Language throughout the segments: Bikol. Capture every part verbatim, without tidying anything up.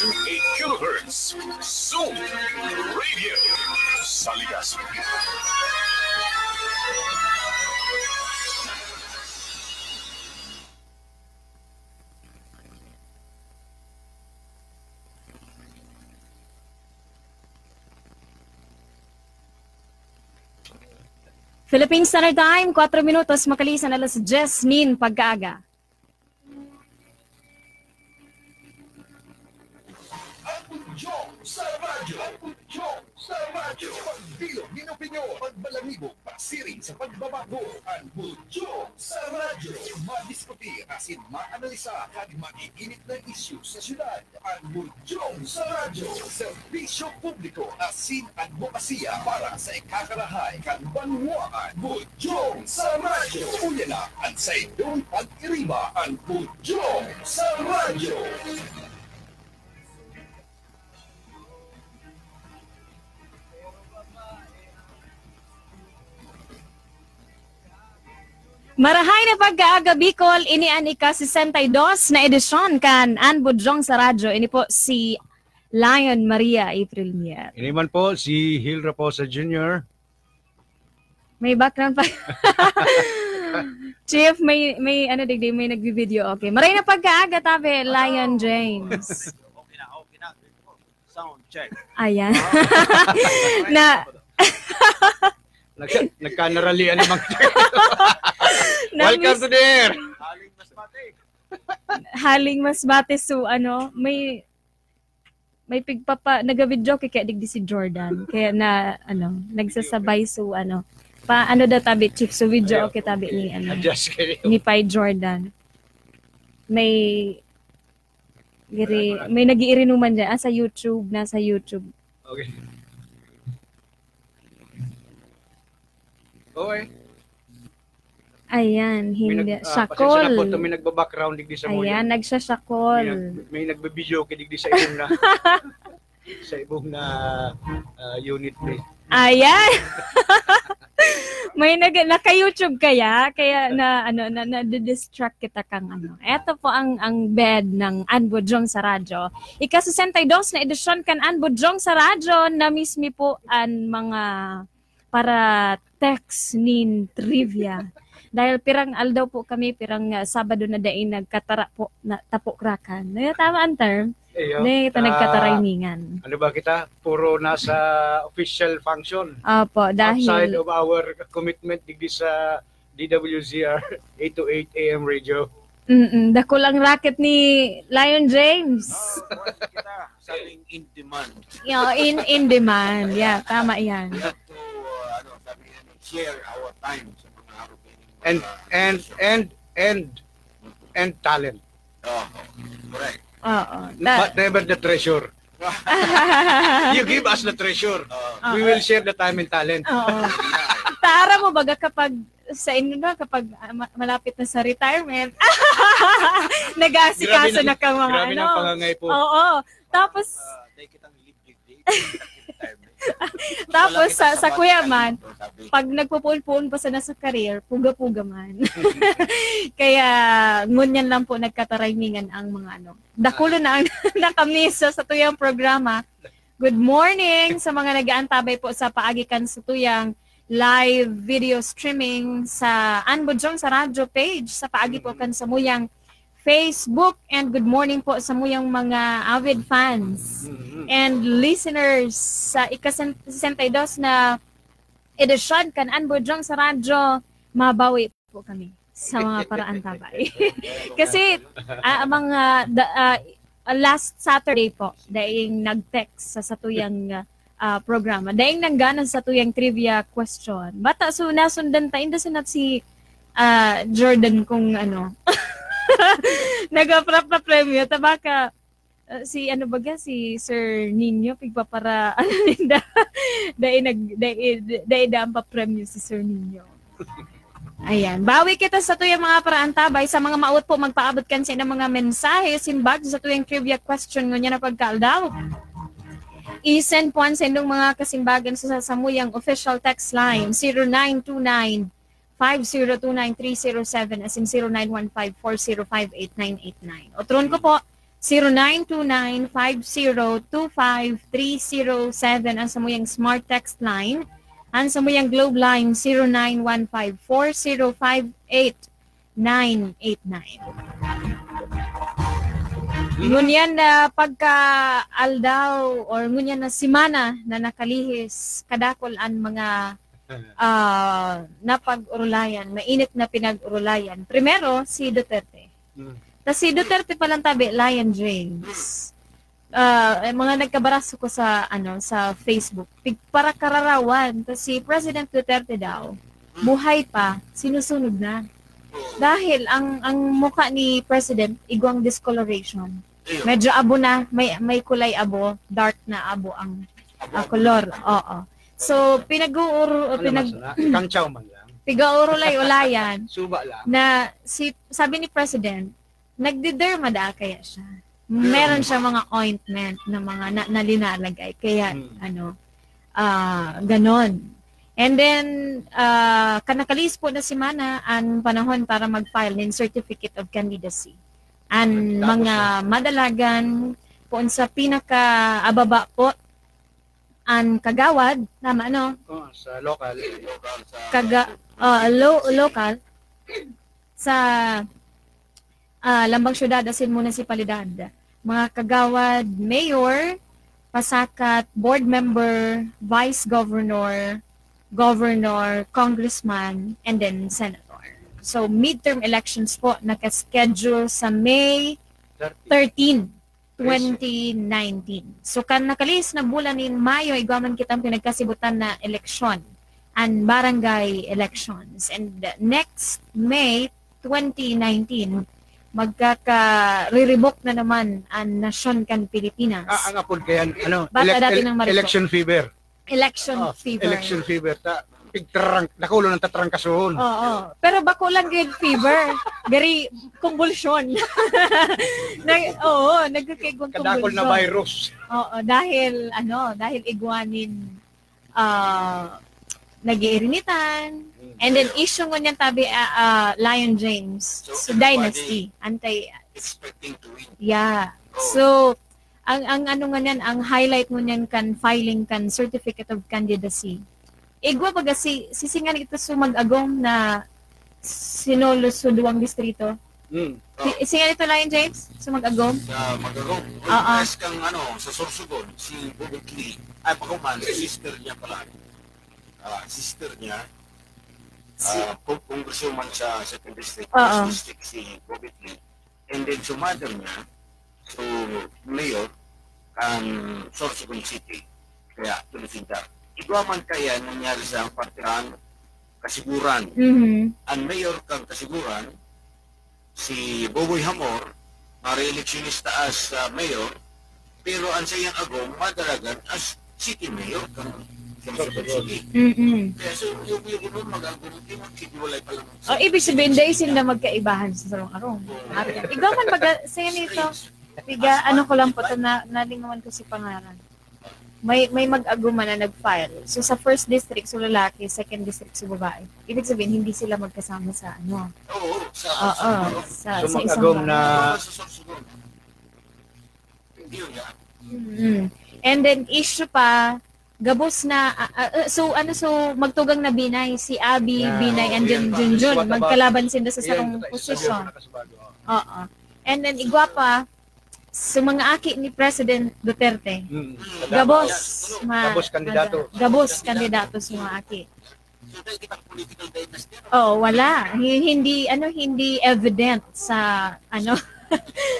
Eight kilohertz. Zone Radio. Sa Legazpi. Philippine Standard Time, kwatro minutos makalisan alas dyes nin pagkaaga. Ang Budyong sa Radyo. Ang Budyong sa Radyo. Pagbilog nin opinyon, pagbalangibog, pasiring sa pagbabago. Ang Budyong sa Radyo. Madiskutir asin maanalisa kan mag-iinit na isyu sa syudad. Ang Budyong sa Radyo. Serbisyo publiko asin adbokasya para sa ikakarahay kan banwaan. Budyong sa Radyo. Uya na an saindong pag-iriba. Ang Budyong sa Radyo. Marahay na pagkaaga, Bicol. Ini an ika-sesenta y dos na edisyon kan An Budyong sa Radyo. Ini po si Lion Maria April Mier. Ini man po si Hil Raposa Junior. May background pa. Chief, may, may ano, digdi, may nagbi-video. Okay. Marahay na pagkaaga, tabi, Lion James. Okay na, okay na. Sound check. Ayan. Na, Nagka, nagkanaralian naman. Welcome Namiss to the air. Haling mas mati. Haling mas mati, so, ano, may, may pigpapa, nagavideo kay kaya digdi si Jordan. Kaya na, ano, nagsasabay, so, ano, pa, ano daw tabi, Chief, so, video Okay, okay tabi okay. ni, ano, Adjust kayo. ni Pai Jordan. May, giri, Wala, wala. may nag-iirinuman dyan. Ah, sa YouTube, nasa YouTube. Okay. Okay. Ayan, May hindi. nag-, ah, Shakol. pasensya na po, ito may nagba-background digdi sa Ayan, Moyan. nagsashakol. May nag-, may nagbe-videoke digdi sa ibong na, sa ibong na, ah, unit, eh. Ayan. May nag-, naka-YouTube kaya, kaya na, ano, na, na-distract kita kang ano. Eto po ang, ang bed ng An Budyong sa Radyo. Ika-sesenta y dos na edisyon kan An Budyong sa Radyo, na-miss mi po an mga para text nin trivia. Dahil pirang aldaw po kami, pirang, ah, Sabado na dai nagkatara po, na, tapokrakan. Na, tama ang term? Iyo. Dai kita Ah, nagkatarimingan. ano ba kita? Puro nasa official function. Opo, dahil Outside of our commitment digdi sa D W Z R eight oh eight A M radio. Mm-mm. Dakul ang racket ni Lion James. Ah, kuwan kita, sabing in demand. Yo, in, in demand. Yeah, tama yan. We have to, uh, ano, sabi yan, share our time sa mga happening, And, mga and, and, and, and talent. Oh, correct. Oo. Ta- But never the treasure. You give us the treasure. Oo. We Oo. will share the time and talent. Oo. Tara mo baga kapag sa inyo na, kapag, ah, ma-, malapit na sa retirement, nag-aasikaso Grabe na, na ka mga grabe na ano. ang pangangay po. Oo. Tapos, Ah, dahil kitang leave, leave, leave. Tapos, Wala sa, kita sa sa Kuya pagkakalimutan, Man, sabi. pag nagpupuon-puon pa sana sa career, puga-puga man. Kaya, ngunyan lang po nagkatarimingan ang mga ano. Dakulo na ang nakamiss sa, sa tuyang programa. Good morning sa mga nag-aantabay po sa paagi kan sa tuyang live video streaming sa An Budyong sa Radyo page, sa paagi po kan samuyang Facebook, and good morning po sa muyang mga avid fans Mm-hmm. and listeners sa ika-sesenta y dos na edisyon kan An Budyong sa Radyo. Mabawi po kami sa mga paraantabay. Kasi, ah, ang mga, da-, ah, last Saturday po, daing nag-text sa satuyang, ah, programa. Daing nanggana sa satuyang trivia question. Bata, so, nasundan ta, inda sinat si, ah, Jordan kung ano. Nag-aprap na premyo, tabaka, ah, si ano baga, si Sir Nino, pigpapara, ano ninda, dai nag-, dai, dai daan pa premyo si Sir Nino. Ayan. Bawi kita sa tuyang mga paraantabay. Sa mga maot po, magpaabot kan sa inyong mga mensahe, simbag sa tuyang trivia question, ngunyan na pagkaaldaw. I-send po ang sa inyong mga kasimbagan sa, sa samuyang official text line, zero nine two nine, five zero two nine three zero seven, as in zero nine one five four zero five eight nine eight nine. Otron ko po, zero nine two nine five zero two five three zero seven ang samuyang Smart Text Line. Ang samuyang Globe Line, zero nine one five four zero five eight nine eight nine. Ngunyan na pagka aldaw or ngunyan na semana na nakalihis, kadakol an mga ah, napag-urulayan, mainit na pinag-urulayan. Primero, si Duterte. Mm. Tas si Duterte palang tabi, Lion James. Ah, eh, mga nagkabaraso ko sa, ano, sa Facebook. Pig-, para kararawan. Tas si President Duterte daw, buhay pa, sinusunog na. Dahil ang, ang mukha ni President, igwang discoloration. Medyo abo na, may, may kulay abo, dark na abo ang, ah, kolor. Oo. So, pinag-uuro, Ano pinag-, man sana? Kangchaw man lang. Pigaurulay-ulayan Suba lang. Na si, sabi ni President, nagdiderma da kaya siya. Meron siya mga ointment na mga na, na linalagay. Kaya, Hmm. ano, ah, ganon. And then, ah, kan nakalihis po na semana, an panahon para mag-file nin Certificate of Candidacy. An Tapos mga na. Madalagan, poon sa pinakaababa po, an kagawad, tama, no? Oh, sa local. Kaga-, ah, lo-, local, sa, ah, lambang syudad asin munisipalidad. Mga kagawad, mayor, pasakat, board member, vice governor, governor, congressman, and then senator. So, midterm elections po, naka-schedule sa May thirteen, twenty nineteen. So, kan nakalihis na bulan nin Mayo, igwa man kitang pinagkasibutan na eleksyon, an barangay elections. And, uh, next May twenty nineteen, magkakariribok na naman an nasyon kan Pilipinas. Ah, ang apod kaya, ano, Bata elec-, dati el-, ng Maricel. Election fever. Election Oh, fever. Election fever. Ta, pigtrang-, nakulo ng tatrangkasohon. Oo. Pero bako lang yun fever. Gari, kumbulsyon. Nag-, oo, nagkakaigwang Kadakol na kumbulsyon. Virus. Oo, dahil, ano, dahil igwa nin, ah, nag-iirinitan. Mm. And then, issue ngunyan tabi, ah, ah, Lion James. So, So, everybody dynasty. Anti- expecting to win. Yeah. Oh. So, ang, ang ano ngunyan, ang highlight ngunyan kan filing kan Certificate of Candidacy. Igwa baga si, si singa ito sumag-agom na sinolo sa duwang distrito. Hmm. Si, singa ito, Lion James? Sumag-agom? Sa Magagom. Oo. Mas kang ano, sa Sorsogon, si Bobet Lee. Ay, pakuman, si sister niya pala. Ah, sister niya. Si ah, con-, congresswoman sa second district, Oo. First district si Bobet Lee. And then, sumadan niya, so, mayor, ang Sorsogon City. Kaya, tumisinda. Igwa man kaya nangyari sa partihan, Kasiguran. Mhm. Ang mayor kang Kasiguran, si Boboy Hamor, mareeleksyonista as, ah, mayor, pero ang sa iyang agom, madalagan as city mayor kang Sorsogon City. Mm-mm. Kaya so, yung, yung, yung mag-agom, yung mag-city, walay pa lang. Oh, ibig sabihin, dahil sila magkaibahan sa sarong arong. Igwa man baga, sa yan ito, piga, ano ko lang po, to, na, nalingawan ko si pangaran. May, may mag-aguma na nag-file. So, sa first district, so lalaki, second district, so babae. Ibig sabihin, hindi sila magkasama sa ano. Oo, sa, Oo, sa, sa, sa isang agom na. Sa Sorsogon. Hindi yun, ah. Mm. And then, issue pa, gabos na, ah, ah, ah, so, ano, so, magtugang na Binay, si Abby, Yeah, Binay, oh, and then Junjun, magkalaban sinda sa sarong posisyon. Oo. And then, igwa pa, sa mga aki ni President Duterte. Mm. Gabos, ma-, Gabos kandidato. Gabos kandidato sa mga aki. Oh, wala. Hi-, hindi, ano, hindi evident sa, ano,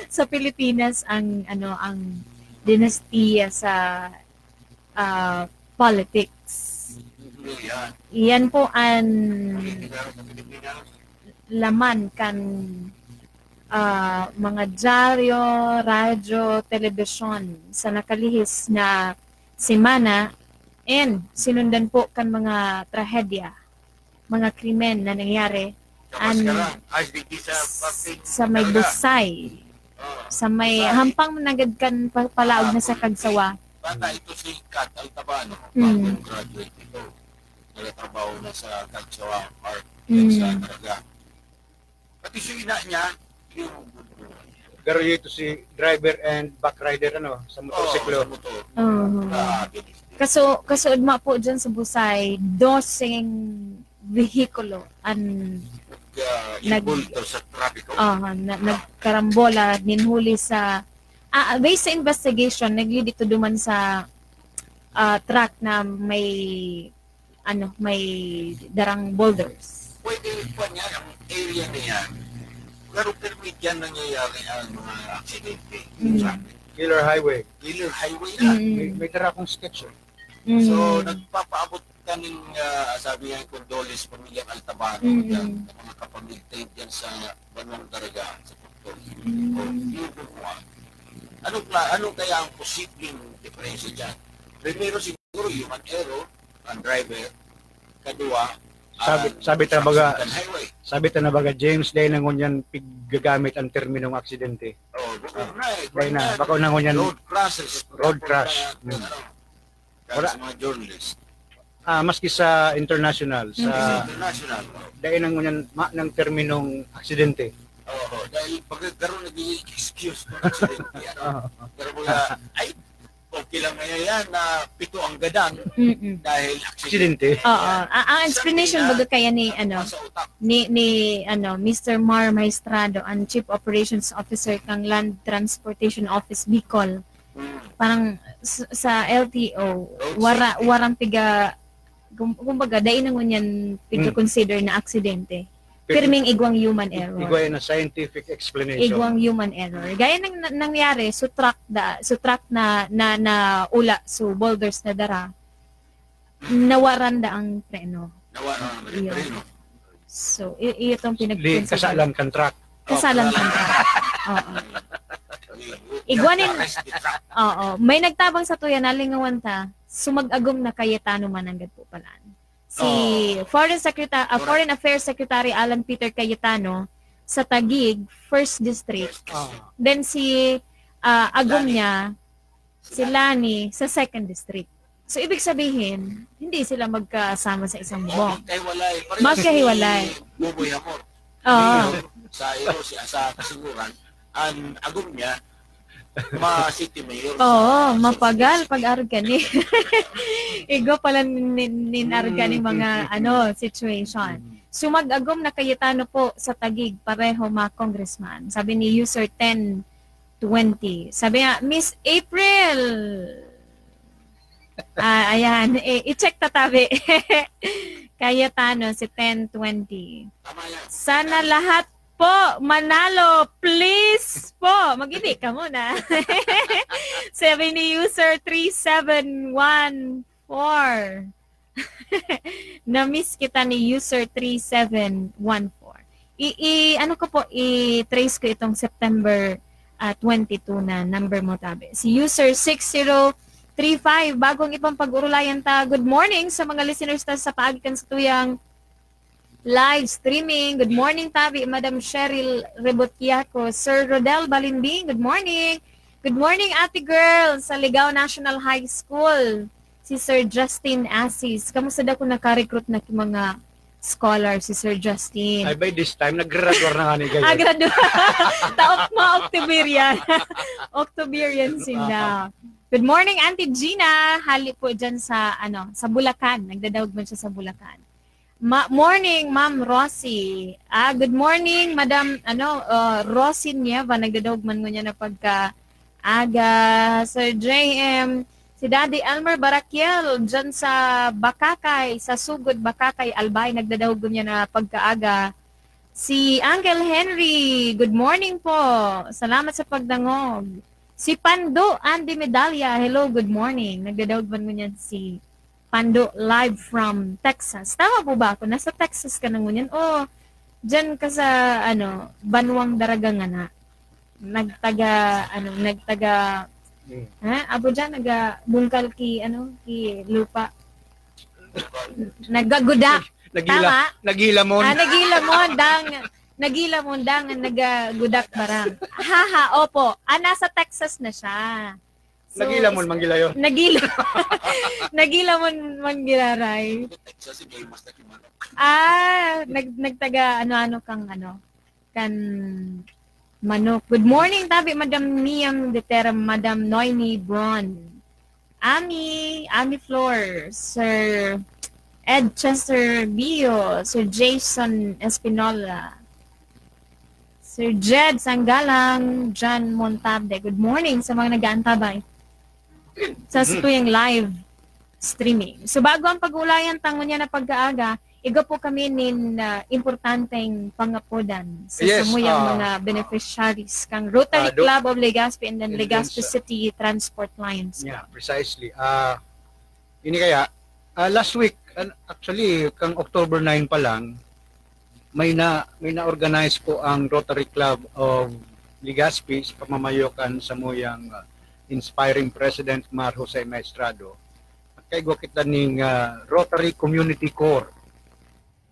sa Pilipinas ang, ano, ang dinastiya sa, ah, politics. Yan po ang laman kan, ah, mga dyaryo, radyo, telebisyon sa nakalihis na semana, and sinundan po kan mga trahedya, mga krimen na nangyari an, sa may Busay, sa may hampang nanggad kan pa-, palaog na sa Kagsawa. Bata ito si Kat Altabano, Mm. Bagong graduate ito. Nagtatrabaho na sa Kagsawa Park, Mm. sa Naga. Pati si ina niya, yung Garo ito si driver and back rider, ano, sa motorsiklo. Oo. Kaso, kaso ugma po dyan sa Busay, doseng vehikulo ang nag- sa trapiko. Uh, na, nagkarambola, ninhuli sa, ah, based sa investigation, nag-lead ito duman sa uh, truck na may ano, may darang boulders. Pwede pa niya ang area na yan. Pero permit yan nangyayari ang mga aksidente. Mm. Killer highway. Killer highway na. Mm. May, may dara akong sketch. Mm. So, nagpapaabot kaming, uh, sabi nga, condolence pamilyang Altabano, mm. Yan, mga kapamilya dyan sa Banwang Daraga, sa Pagtol. Mm. So, yun po, ano, ano kaya ang posibleng diferensya dyan? Primero, siguro, human error, ang driver, kadua, sabi, sabi ta baga, sabi ta na baga, James, dahil na ngunyan piggagamit ang terminong aksidente. Oh, baka ah, na, eh, baka na, baka na ngunyan. Road crash. Road crash. Hmm. Wala. Sa mga journalist. Ah, maski sa international, sa, sa international. Dahil na ngunyan, ma, ng terminong aksidente. Oo, dahil pagkagkaroon naging excuse ng aksidente. Ano? Pero mga, ay, okay lang ngayon yan na pito ang gadan dahil aksidente. Oo. Ah, ang explanation baga kaya ni ano ni ni ano Mister Mar Maestrado, ang Chief Operations Officer kang Land Transportation Office Bicol. Mm. Parang sa L T O, wara warang piga kumbaga dai na ngunyan piga consider na aksidente. Pirming igwang human error. Igwa na scientific explanation. Igwang human error. Gaya nang nangyari, so truck da, so truck na na, na ula, so boulders na dara, nawaran da ang preno. Nawaran ang preno. So, i- iyo tong pinag- Di, kasalan kan truck. Kasalan kan truck. Oo. Igwa nin, oo. May nagtabang sa tuya, nalingawan ta, sumag-agom na Cayetano mananggad po palaan. Si oh. Foreign Secretary, uh, Foreign Affairs Secretary Alan Peter Cayetano sa Taguig, First District. Oh. Then si uh, Agom niya, si Lani sa Second District. So ibig sabihin, hindi sila magkasama sa isang bubong. Magkahiwalay. Magkahiwalay. Buboy ako. Oh. Sa iyo, sa kasiguran, ang Agom niya, ma city mayor. Oo, mapagal pag-arog ka ni. Igwa pala nin, nin arog ka ni mga ano, situation. Sumag-agom na Cayetano po sa Taguig, pareho mga congressman. Sabi ni user ten twenty. Sabi nga, Miss April! Ah, ayan. Eh, i-check ta tabi. Cayetano, si ten twenty. Sana lahat po, manalo, please po. Mag-ibi ka muna. Sabi ni user three seven one four. Na-miss kita ni user three seven one four. I, i ano ko po, i-trace ko itong September uh, twenty-two na number mo, tabi. Si user six zero three five, bagong ipang pag-urulayan ta. Good morning sa mga listeners ta sa paagi kan sa tuyang live streaming. Good morning, tabi, Madam Cheryl Rebotiaco, Sir Rodel Balimbing. Good morning. Good morning, Ate Girl, sa Ligao National High School. Si Sir Justin Assis. Kamusta daw kung naka-recruit na ki mga scholar si Sir Justin? Ay, by this time, naggraduar na nga ni Gayon. Ah, graduar. Taok mo, Octoberian. Octoberian sinda. Good morning, Auntie Gina. Hali po dyan sa, ano, sa Bulacan. Nagdadaog man siya sa Bulacan. Ma- morning, Ma'am Rosie. Ah, good morning, Madam ano, uh, Rosie Nieva. Nagdadaog man ngunyan na pagka aga. Sir J M, si Daddy Elmer Barakiel, dyan sa Bakakay, sa Sugod, Bakakay, Albay. Nagdadaog ngunyan na pagkaaga. Si Uncle Henry, good morning po. Salamat sa pagdangog. Si Pando Andy Medalla, hello, good morning. Nagdadaog man ngunyan si Pando, live from Texas. Tama po ba ako? Nasa Texas ka na ngunyan? O dyan ka sa, ano, Banwang Daraga ngana? Nagtaga, ano, nagtaga, hmm. Ha? Abo dyan, naga bungkal ki, ano, ki lupa. Nagaguda. Nagila, Tama? Nagilamon. Ah, nagilamon. Dang, nagilamon. Dang, nagagudak barang. Haha, opo. Ah, nasa Texas na siya. So, Nagilamon, is- manggilayon. Nagila. Nagilamon, manggilaray. Sa sige, mas na kimanok. Ah, nag, nagtaga ano-ano kang ano, kan Manok. Good morning, tabi, Madam Niang Detera, Madam Noemi Bron. Ami, Ami Flor, Sir Ed Chester Bio, Sir Jason Espinola, Sir Jed Sanggalang, John Montabde. Good morning sa mga nag-aantabay sa Mm. satuyang live streaming. So, bago ang pag-ulayan tangon niya na pagkaaga, iga po kami nin ah, importanteng pangapodan sa Yes, samuyang ah. mga beneficiaries kang Rotary Ah, do- Club of Legazpi and then And then Legazpi sa City Transport Lines. Yeah, precisely. Ah, ini kaya, ah, last week, an-, actually, kang October nine pa lang, may na, may na-organize po ang Rotary Club of Legazpi sa pamamayo kan samuyang ah, inspiring President Mar Jose Maestrado. At kaigwa kita ning ah, Rotary Community Corps.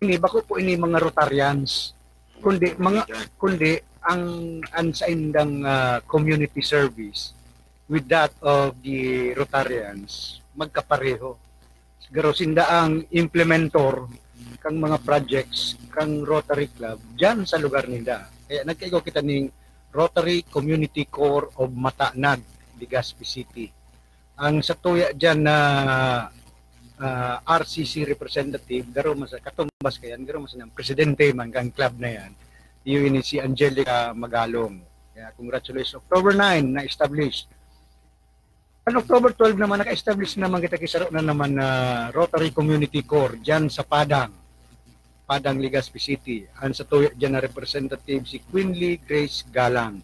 Ini, bako po ini mga Rotarians, kundi mga, kundi ang, ang saindang ah, community service with that of the Rotarians, magkapareho. Garo sinda ang implementor kang mga projects kang Rotary Club diyan sa lugar ninda. Kaya nagkaigo kita ning Rotary Community Corps of Matanag, Legazpi City. Ang satuya diyan na ah, R C C representative, garo man sa katumbas kayan, garo man sa presidente man kang club na yan, iyo ini si Angelica Magalong. Kaya congratulations. October nine, na-establish. Ang October twelve naman, naka-establish naman kita, kisaro na naman na Rotary Community Corps dyan sa Padang, Padang, Legazpi City. Ang satuya dyan na representative si Quinley Grace Galang.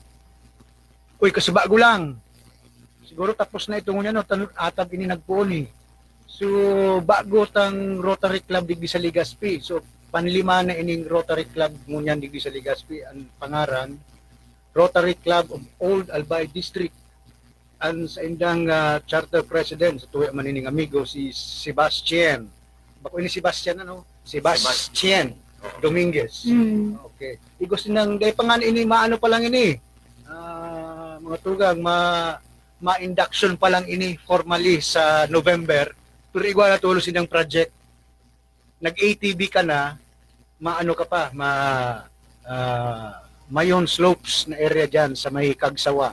Uy, kasubago lang. Siguro tapos na itong ano, tan-, atag ini nagpoon eh. So, bago tang Rotary Club digdi sa Legazpi. So, panlima na ining Rotary Club ngunyan digdi sa Legazpi. Ang pangaran, Rotary Club of Old Albay District. Ang saindang ah, charter president, satuya man ining amigo, si Sebastian. Bako ini Sebastian, ano? Sebastian Dominguez. Mm. Okay. Igos nang, dahil pa nga ini, maano pa lang ini. Ah, mga tugang, ma, ma-induction pa lang ini formally sa November. Pero igwa na tulos inang project. Nag-A T V ka na, maano ka pa, ma, ah, Mayon Slopes na area dyan sa may Kagsawa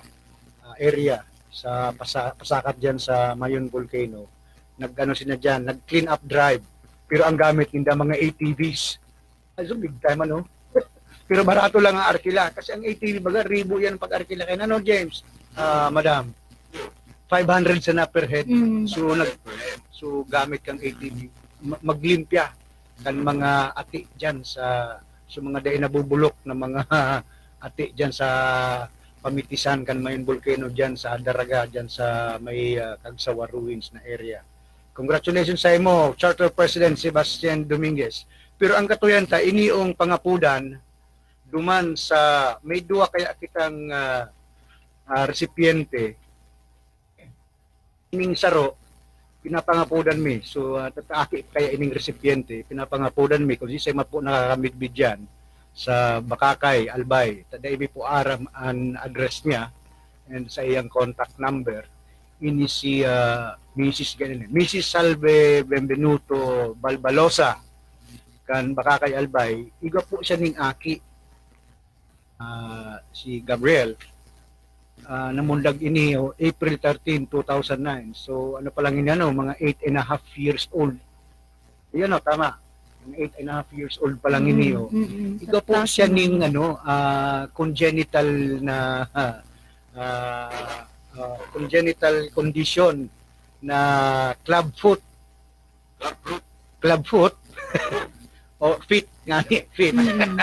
ah, area, sa pasa, pasakat dyan sa Mayon Volcano. Nag-ano sila dyan, nag-clean up drive. Pero ang gamit ninda, mga A T Vs. Ay, so big time, ano? Pero barato lang ang arkila. Kasi ang A T V, baga, ribo yan pag-arkila. Kaya ano, James? Ah, madam? Five hundred sana per head. Mm. So, nag, so gamit kang A T V. Ma- maglimpya kan mga ati dyan sa, sa mga dai nabubulok na mga ati dyan sa pamitisan kan Mayon Volcano dyan sa Daraga, dyan sa may ah, Kagsawa Ruins na area. Congratulations sa imo, Charter President Sebastian Dominguez. Pero ang katuyan ta, iniong pangapudan, duman sa, may duwa kaya kitang ah, ah, resipiente, ining saro, pinapangapodan mi. So, ah, tataaki kaya ining resipiente, pinapangapodan mi kung siisay man po nakakamidbid diyan sa Bakakay, Albay. Ta dai mi po aram an address niya and sa iyang contact number. Ini si ah, Missus ganun eh. Missus Salve Benvenuto Balbalosa. Kan Bakakay, Albay. Iga po siya ning aki. Ah, si Gabriel. Ah, namundag ini o April thirteen, two thousand nine. So, ano pa lang ini, ano, mga eight and a half years old. Yan o, tama. Mga eight and a half years old pa lang ini, Mm, o. mm, mm. Ikaw po siya Tapos ning, ano, ah, congenital na, ah, ah, congenital condition na club foot. Club foot. Club foot. O, feet nga ni, feet. Mm.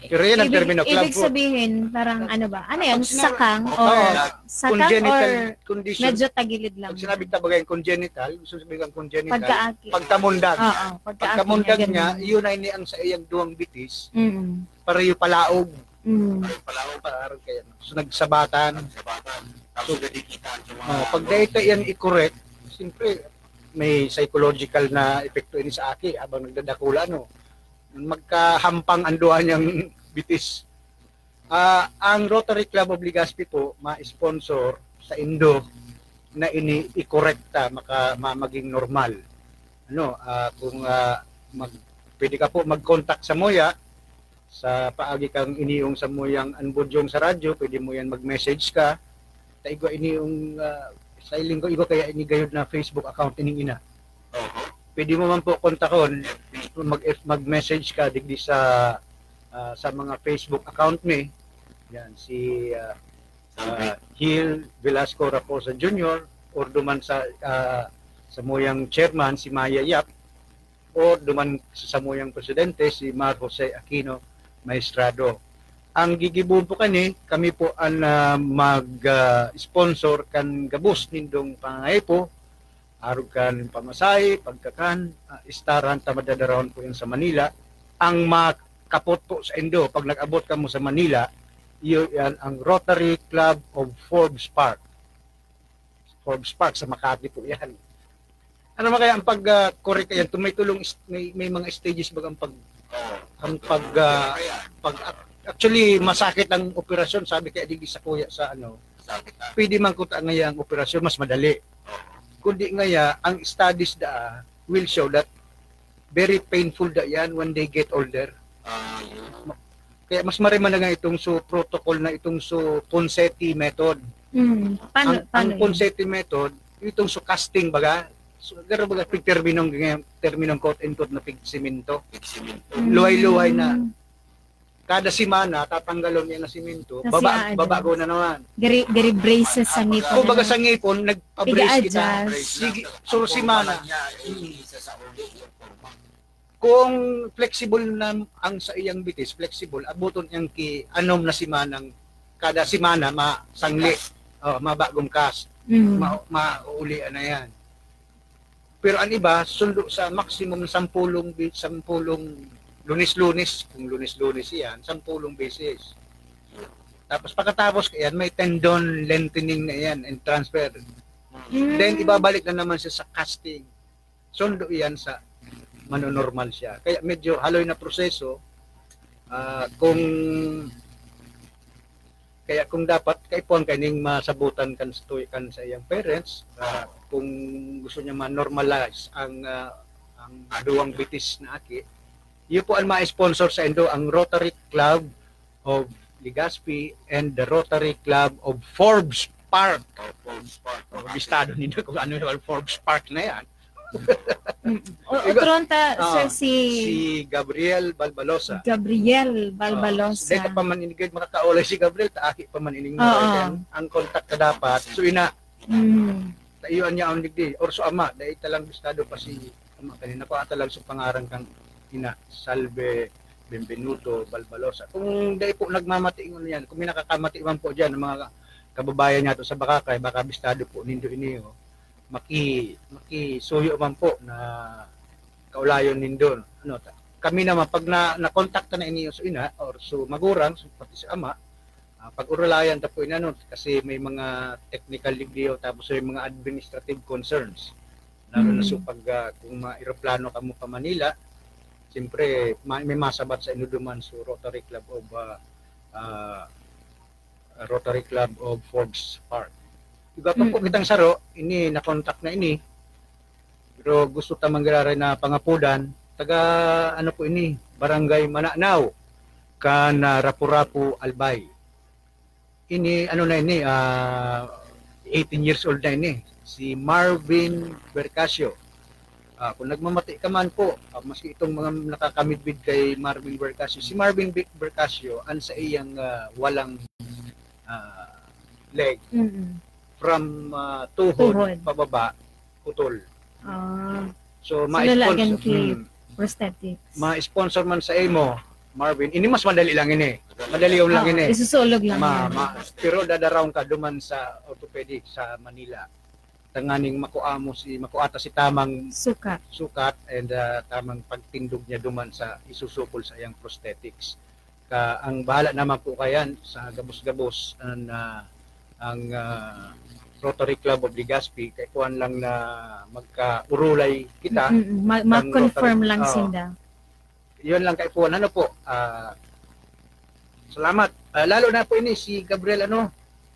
Pero yan ang Ibig, termino, club ibig foot. sabihin, parang ano ba? Ano yan? Pag sinabi, Sakang oo, or sakang congenital or condition. medyo tagilid lang? Pag sinabi ta bagay congenital, gusto sabihin ang congenital, Pagkaaki. pagkamundag. Oo, pagkaaki Pagkamundag niya, ganun. niya, yun ay ni ang sa iyang duwang bitis, Mm. pareho palaog. Mm. Pareho palaog, parang kaya. So, nagsabatan. Nagsabatan. Tapos So, nagkikita sa mga oh, pag dahil yan i-correct, siyempre, may psychological na epekto ini sa aki habang nagdadakula, no? Magkahampang ang duwa niyang bitis. Ah, ang Rotary Club of Legazpi po, ma-sponsor sa indo na ini ikorekta, maka, ma, maging normal. Ano, ah, kung ah, mag, pwede ka po mag-contact sa Moya, Sa paagi kang iniong samuyang anbudyong sa radyo, pwede mo yan mag-message ka. Ta igwa iniong, ah, sa iling ko, igwa kaya ini gayod na Facebook account ining ina. Pwede mo man po kontakon, mag, mag-message ka digdi sa, ah, sa mga Facebook account mi. Yan, si, ah, ah, Gil Velasco Raposa Junior, or duman sa, ah, samuyang chairman, si Maya Yap, or duman sa samuyang presidente, si Mar Jose Aquino Maestrado. Ang gigibo po kani, kami po ang, ah, mag, ah, sponsor kan gabos nindong pangangaipo, arog kan pamasahe, pagkakan, ah, istaran ta madadarahon po yan sa Manila. Ang makapot po sa indo, pag nag-abot kamo sa Manila, iyo yan ang Rotary Club of Forbes Park. Forbes Park sa Makati po yan. Ano man kaya ang pag, ah, correct yan? May tulong, may, may mga stages baga ang pag, ang pag, ah, pag, actually, masakit ang operasyon, sabi kaya digdi sa kuya sa ano, pwede man kuta ngaya ang operasyon, mas madali. Kundi ngaya, ang studies da will show that very painful da yan when they get older. Kaya mas marima na nga itong so protocol na itong so Ponseti method. Mm. Paano, ang, ang paano yun? Ponseti method, itong so casting baga, so, garo baga pigterminong, terminong quote and quote na pigsimento. Pigsimento. Luhay-luhay na. Mm. Kada semana, tatanggalon niya na simento, Kasi baba, aadjust. Babago na naman. Gari, gari braces sa ngipon. Kung baga sa ngipon, nagpa-brace kita. Piga-adjust. Sige, so semana. Isa sa uli yung forma. Kung flexible na ang sa iyang bitis, flexible, abuton niyang ki anom na semanang, kada semana, masangli, oh, mabagong cast, Mm. ma mauulian na yan. Pero ang iba, sundo sa maximum na sampulong, bi- sampulong lunes-lunes, kung lunes-lunes yan, sampulong beses. Tapos pagkatapos yan, may tendon lengthening na yan and transfer. Mm. Then ibabalik na naman siya sa casting. Sundo yan sa manonormal siya. Kaya medyo haloy na proseso. Ah, kung kaya kung dapat kaipuhan kaining masabutan kan sa tuy- kan sa iyang parents, ah, kung gusto niya ma-normalize ang ah, ang duwang bitis na aki, iyo po ang ma-sponsor sa indo, ang Rotary Club of Legazpi and the Rotary Club of Forbes Park. O, Forbes Park. Oh, bistado ninyo kung ano yung Forbes Park na yan. Mm. O, otro ta, Ah, sir, si Si Gabriel Balbalosa. Gabriel Balbalosa. Dahil pa man inigay, makakaulay si Gabriel, taaki pa man ining Oo. Ang, ang contact na dapat, so ina, Mm. tayuan niya ang digdi, or so ama, dahil talang bistado pa si ama kanina, pa talang sa pangaran kang ina, Salve Benvenuto Balbalosa. Kung dahil po nagmamati ingon yan, kung may nakakamati man po dyan, ang mga kababayan niya to sa Bakakay, baka bistado po nindo iniyo, maki, makisuyo man po na kaulayon nindo. Ano, ta- kami naman, pag na, nakontakta na iniyo sa ina, or sa magurang, sa, pati sa ama, ah, pag-urulayan ta po inano, kasi may mga technical review, tapos may mga administrative concerns. Lalo na Mm. sa pag, ah, kung ma-eroplano ka mo pa Manila, siyempre, ma- may masabat sa inuduman sa Rotary Club of ah, ah, Rotary Club of Forbes Park. Iba pa po Mm. kitang saro, ini nakontak na ini. Pero gusto ta manggiraray na pangapudan, taga ano po ini, Barangay Mananaw, kan ah, Rapu-Rapu, Albay. Ini ano na ini, ah, eighteen years old na ini, si Marvin Bercasio. Ah, kung nagmamati ka man po, ah, maski itong mga nakakamidbid kay Marvin Bercasio, si Marvin Ber- Bercasio, ang sa iyang ah, walang ah, leg, Mm. from ah, tuhod, Tuhod. Pababa, putol. Ah. So, So, lalagan ma-sponsor, kay hmm, prosthetics. ma-sponsor man sa imo, Marvin, ini mas madali lang ini. Madali yung lang Oo, ini. Isusulog lang Ma, yan. ma, pero dadarahon ka duman sa orthopedic sa Manila. Tanganing makuha mo si, makuha ta si tamang Sukat. sukat and ah, tamang pagtindog niya duman sa isusukol sa iyang prosthetics. Ka, ang bahala naman po kayan sa gabos-gabos ang, ah, ang ah, Rotary Club of Legazpi, kay kuwan lang na magkaurulay kita. Mm, ma- Ang ma-confirm Rotary, lang oo. Sinda. Yun lang kay kuwan. Ano po? Ah, salamat. Ah, lalo na po ini si Gabriel, ano,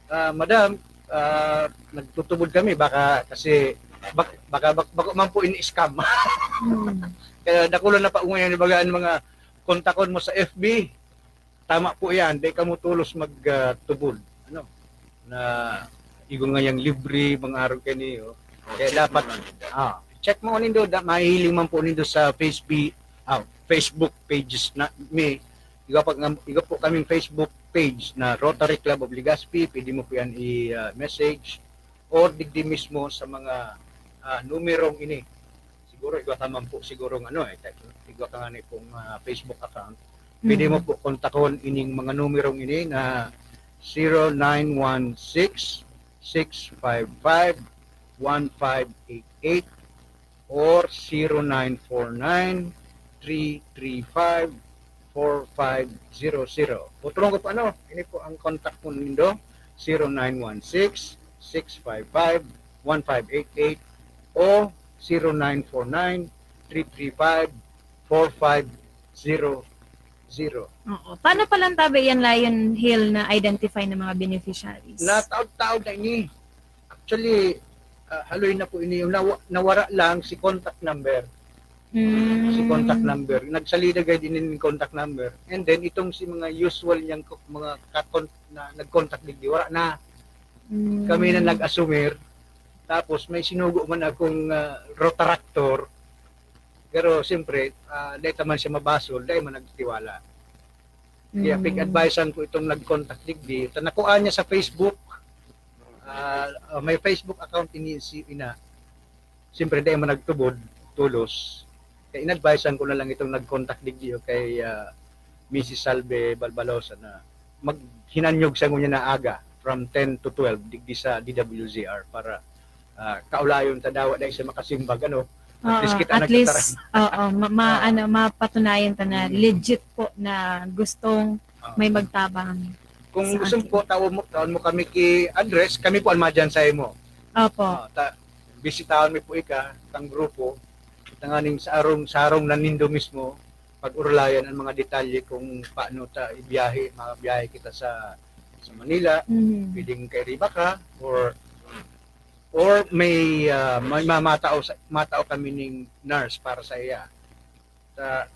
ah, madam, ah, nagtutubod kami baka kasi bak, baka bak, bako man po ini-scam. Mm. Kaya dakulo na pa ngayon ibaga ang mga kontakon mo sa F B. tama po yan, di kamo tolos mag, ah, tubod. Ano? Na igwa ngayang libre, mga araw kayo niyo. Kaya dapat, ah, check mo nindo, da, mahihiling man po nindo sa Facebook, ah, Facebook pages na mi. Igwa pa, igwa po kaming Facebook page na Rotary Club of Legazpi. Pwede mo po yan i-message or digdi mismo sa mga, ah, numerong ini. Siguro igwa ka man po siguro ng ano, eh, igwa ka nga ni pong, ah, Facebook account. Pwede mo po kontakon ining mga numerong ini na zero nine one six, six five five, one five eight eight or zero nine four nine, three three five, four five zero zero. Putulong ko po ano, ini po ang contact po nindo, zero nine one six, six five five, one five eight eight o zero nine four nine, three three five, four five zero zero. Oo. Paano palang tabi yan, Lion Hill, na-identify ng mga beneficiaries? Nataod-taod na ini. Actually, ah, haloy na po ini. Yung nawa-, nawara lang si contact number. Mm. Si contact number. Nagsalida kayo din yung contact number. And then, itong si mga usual niyang ko-, mga kakon-, na nag-contact digdi, wala na. Mm. Kami na nag-asumir. Tapos, may sinugo man akong, ah, Rotaractor. Pero, siyempre, ah, dahil man siya mabasol, dahil man nagtiwala. Kaya Mm. pig-advisean ko itong nag-contact digdi. Ta nakuha niya sa Facebook. Ah, ah, may Facebook account ini si ina. Siyempre, dahil man nagtubod, tulos. Kaya in-advisean ko na lang itong nag-contact digdi o kay, ah, Missus Salve Balbalosa na maghinanyog sa ngunya na aga from ten to twelve digdi sa D W Z R para, ah, kaulayon ta dawa dahil siya makasimbag, ano? At Oo, least kita at least, nagtataram. Oo, ma-, ma-, Ah. ano, mapatunayan ta na Mm. legit po na gustong Ah. may magtabang Kung sa gusto akin. Po, tawon mo, tawon mo kami ki address, kami po ang madyan sa imo. Opo. Ah, ta-, bisitahon mi po ika, tang grupo, tanganing sa arong, sa arong na nindo mismo, pag-urulayan ang mga detalye kung paano ta ibiyahe, mabiyahe kita sa, sa Manila, Mhm. pwedeng kay Riva ka, or, or may, ah, may mamatao sa, matao kami ning nurse para sa iya. Sa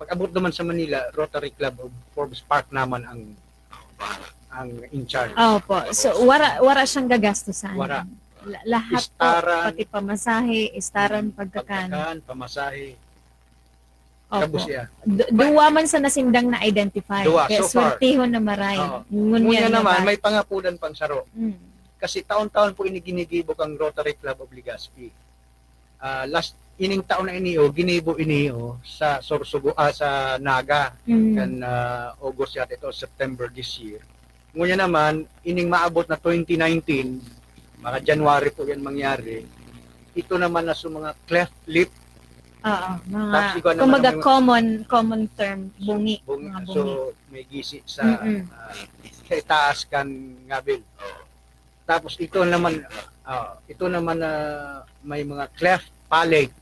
pag-abot naman sa Manila, Rotary Club of Forbes Park naman ang, ang in charge. Opo. So, wara, wara siyang gagastusan. Wara. La-, lahat po, Istaran. Pati pamasahe, istaran, Mm, pagkakan. Pagkakan, pamasahe. Opo. Tapos siya. Du-, duwa man sa nasindang na-identify. Duwa, kaya so far. Swertihon na maray. Oo. Ngunyan Ngunyan naman, naman, may pangapulan pang saro. Mm. Kasi taon-taon po ini ginigibo kang Rotary Club of Legazpi. Ah, last, ining taon na ini, oh, ginibo ini, oh, sa Sorsogon, ah, sa Naga. Mm. Kan, ah, August yata ito, September this year. Ngunyan naman, ining maabot na twenty nineteen, mga January po yan mangyari, ito naman na sa mga cleft lip. Oo, mga, Tapos ikaw naman kumbaga ang may common, common term, bungi, Bungi. Mga bungi. So, may gisi sa, Mm-mm. ah, sa itaas kan ngabil. Tapos ito naman, ah, ito naman na may mga cleft palate.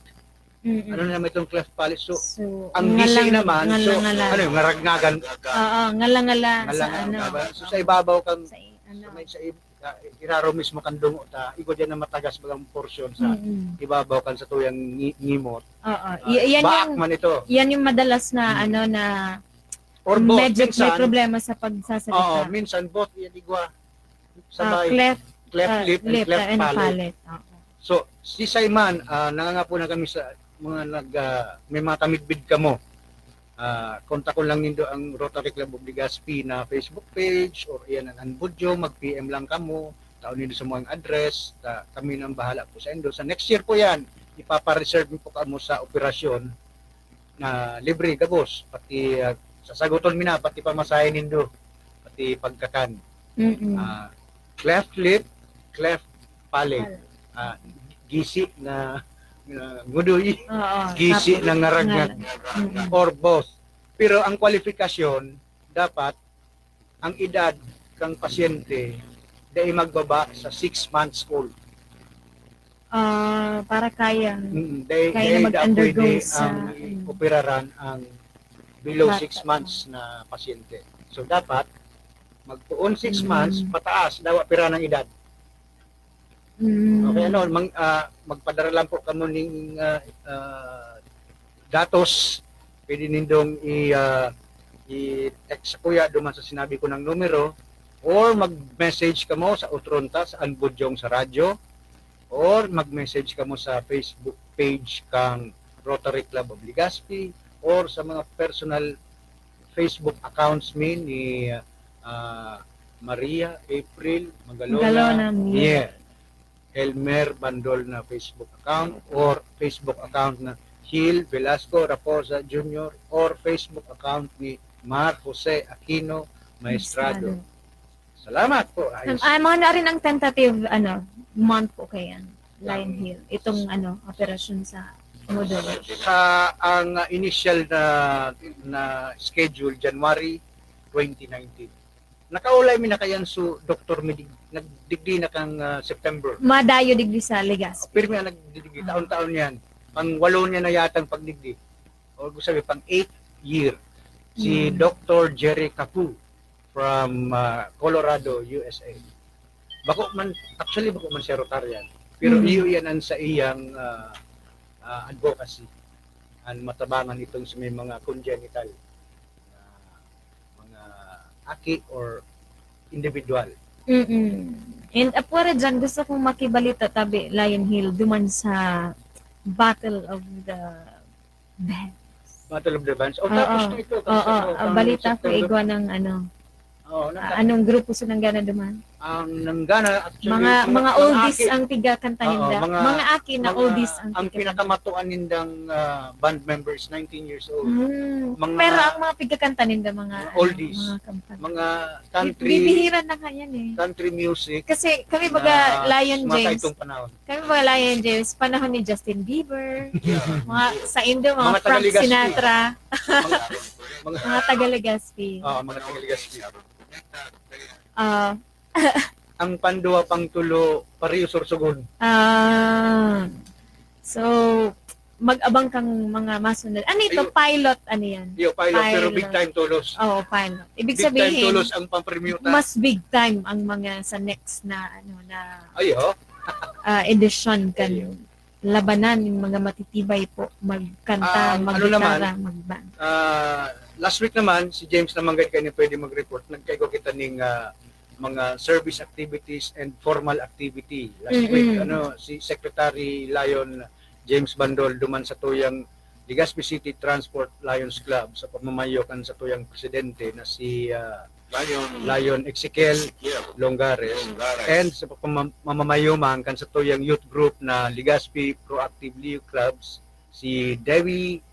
Mm-mm. Ano naman itong cleft palate? So, So, ang gisi ngalang-, naman, so, ngalang-ngalang. Ano yung ngaragnagan? Oo, ngalang-ngalang sa Ngalang-ngalang ano. ba? So, sa ibabaw kang, Sa i-, ano. sa may, sa i-, sa iraro mismo kang dungo ta, igwa dyan na matagas bagang porsyon sa Mm-mm. ibabaw kan sa tuyang ngi-, ngimot. Oo. Ah, Y-, yan baak yung, man ito. Yan yung madalas na, Mm. ano, na Or both, medyo may minsan, problema sa pagsasalita. Oo, minsan both, yan igwa. Ah, Sabay, cleft, cleft ah, lip and lip, cleft ah, and palate. Palate. Oo. So, si Simon, ah, nangangapuna kami sa mga nag, ah, may mga kamidbid kamo. Ah, kontakon lang nindo ang Rotary Club of Legazpi na Facebook page or iyan ang Anbudyo, mag-P M lang kamo, taon nindo sa mga address, ta, kami nang bahala po sa indo. Sa next year po yan, ipapa-reserve po kamo sa operasyon na libre, gabos. Pati, ah, sasaguton mi na, pati pamasahe nindo, pati pagkakan. Mm-mm. Ah, cleft lip, cleft palate. Palate. Ah, gisi na, na ngudoy, Oo, gisi tapos na ngaragngag, ngarag-, mm-mm. or both. Pero ang kwalifikasyon, dapat ang edad kang pasyente dai magbaba sa six months old. Ah, para kayang, Mm, dai, kaya na dai dapat mag-undergo pwede sa, ang mm. operaran ang below Bata. six months na pasyente. So, dapat magtuon six Mm. months pataas, dawa pira ng edad. Mm. Okay, ano, mang-, ah, magpadara lang po kamo ning, ah, ah, datos. Pwede nindong i, ah, i-text sakuya duman sa sinabi ko nang numero, or mag-message kamo sa Utronta, sa An Budyong sa Radyo, or mag-message kamo sa Facebook page kang Rotary Club of Legazpi, or sa mga personal Facebook accounts mi ni, ah, Maria April Magalona, Magalona Mier. Mier, Elmer Bandol na Facebook account, or Facebook account na Gil Velasco Raposa Junior, or Facebook account ni Mar Jose Aquino Maestrado. Maestrado. Salamat po. Ayos. Ay, mga na rin ang tentative, ano, month po kaya, Lion Ang Hill. Itong, ano, operasyon sa Modol. Sa ang, uh, initial na, na schedule, January twenty nineteen. Nakaulay mi na kayan su doktor mi dig-, nagdigdi na kang, uh, September. Madayo digdi sa Legazpi. Pirmi ang nagdigdi, taon-taon yan. Pang walo niya na yatang pagdigdi. O gusto sabi, pang eighth year. Si Hmm. Doktor Jerry Capu from, ah, Colorado, U S A. Bako man, actually, bako man siya Rotarian. Pero Hmm. iyo yan ang sa iyang, ah, ah, advocacy. Ang matabangan itong sa may mga congenital na mga aki or individual. Mm-mm. And apwera dyan, gusto kong makibalita, tabi, Lion Hill, duman sa Battle of the Bands. Battle of the Bands. O, Oo. Tapos na ito. Oo. Tapos na ito. Ang Kang balita ko, September. Igwa ng ano, Oo, ah, nagka- anong grupo sa nanggana duman? Ang nanggana, actually, Mga, mga, mga mga oldies aki. Ang tigakanta Oo, ninda. mga, Mga aki na mga, oldies ang ang tigakanta. Pinakamatuan nindang, ah, band members, nineteen years old. Hmm. Mga Pero ang mga pigkakanta ninda, mga, mga ano, oldies. Mga kanta. Mga country, Bibihira na nga yan eh. Country music Kasi kami baga na Lion mga James. Kaitong panahon. Kami mga Lion James, panahon ni Justin Bieber, Yeah. mga sa Indo, mga Mga Frank taga-Legazpi. Sinatra, Mga, mga, mga taga-Legazpi. Oo, mga taga-Legazpi. Ah, Ang panduwa, pangtulo, pareho Sorsogon. Ah. So, mag-abang kang mga masunod. Ano ito? Ayun. Pilot, ano yan? Yo, pilot, pero Pilot. Big time tolos. Oo, pilot. Ibig Big time sabihin, tolos ang pampremyo ta. Mas big time ang mga sa next na, ano, na, Ayo. ah, edisyon kan Ayo. labanan yung mga matitibay po magkanta, Ang ano maggitara, naman, magband. Ah, last week naman, si James naman gad kayo pwede mag-report. Nagkaigo kita ning, ah, mga service activities and formal activity. Last Mm-mm. week, ano, si Secretary Lion James Bandol duman sa tuyang Legazpi City Transport Lions Club sa pamamayo kan sa tuyang presidente na si, ah, Lion Lion Ezekiel Ezekiel Longares. Longares. And sa pamam-, mamamayo man kan sa tuyang youth group na Legazpi Proactive Leo Clubs, si Dewi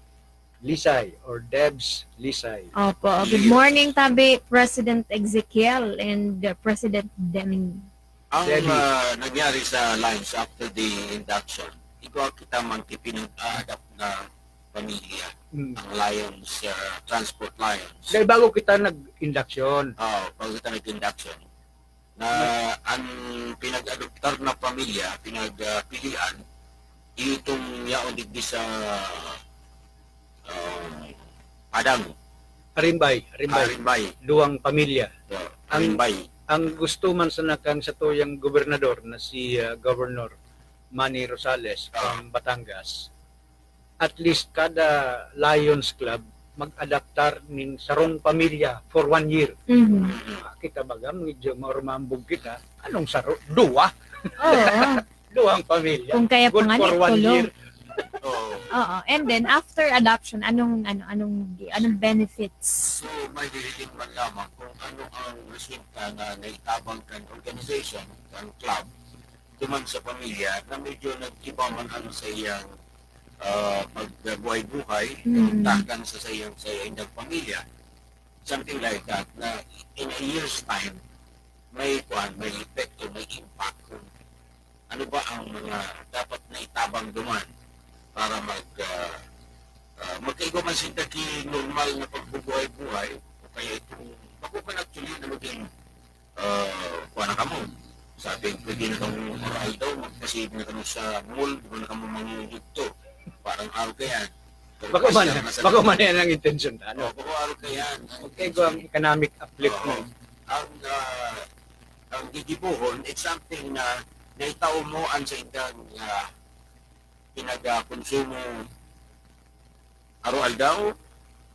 Lisay or Debs Lisay. Opo. Good Yes. morning, tabi, President Ezekiel and, uh, President Deming. Ang, Debbie. ah, nangyari sa Lions after the induction, igwa kita man ti pinag-a-adapt na pamilya, Mm. ang Lions, ah, Transport Lions. Dahil bago kita nag-induction. Oo, bago kita nag-induction. Na ang pinag-adoptar na pamilya, pinagpilian, itong yaon digdi sa, ah, Padang. Arimbay, Arimbay. Arimbay. Duwang pamilya. Yeah, Ang Arimbay. Ang gusto man sana kan satuyang gobernador na si, ah, Governor Manny Rosales Ah. from Batangas, at least kada Lions Club mag-adaptar nin sarong pamilya for one year. Mhm. Ah, kita baga, medyo maurumambog kita. Anong saro? Duwa? Oo. Duwang pamilya. Kung kaya Good pa nga for ni one Tulo. year. Oo. Oo. And then, after adoption, anong, ano, anong, anong benefits? So, may hiniling man lamang kung ano ang resulta na naitabang kan organization, kan club, duman sa pamilya, na medyo nag-iba man ang sa iyang, ah, pagbuhay-buhay, Mm. takan sa, sa iyang, sa iyang pamilya. Something like that, na in a year's time, may kwan, may epekto, may impact kung ano ba ang mga dapat na itabang duman para mag, ah, ah, magkaigo man sinda ki normal na pagbubuhay-buhay, o kaya itong, bako man actually na maging, ah, kuha na kamo. Sabi, pwede na kamo araw-aldaw, magpasave na kamo sa mall, di ba na kamo mangungugto. Parang araw kaya. Pero Bako man, kasi yan, nasa bako man yan ang intensyon, ano? Oh, bako araw kaya. Magkaigo ang economic upliftment. Oo. Ang, ah, ang gigibohon, it's something na naitao mo ang sa indang, ah, pinag-, ah, konsumo araw-aldaw,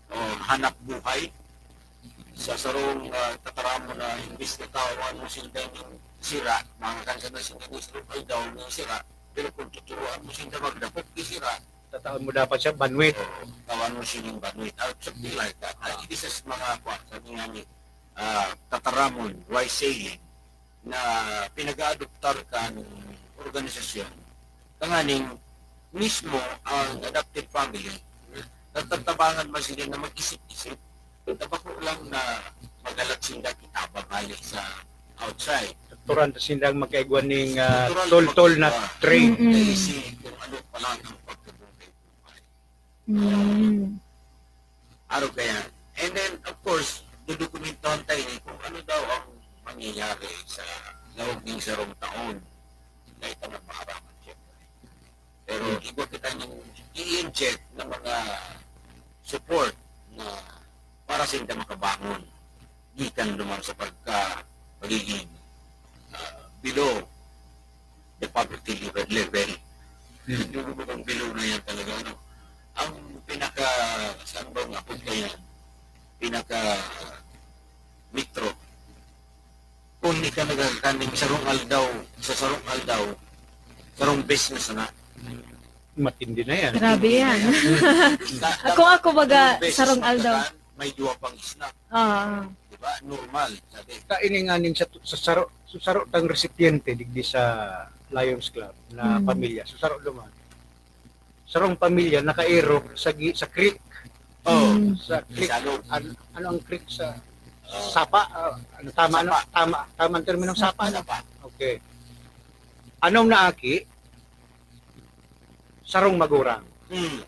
o hanap buhay. sa sarong, ah, tataramon na imbis na tawan mo sinda ning sira, mga kansa na sinda ning sarong aldaw ning sira, pero kung tuturuan mo sinda magdapot ning sira, tataon mo dapat siya banwit. Oo, tawan mo sining banwit. Or something like that. Ah, it is sa mga, kwa, sa mga ni, ah, tataramon, wise saying, na pinag-aadoptar kan organisasyon. Tanganing mismo ang adopted family, natatabangan man sila na mag-isip-isip. Tabako lang na magalat sinda kitabang hali sa outside. Turan ta sindang magkaigwa ning, ah, Natural toltol na mag-, ah, train. Mm-mm. Naisip kung ano pa lang ang pagkabuhay. Mm. Araw kaya. And then, of course, dudokumentohan tayo ni kung ano daw ang mangyayari sa loob ng sarong taon. Dahil ka nagmaharaman, siyempre. Pero iba kita yung i-inject ng mga support na para sa inda makabangon. Gikan naman sa pagka, pagiging, ah, below the poverty level. Hmm. Yung mga below na yan talaga, ano? Ang pinaka, saan ba nga punta yan? Pinaka metro. Kung di ka nagkakaning sarong aldaw, sa sarong aldaw, sarong business na. Matindi na yan. Grabe yan. Sa, Ako, ako baga, sarong business sarong na aldaw. Tagaan, may duwa pang snack. Ah. Di ba? Normal, sabi. Kaini nga ning sa, sa saro, sa saro tang resipiente digdi sa Lions Club na Hmm. pamilya. Sa saro duman. Sarong pamilya nakairog sa gi-, sa creek. Oh, Hmm. Sa creek. Salog. An-, ano ang creek sa Oh. sapa? Ah, ano, tama, ano? Sapa. Tama, tama ang terminong sapa, ano? Sapa. Okay. Anong naaki? Sarong magurang. Hmm.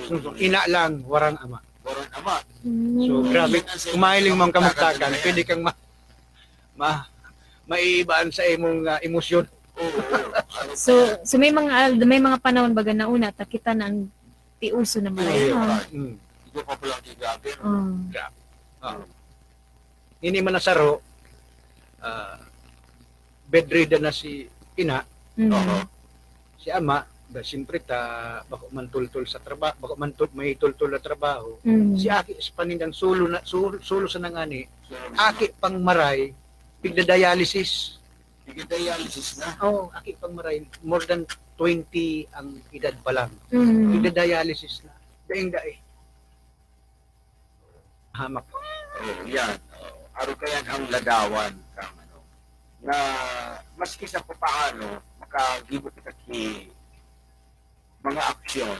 So, so, ina lang, warang ama. Warang ama. Mm. So, grabe, Yan ang sa-, kumain lang mga kamugtakan, kamugtakan na yan. Pwede kang ma-, ma-, maiibaan sa imong, ah, emosyon. Oo, oo. So, so may mga al-, may mga panahon baga nauna, ta kita na ang tiuso na Ay, malayo. Ay, Mm. Ito pa pala ang kigabi, no? Mm. Grabe. Ah. Ini man nasaro, ah, bedridden na si ina. Mm. Oo. Si ama, da, siyempre ta, bako man tultol sa traba-, bako man tul-, may tultol na trabaho. Mm. Si aki, sa panindang solo na, solo, solo sa nangani. Solo na. Aki pang maray, pigda-dialysis. Pigda-dialysis na? Oo, aki pang maray, more than twenty ang edad pa lang. Mm. Pigda-dialysis na. Daing-daing. Hamak. Oh, yan. Oh, aro kayan ang ladawan kang ano, na maski sa papaano, makagibo kita ki mga aksyon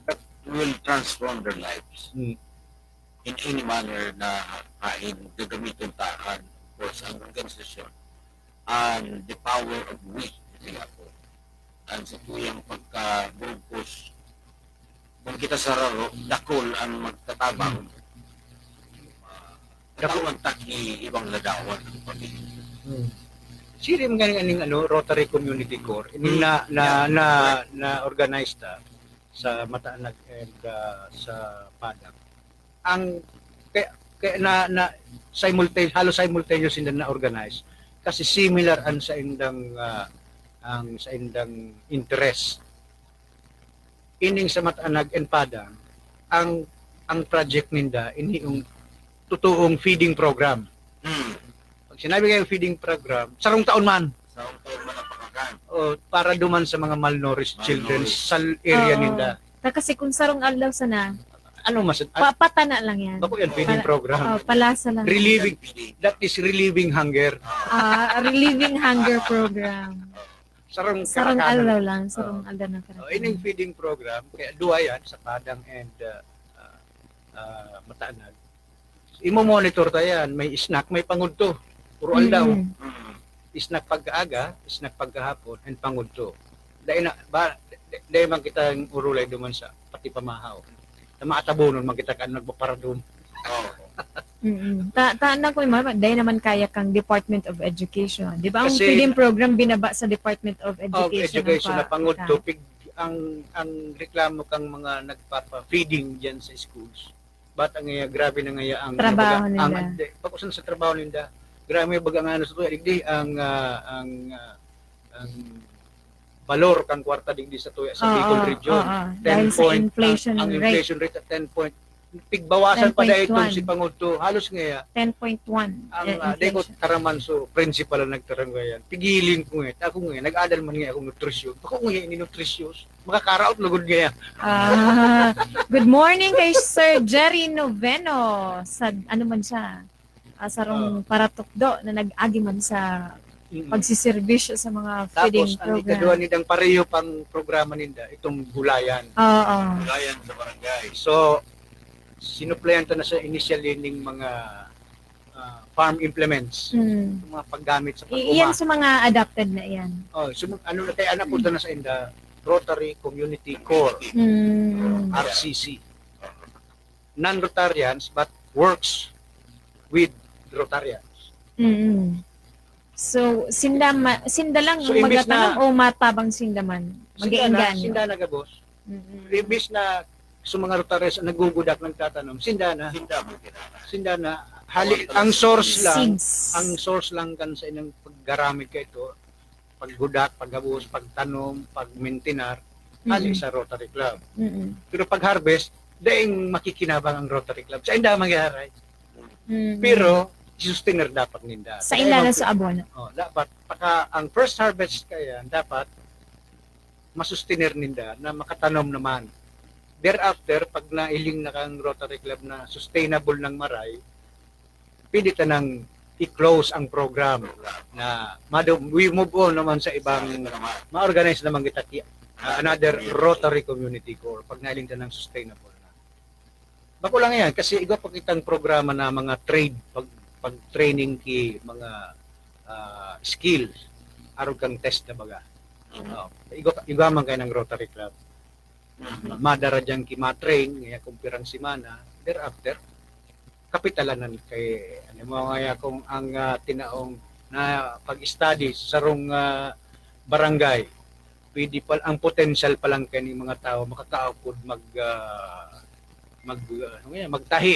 that will transform their lives Hmm. in any manner na hain gagamiton ta, and of course, ang organisasyon and the power of we, kaya po, ang sa tuyang pagkaburugkos, kung kita sa raro, dakul ang magtatabang. Ah, Dakul. Katawan ta ki ibang ladawan ang pamilya. Hmm. Siring nga ning, ano, Rotary Community Corps, ini Hmm. na, na, Yeah. na, na-organize ta sa Mataanag and, ah, sa Padang. Ang, kaya, kaya na, na simultane-, halos simultaneous sinda na-organize kasi similar ang sa indang, ah, ang sa indang interest. Ining sa Mataanag and Padang, ang, ang project ninda, ini yung totoong feeding program. Hmm. Pag sinabi kayong feeding program, sarong taon man. Sarong taon man ang pakakan. O, para duman sa mga malnourished children Malnourished. sa area Oo. ninda. Ta kasi kung sarong aldaw sana, Ano mas, pa-, patana lang yan. Bako yan, feeding Pala-, program. oh, palasa lang. Relieving, that is relieving hunger. Ah, relieving hunger program. Sarong Sarong karakanan. aldaw lang, sarong Ah. aldaw ng Oh, karakanan. Ining feeding program, kaya duwa yan, sa Padang and, ah, ah, ah, Mataanag. Imo-monitor ta yan, may snack, may pangudto. Puro aldaw. Mm. Snack pagkaaga, snack pagkahapon, and pangudto. Dahil na, ba, dahil man kita ang urulay duman sa pati pamahaw. Na maatabonon man kita kan nagpaparadom. Oo. Mm-mm. Ta, ta, na ko, ma, dahil naman kaya kang Department of Education. Di ba ang Kasi feeding program binaba sa Department of Education, Education ang na pa-, pangudto, ka- pig-, ang, ang reklamo kang mga nagpapa-feeding dyan sa schools. Bata nga, grabe na nga ang, Trabaho ang, nila. ang, di, pag-usan sa trabaho ninda. Grabe baga nga ano sa tuya, digdi, ang, ah, ang, ah, ang valor kang kwarta digdi sa tuya sa Oo, Bicol region. oo. Dahil sa ten point, inflation ang, ang rate. inflation rate at ten point, Pigbawasan pa dahil itong Ten point one. Si Panguto. Halos ngaya, ten point one. Ang uh, dahil ko taraman so principal ang nagtaram ngayon. Pigiling ko ngayon. Ako ngayon, nag-adal man ngayon akong nutrition. Ako ngayon, ini nutrition. Makakaraot lugod ngayon. Ah, good morning kay Sir Jerry Noveno. Sa ano man siya? Ah, sarong paratukdo na nag-agi man sa pagsiservisyo sa mga feeding Tapos, ang program. Ikaduha nidang pareho pang programa ninda, itong gulayan. Oo. Gulayan sa barangay. So, sinuplayan ta na siya initially ning mga ah, farm implements, Mm. mga paggamit sa I- Iyan pag-uma. Sa mga adapted na iyan. Oh, so, ano na kaya napunta na sa inda, Rotary Community Corps, Mm. R C C. Non-Rotarians but works with Rotarians. Mm. So, sinda ma- sinda lang So, ang imbis magatanom na- o matabang sinda man? Sinda na, Mag-iinganyo? sinda na gabos. Mm. Imbis na sa mga Rotarians ang naggugudak, nagtatanom, sinda na. Sinda mo kinara. Sinda na. Hali, ang source lang, Seeds. Ang source lang kan sa inyong paggaramit ka ito, paggudak, paggabos, pagtanom, pagmintinar, hali Mm. sa Rotary Club. Mm. Pero pag harvest, daing makikinabang ang Rotary Club. Sa inda mangyari. Mm. Pero, sustainer dapat ninda. Sa inda na sa abono. Oh, dapat, paka, ang first harvest kaya, dapat masustener ninda na makatanom naman. Thereafter, pag nailing na kang Rotary Club na sustainable ng maray, pwede ta nang i-close ang program na madu- we move on naman sa ibang ma-organize naman kita ki- another Rotary Community Corps pag nailing ta ng sustainable na. Bako lang yan kasi igwa pa kitang programa na mga trade pag pag-training ki mga ah, skills arog kang test na baga. Oh, igwa, igwa man kayo ng Rotary Club. Madara dyan ki ma-train, ngaya kung pirang semana, thereafter, kapitalanan kay, ano mo ngaya kung ang ah, tinaong na pag-study sa sarong ah, barangay, pwede pa, ang potential pa lang kani mga tao makakaukod mag, ah, mag, ah, ano nga yan, magtahi.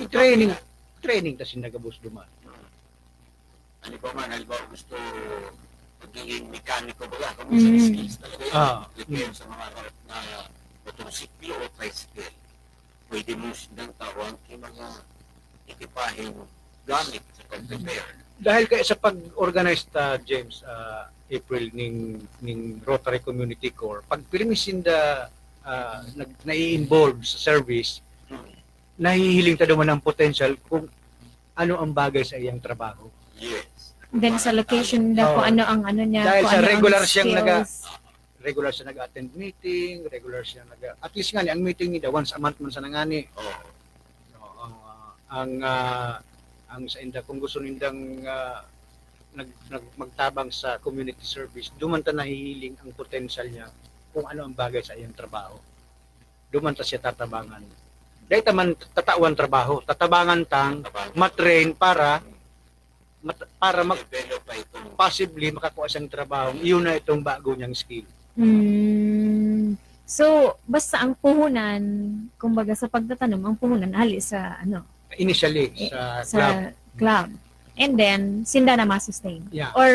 Training, training ta sinda gabos duman. Ano ba man, halimbawa gusto magiging mekaniko ba? Kung sa Mm. Skills talaga yun. Ah. Prepare sa mga harap na motorsiklo o tricycle. Pwede mo silang tawag yung mga ekipaheng gamit sa pag-prepare. Dahil kaya sa pag-organize ta, James, ah, April, ning, ning Rotary Community Corps, pag pirmi sinda ah, nag, nai-involve sa service, nahihiling ta duman ang potential kung ano ang bagay sa iyang trabaho. Yes. Then sa location na Oo. Kung ano ang ano niya, Dahil kung sa ano ang regular siyang skills. naga- Regular siya nag-attend meeting, regular siya nag at least nga ni ang meeting nila once a month man sa nangani. Oh. No, ang ah, ang ah, ang sa inda kung gusto nindang ah, nag, nag, magtabang sa community service, duman ta nahihiling ang potential niya kung ano ang bagay sa iyang trabaho. Duman ta siya tatabangan. Dahil ta man tatawan trabaho, tatabangan tang matrain para mat, para mag, Develop pa itong possibly makakuha siyang trabaho. Iyon na itong bago niyang skill. Hmm. So, basta ang puhunan, kumbaga sa pagtatanom, ang puhunan hali sa ano, Initially, eh, sa, sa club. club. And then, sinda na masustain. Yeah. Or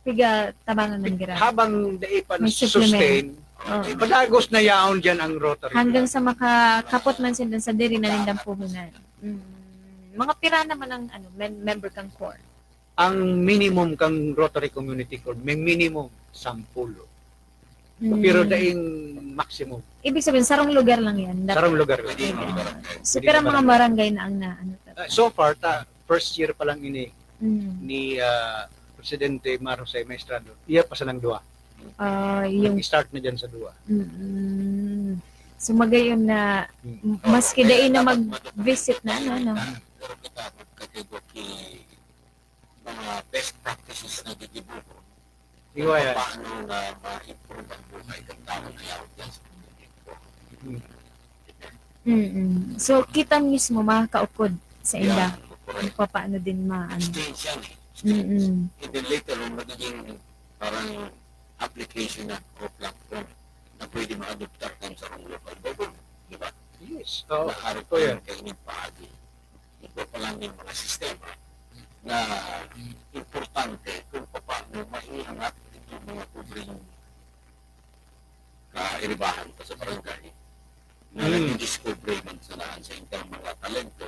piga tabangan ng gira. Habang dai pa May sustain, Oh. Padagos na yaon dyan ang Rotary Hanggang Club. Sa makakapot man sinda sa diri na nindang puhunan. Mm. Mga pira naman ang ano, mem- member kang core. Ang minimum kang Rotary Community Corps, may minimum, sampulo. Mm. Pero daing maximum, Ibig sabihin, sarong lugar lang yan. Dapat. Sarong lugar. Pwede yung barangay. So, pero mga barangay na ang na, ano, Ah, so far, ta, first year pa lang ini Mm. ni ah, Presidente Mar Jose Maestrado, iya pa sanang duwa. Ah, yung Nag-start na dyan sa duwa. Mm. So, magayon na, Mm. maski dai na mag-visit na, ano, no? Pero kita, magkakaiba ki mga best practices na gigibuhon. Iwa yan. Paano na ma-improve ang buhay ng tao na yaon dyan sa community ko. Mm. Mm-mm. So, kita mismo makakaukod sa inda. Yan, correct. Kung paano din ma-, ano. Stage yan eh. Mm-mm. And then later on, magiging parang application na o platform na pwede ma-adoptar tayo sa mga local government. Di ba? Yes. Oo, Naharap ito pa yan. Yung kaining paagi. Ito pa lang yung mga sistema na importante kung paano maiangat itong mga pobreng kairibahan pa sa barangay. na nagdi-discover man sa daan sa ilang mga talento,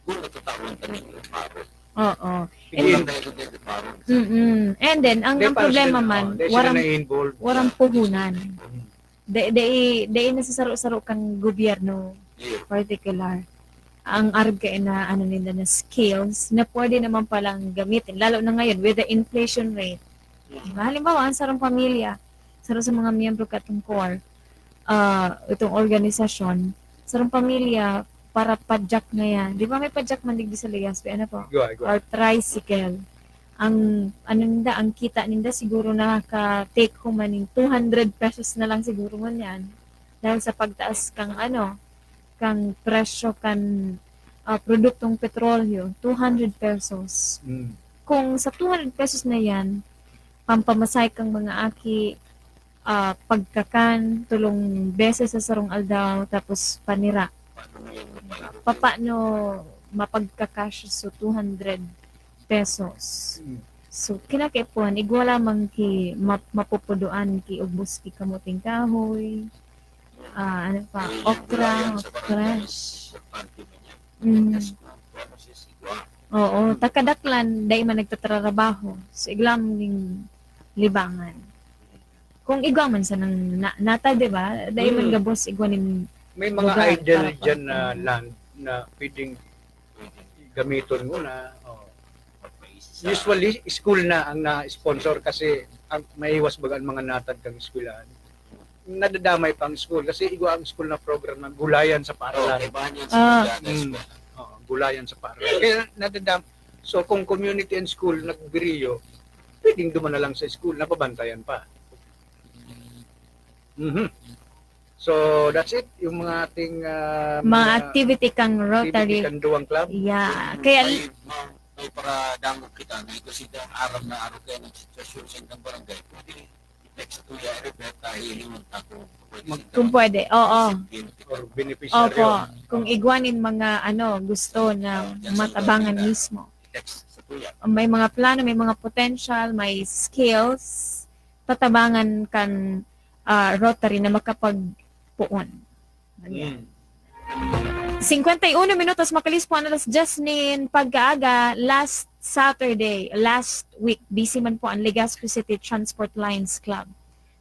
kung natatawan ka ninyo, paro. Oo. Kung natatawan ka ninyo, paro. Mm-mm. And then, ang, Hindi, ang parang problema sila, man, oh, hindi sila warang, na-involve. warang puhunan. Mm. Dai, dai, dai nasasaro-saro kan gobyerno Yeah. particular. Ang arog kayo na, ano nila na skills na pwede naman palang gamitin. Lalo na ngayon with the inflation rate. Diba? Halimbawa, ang sarong pamilya, sarong sa mga miyembro katong core, ah, itong organisasyon, sarong pamilya para padyak na yan. Di ba may padyak man digdi sa Legazpi? Ano po? Igwa, igwa. Or tricycle. Ang, ano ninda, ang kita ninda siguro nakaka-take home man yung two hundred pesos na lang siguro man yan. Dahil sa pagtaas kang ano, kang presyo kan ah, produktong petrolyo, two hundred pesos. Mm. Kung sa two hundred pesos na yan, pampamasahe kang mga aki, ah, pagkakan, tulong beses sa sarong aldaw, tapos panira. Papaano mapagkakasya so two hundred pesos? Mm. So, kinakaipuhan, igwa lamang ki map- mapupuduan ki ubos ki kamuting kahoy, ah, ano pa, okra, fresh. Mm. Oo, takadaklan, dai man nagtatrabaho. So, igwa lamang ning libangan. Kung igwa man sa nang na, nata, di ba? Dai man Mm. gabos igwa ning May mga lugar idle para dyan na pagkain. Land na pwedeng gamiton mo na. Oh. Usually, school na ang na-sponsor kasi ang maiwas baga ang mga natad kang eskwelahan. Nadadamay pa ang school kasi igwa ang school na program na gulayan sa Oh, paaralan. kaibahan yan Ah. sa Mm. Oo, gulayan sa paaralan. Kaya nadadam. So, kung community and school nagbiriyo, pwedeng duman na lang sa school, napabantayan pa. Mhm. So, that's it. Yung mga ating ah, Mga activity kang activity Rotary. Kang duwang club. Yeah. Kaya, May, may, may paradangog kita na ito si Dan Aram na araw kaya ng sitwasyon sa inyong barangay. Pwede i-text sa Kuya Herbert, ah, hihingon ako. kung pwede, oo. Or beneficiaryo. Opo. Kung igwa nin mga ano, gusto na matabangan mismo. I-text sa Kuya. May mga plano, may mga potential, may skills, tatabangan kan ah, Rotary na makapagpoon. Ayan. Mm. Cincuenta y uno minutos makalis po ang alas diyes nin pagkaaga last Saturday, last week. Busy man po ang Legazpi City Transport Lions Club.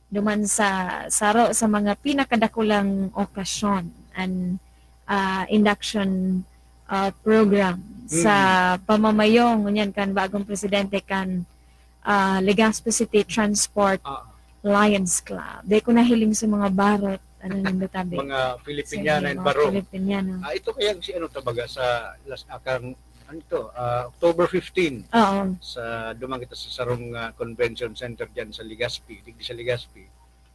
Duman sa saro sa mga pinakadakulang okasyon, an ah, induction ah, program sa pamamayong ngunyan kan bagong presidente kan ah, Legazpi City Transport Ah, Lions Club. Di ko nahiling sa mga barot, ano nang natabi. mga Filipiniana and Baro. Filipiniana. Ah, ito kaya si ano tabaga sa last akang ano to, ah, October fifteen Oo. sa duman kita sa sarong ah, convention center diyan sa Legazpi, digdi sa Legazpi.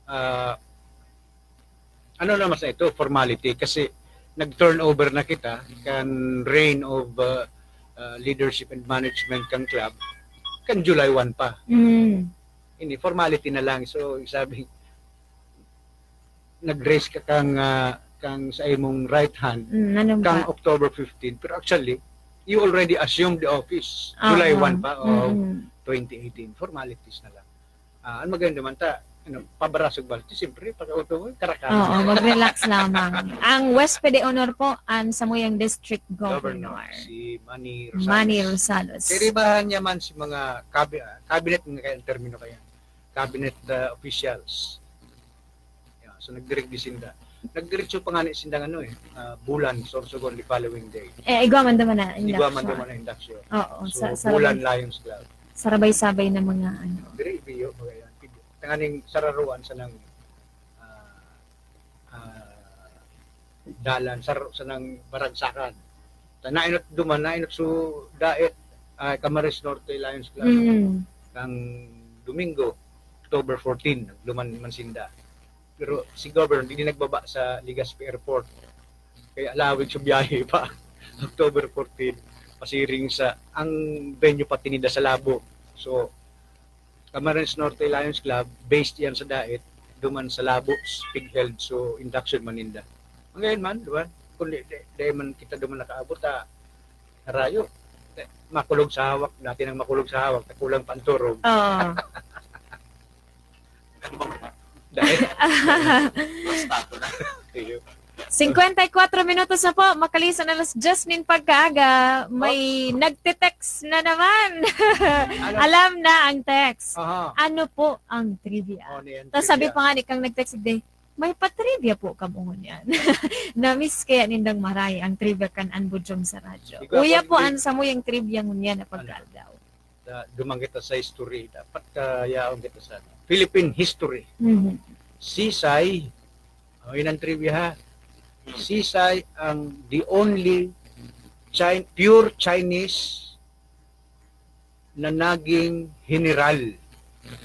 Ah, ano naman sa ito, formality kasi nag-turnover na kita kan reign of ah, ah, leadership and management kang club kan July one pa. Mm. Ini formality na lang. So, sabi, nag-raise ka kang ah, kang sa imong right hand Mm, ano kang ba? October fifteen, pero actually you already assumed the office Ah, July ah. one pa of Mm. twenty eighteen. Formalities na lang. Ah, ang maganda man ta, ano, pabarasog ba? Siyempre, pag-auto mo, karakan. Oo, mag-relax lamang. Ang Huwes de Honor po, ang samuyang District Governor. Si Manny Rosales. Manny Rosales. Kiribahan niya man si mga cabi- ah, cabinet nga kaya ang termino kaya. Cabinet ah, officials. Yeah, so nagdirek di sinda. Nagdiretso pa nga ni sindang ano eh, ah, Bulan, Sorsogon the following day. Eh, igwa man duman na Igwa man induction. Duman na induction. Oo, So, sa, Bulan sarabay, Lions Club. sarabay-sabay na mga ano. Very biyo, mga yan. Tanganing sararuan sa nang ah, ah, dalan, sar sa nang baragsakan. Ta nainot duman, nainot su Daet, ah, Camarines Norte Lions Club. Mm. Kang Domingo, October fourteen, nagluman man sinda. Pero si Governor, hindi nagbaba sa Legazpi Airport. Kaya lawig sa biyahe pa. October fourteen, pasiring sa, ang venue pati nila sa Labo. So, Camarines Norte Lions Club, based yan sa Daet, duman sa Labo, pig-held, so induction man ninda. Ngayon man, di ba? Kung di, di, di man kita duman nakaabot, ah, harayo. Eh, makulog sa hawak, dati nang makulog sa hawak, kulang pa ang turog. Oo. Dahil, Basta ako na. Iyo. Singkwenta y kwatro minutos na po, makalisan alas diyes nin pagkaaga, may nagte-text na naman. Alam na ang text. Aha. Ano po ang trivia? Oh, ano yan, Tapos sabi trivia? pa nga ni kang nag-text, "Day, may pa-trivia po kamo ngunyan." Na-miss kaya nindang maray ang trivia kan Anbujong sa radyo. Ikaw, Uya Juan po Luis. ang samuyang trivia ngunyan na Ano? pagkaaldaw. Da-, duman kita sa history. Dapat kayaon kita sa Philippine history. Mhm. Sisay, oh, yun ang trivia ha. Sisay ang the only Chi-, pure Chinese na naging general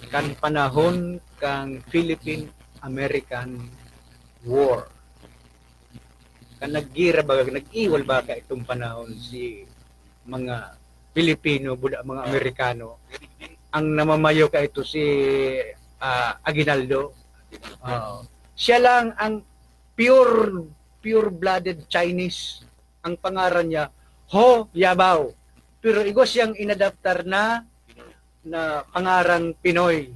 kan panahon kan Philippine-American War. Kan naggira baga, nag-iwal ba ka itong panahon si mga Pilipino, buda mga Amerikano, ang namamayo ka ito si, ah, Aguinaldo. Oo. Siya lang ang pure, pure-blooded Chinese. Ang pangaran niya, Ho Yabao. Pero igwa siyang inadaptar na, na pangarang Pinoy.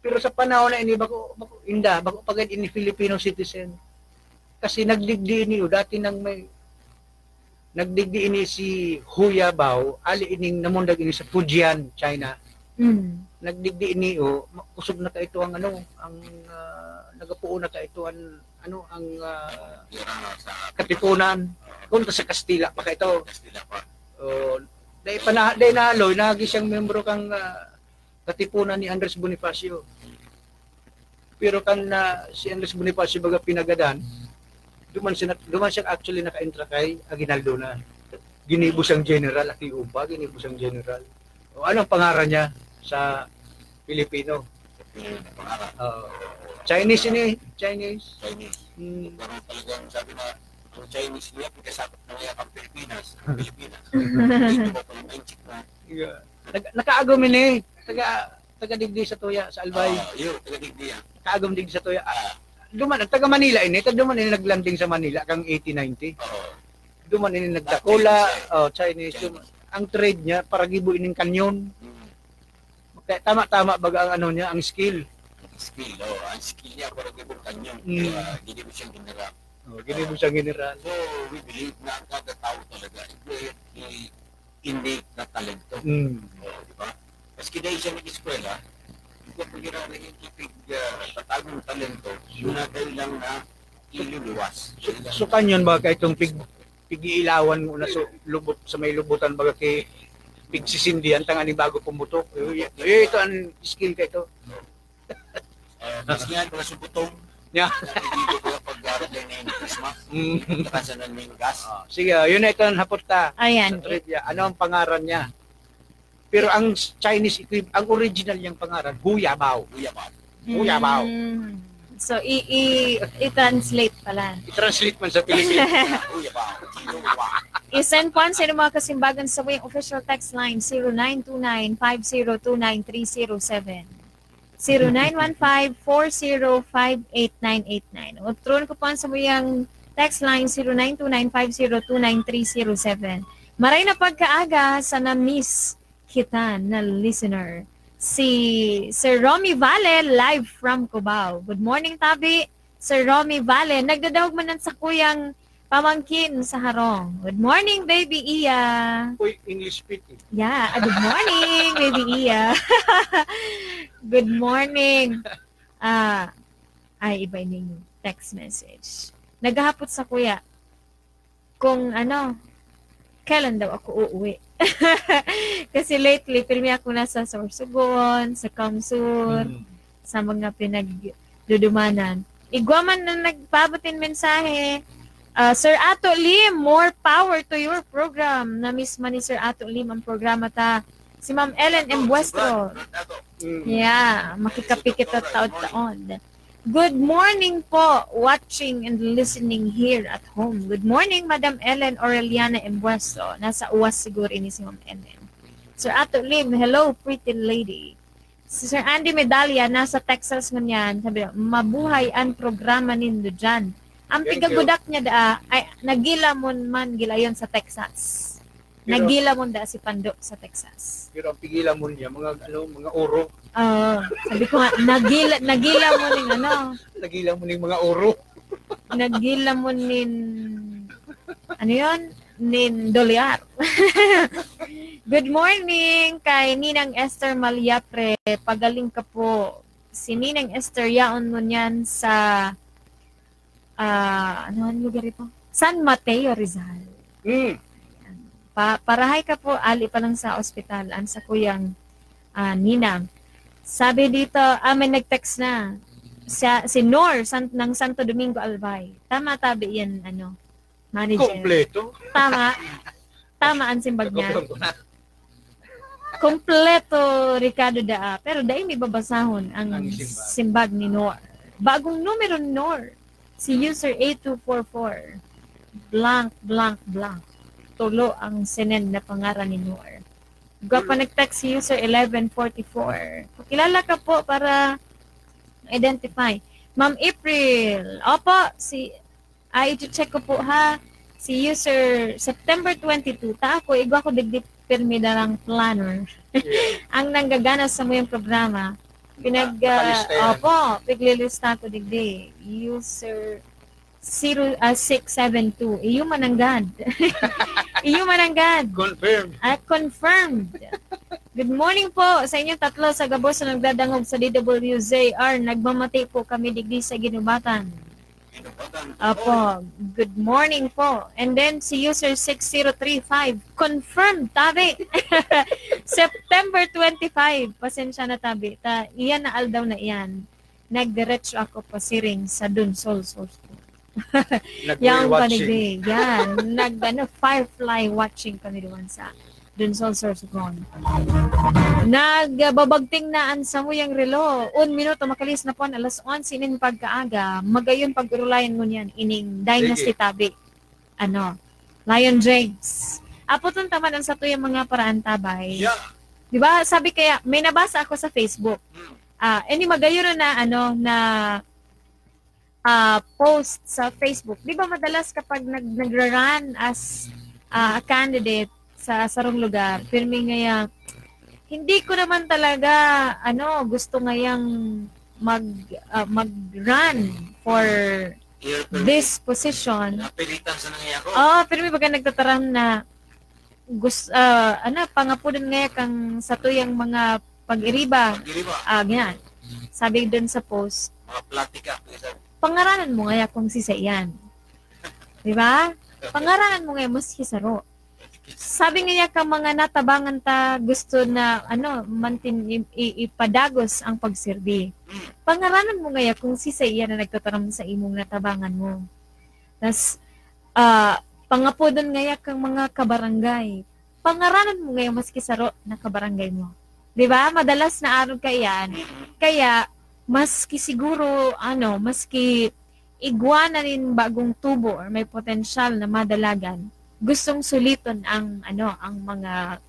Pero sa panahon na ini, bako, bako, inda, bako pa gad ini Filipino citizen. Kasi nagdigdi ini, o, dati nang may, nagdigdi ini si Hu Yabao, ali ining namundag ini sa Fujian, China. Mm. Nagdigdi ini, o, ma-, kusog na kaito ang ano, ang, ah, nagapuo na kaito ang, ano, ang, ah, Tira sa katipunan. Kung sa Kastila pa kaito. Kastila pa. O, dahil pa na, dahil nahaloy, nagi siyang membro kang, ah, katipunan ni Andres Bonifacio. Pero kan na si Andres Bonifacio baga pinagadan, duman siya, duman siya actually naka-entra kay Aguinaldo na. Ginibo siyang general, aki upa, ginibo siyang general. O, anong pangaran niya sa Pilipino? Yung pangalan. Oo. Chinese ini, Chinese. Chinese. Hmm. Pero talagang sabi na, ang Chinese niya, pagkasakot na niya ang Pilipinas. Ang Pilipinas. Dito ba pala yung chik na? Yeah. Nag-, nakaagom ini. Taga, taga digdi sa Tuya, sa Albay. Ah, yun, taga digdi yan. Kaagom digdi sa Tuya. Ah, duman, taga Manila ini. Taga duman ini naglanding sa Manila, kang eighteen ninety. Oo. Duman ini nagdakula. Chinese, eh. Oh, Chinese. Chinese. Duman, ang trade niya, paragibo ining kanyon. Mm. Kaya tama-tama baga ang ano niya, ang skill. Ang skill, oh. Ang skill niya, paragibo kanyon. Mm. Kaya, hindi mo siyang general. Oh, ginibo siyang general. So, we believe na ang kada tao talaga, may innate na talento. Mm. Oh, di ba? Maski dahil siya nag-eskwela, hindi ko pagkira na yung ipig, ah, tatagong talento, yun na dahil lang na iluluwas. So, kanyon ba kay itong pig-, pig-iilawan mo na so, lubot, sa may lubutan baga kay pigsisindihan, tanga ni bago pumutok. Eh, eh, ito ang skill ka ito. Ah, mas nga, mga subutong. Yeah. Hindi ko pala pag-aaral na yung Christmas. Mm. Saka sa naning gas. Ah, sige, ah, yun na ito ang hapot ta Ayan. sa trivia. Ano ang pangaran niya? Pero ang Chinese equip-, ang original niyang pangaran, Hu Yabao. Hu Yabao. Hu Yabao. Mm. So, i-, i-, i-translate pala. I-translate man sa Pilipino. Hu Yabao. Hu Yabao. I-send po ang sa inyong mga kasimbagan sa samuyang official text line, zero nine two nine five zero two nine three zero seven. Zero nine one five four zero five eight nine eight nine. Otron ko po ang samuyang text line, zero nine two nine five zero two nine three zero seven. Maray na pagkaaga sa na-miss kita na listener. Si Sir Romy Valle, live from Cubao. Good morning, Tabi. Sir Romy Valle, nagdadahog man ang sakuyang pamangkin sa harong. Good morning, Baby Iya. Uy, English speaking. Yeah, ah, good morning, Baby Iya. Good morning. Ah, ay, iba ining text message. Naghahapot sa kuya kung ano, kailan daw ako uuwi. Kasi lately, pirmi ako nasa Sorsogon, sa Kamsur, Mm. sa mga pinagdudumanan. Igwa man na nagpaabot nin mensahe, ah, Sir Ato Lim, more power to your program. Na-miss man ni Sir Ato Lim ang programa ta. Si Ma'am Ellen M. Buestro. Mm. Yeah, makikapikit at taon-taon. Good morning po, watching and listening here at home. Good morning, Madam Ellen Aureliana M. Buestro. Nasa uwas siguro ini si Ma'am Ellen. Sir Ato Lim, hello, pretty lady. Si Sir Andy Medalla, nasa Texas ngunyan. Sabi niya, "Mabuhay ang programa nindo dyan." Ang Thank you. pigagudak niya daa, ay, nagilamon man gilayon sa Texas. Pero Nagilamon daa si Pando sa Texas. Pero ang pigilamon niya, mga, ano, mga oro. Oo. Sabi ko nga, nagila-, nagilamon yung ano. Nagilamon yung mga oro. Naghilamon nin, ano yon? Nin dolyar. Good morning kay Ninang Esther Maliapre. Pagaling ka po. Si Ninang Esther yaon ngunyan sa, ah, ano ang lugar ito? San Mateo, Rizal. Hmm. Pa, parahay ka po, ali pa lang sa ospital, ang sa kuyang ah, Ninang. Sabi dito, ah, may nag-text na. Siya, si Nor san, ng Santo Domingo, Albay. Tama tabi yan, ano, manager. Kompleto. Tama. Tama ang simbag niya. Nakukulang ko na. Kompleto, Ricardo Daa. Pero dai mi babasahon ang Ang simbag. Simbag ni Nor. Bagong numero, Nor. Si user eight two four four. Blank, blank, blank. Tulo ang sinend na pangaran ni Nor. Gwa pa nag-text si user eleven forty-four. Pakilala ka po para identify. Ma'am April. Opo, si, ah, i-check ko po ha. Si user September twenty-two. Ta ako, igwa ko digdi pirmi darang planner. Ang nanggagana sa muyang programa. Pinag, Nakalista yan. Opo, piglilista ko digdi. User zero, ah, six seven two. Iyo mananggad. Iyo mananggad. Confirm. Ah, confirmed. Good morning po sa inyong tatlo sa gabos na nagdadangog sa D W Z R. Nagmamati po kami digdi sa Ginubatan. Apo, good morning po. And then si user six zero three five, confirmed, tabi. September twenty-five, pasensya na, tabi. Ta, iyan na aldaw na iyan. Nagdiretso ako pasiring sa Dunsol Source Group. Yaong Nag-watching. Panigdi. Yan. Nag, ano, firefly watching kami doon sa Dunsol Sorsogon. Nagbabagting na ang samuyang relo. Un minuto, makalis na po ang alas onse nin pagkaaga. Magayon pag-urulayan ngunyan ining Dynasty Sige. Tabi. Ano? Lion James. Apo tong tamad ang satuyang mga paraan tabay. Yeah. Di ba? Sabi kaya, may nabasa ako sa Facebook. Hmm. Ah, any magayon na, ano, na ah, post sa Facebook. Di ba madalas kapag nag nagra-run as ah, a candidate sa sarong lugar, pirmi ngaya, hindi ko naman talaga, ano, gusto ngayang mag ah, mag-run for Here, this position. Napilitan sa nangyay ako. Oh, pirmi baga nagtataram na gus ah, ano, pangapodon ngaya kang satuyang mga pag-iriba. Pag-iriba. Ah, ganyan. Sabi dun sa post, Mga platika. Isa. Pangaranan mo ngaya kung sisay yan. Di ba? Pangaranan mo ngaya maski saro. Sabi ngaya ka mga natabangan ta gusto na ano, mantin i- i- ipadagos ang pagserbi. Pangaranan mo ngaya kung sisay yan na nagtataram sa imong natabangan mo. Tas ah, pangapodon ngaya kang mga kabarangay. Pangaranan mo ngaya maski saro na kabarangay mo. Di ba? Madalas na arog ka iyan. Kaya, maski siguro, ano, maski igwa na nin bagong tubo or may potensyal na madalagan, gustong suliton ang, ano, ang mga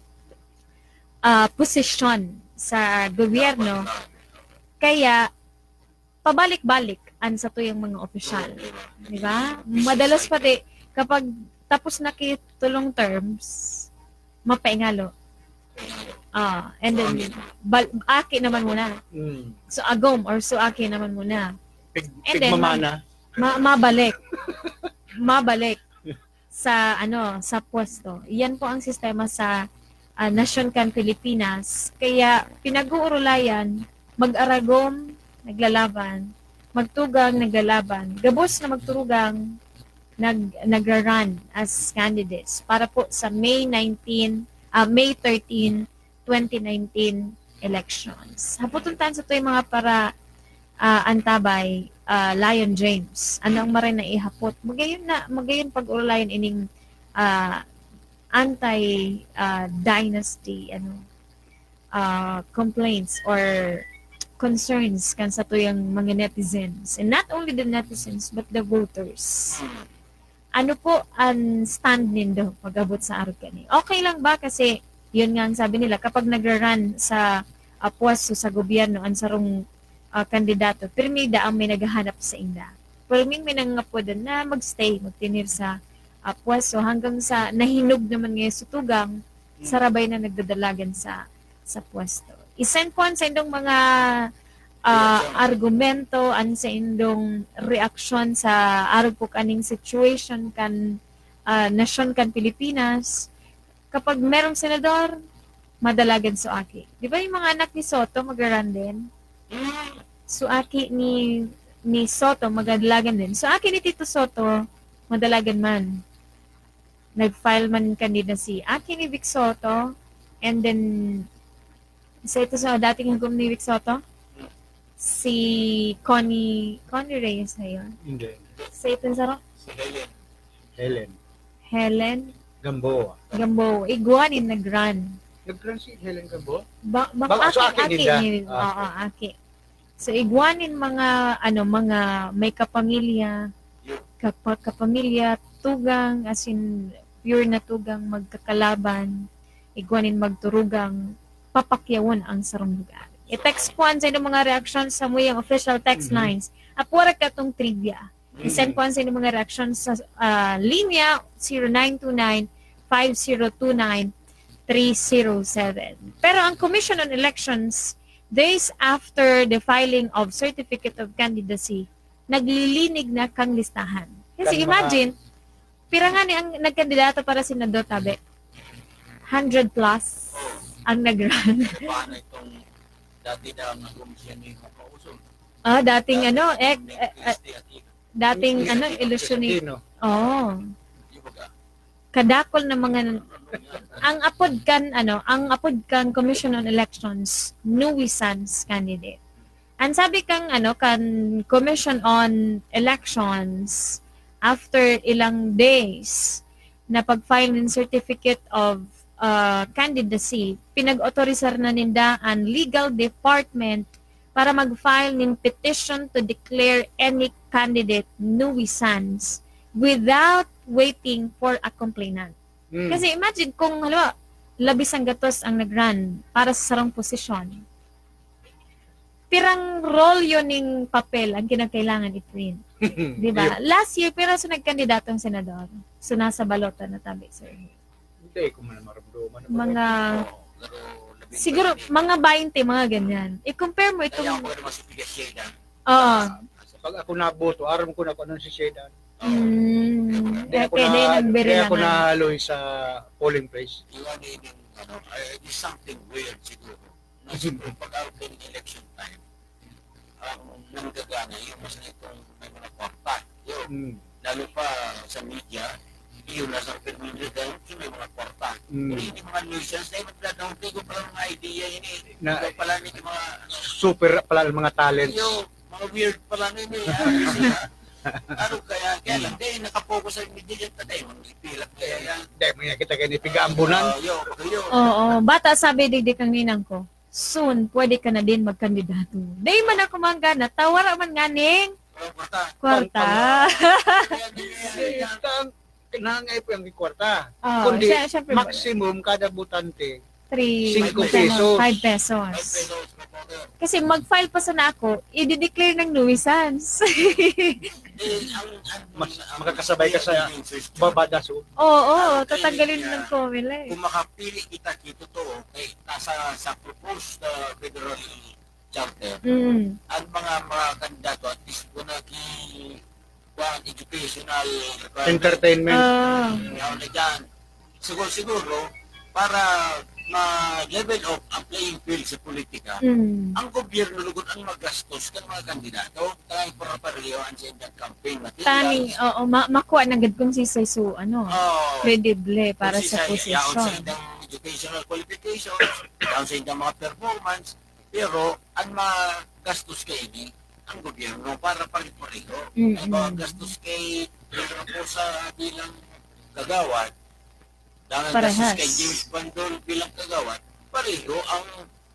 ah, posisyon sa gobyerno. Kaya, pabalik-balik ang satuyang mga opisyal. Di ba? Madalas pati, kapag tapos na ki tulong terms, mapaingalo. Ah, and then, bal- aki naman muna. Mm. So, agom or so aki naman muna. Pig, And then, pigmamana. Ma- mabalik. Mabalik sa ano, sa pwesto. Iyan po ang sistema sa ah, nasyon kan Pilipinas. Kaya pinag-uurulayan, mag-aragom, naglalaban, magtugang, naglalaban, gabos na magturugang, nag nagra-run as candidates para po sa May nineteen, ah, May thirteen, twenty nineteen elections. Hapoton ta sa to'y mga para ah, antabay ah, Lion James. Ano ang maray na ihapot? Magayon na, magayon pag-urulayan ining ah, anti ah, dynasty ano ah, complaints or concerns kan satuyang mga netizens, and not only the netizens but the voters. Ano po ang stand nindo pag-abot sa arog kani? Okay lang ba? Kasi yun nga ang sabi nila, kapag nagra-run sa ah, pwesto sa gobyerno ang sarong ah, kandidato, pirmi daang may naghahanap sa inda. Pirming may nangangapodan na magstay, magtinir sa ah, pwesto hanggang sa nahinog naman ngayon sa tugang, sarabay na nagdadalagan sa sa pwesto. I-send po ang sa indong mga ah, argumento, an saindong reaksyon sa arog ko kaning situation kan, ah, nasyon kan Pilipinas. Kapag merong senador, madalagan so aki. Di ba yung mga anak ni Soto, magra-run din? So aki ni, ni Soto, magadalagan din. So aki ni Tito Soto, madalagan man. Nag-file man candidacy. Aki ni Vic Soto, and then, sa ito sa dating hagom ni Vic Soto, si Connie, Connie Reyes na yun. Hindi. Sa ito sa Si Helen. Helen. Helen Gamboa. Gamboa. Igwa nin nag-run. Nag-run si Helen Gamboa? Ba, ba, Baka aki, sa akin aki din yan. Ni, Ah. Oo, aki. So, igwa nin mga, ano, mga may kapamilya, kapa, kapamilya, tugang, as in, pure na tugang, magkakalaban, igwa nin magturugang, papakyawon ang sarong lugar. I-text po ang sa inyong mga reaksyon sa muyang official text Mhm. lines. Apura ka itong trivia. I-send po ang sa inyong mga reaksyon sa ah, linya zero nine two nine, five zero two nine, three zero seven. Pero ang Commission on Elections, days after the filing of Certificate of Candidacy, naglilinig na kang listahan. Kasi Kan mga- imagine, pira nga ni ang nagkandidato para senador, tabi? Hundred plus ang nag-run. Paano itong dati na ang komisyon ni Makausog? Ah, dating ano, eh, eh, eh, Christy at Ika. dating Hindi, ano, hindi, illusionist. hindi, no? Oh, Di ba ka? Kadakol na mga, ang apod kan ano, ang apod kan Commission on Elections, nuisance candidate. Ang sabi kang ano, kan Commission on Elections, after ilang days na pag-file ng certificate of uh, candidacy, pinag-autorisar na ninda ang legal department para mag-file ng petition to declare any candidate nuisance without waiting for a complainant. Hmm. Kasi imagine kung, halimbawa, labis ang gatos ang nag-run para sa sarong posisyon. Pirang rolyo ning papel ang kinakailangan i-print. Di ba? Last year, pira sa nagkandidatong senador. So, nasa balota na tabi, sir. Hindi ko man marumduman. Mga, Oo, pero labing siguro, dalawa mga bainte, mga ganyan. I-compare mo Kaya itong... ako naman si Pigas Sheda. Oo. Pag ako naboto, aram ko na kung anong si Sheda. Mm, Kaya ako, okay, na, dahil nagbiri kaya lang ako nga. nahaloy sa polling place. Iwan din yung, ano, eh, is something weird siguro. Na siguro pag out ng election time, ang nanggagana yung mas na itong may mga kwarta. Yun. Hmm. Lalo pa sa media, yun na sa Fernando Dawson, may mga kwarta. Hmm. Pero hindi mga nuisance, dahil magdadawag ko pala mga idea yun eh. Na- Ikaw pala ni mga, ano, Super pala ang mga talents. Yo, mga weird pala nun eh. Ano siya? Ano kaya? Kaya lang, dahil nakapokus sa media dyan, patay, mga ipilak kaya yan. Dahil mga kita kayo ni Pigambunan. Ah, yo, yo. Oo, bata sabi digdi kang ninang ko, soon, pwede ka na din magkandidato. Dahil man ako manggana, tawara man nga ning Walang kwarta. kwarta. Kaya, kaya, kaya, Ang nangangay po yung kwarta. Ah, Kundi, siya- syempre, maximum kada botante, Three, Cinco ano, pesos. Five pesos. Five pesos na po, sir. Kasi mag-file pa sana ako, i-declare ng nuisance. Eh, ang, ang, Mas ang, makakasabay ka sa yung system. Babadaso. Oo, Ang tatanggalin training ng niya, COMELEC. Kung makapili kita kito to, okay, nasa sa proposed uh, federal charter, Mm. ang mga mga kandidato, at least kung naki kuwan, educational requirement, Entertainment. Ah. Yaw na dyan. Siguro, siguro, para ma-level up ang playing field sa politika, Mm. ang gobyerno lugod ang magastos kan mga kandidato, kaya para pareho ang sa inyong campaign materials. Tani, oo, ma- makuha na gud kung si Sesu, ano, Oh, credible para kung sa si Sesu, yaon sa posisyon. inyong educational qualifications, yaon sa inyong mga performance, pero ang magastos kay ini, ang gobyerno para pare-pareho. Mm-mm. Ay ba, gastos kay Pedro Posa bilang kagawad, dahil gastos Parehas. Kay James Bandol bilang kagawad, pareho ang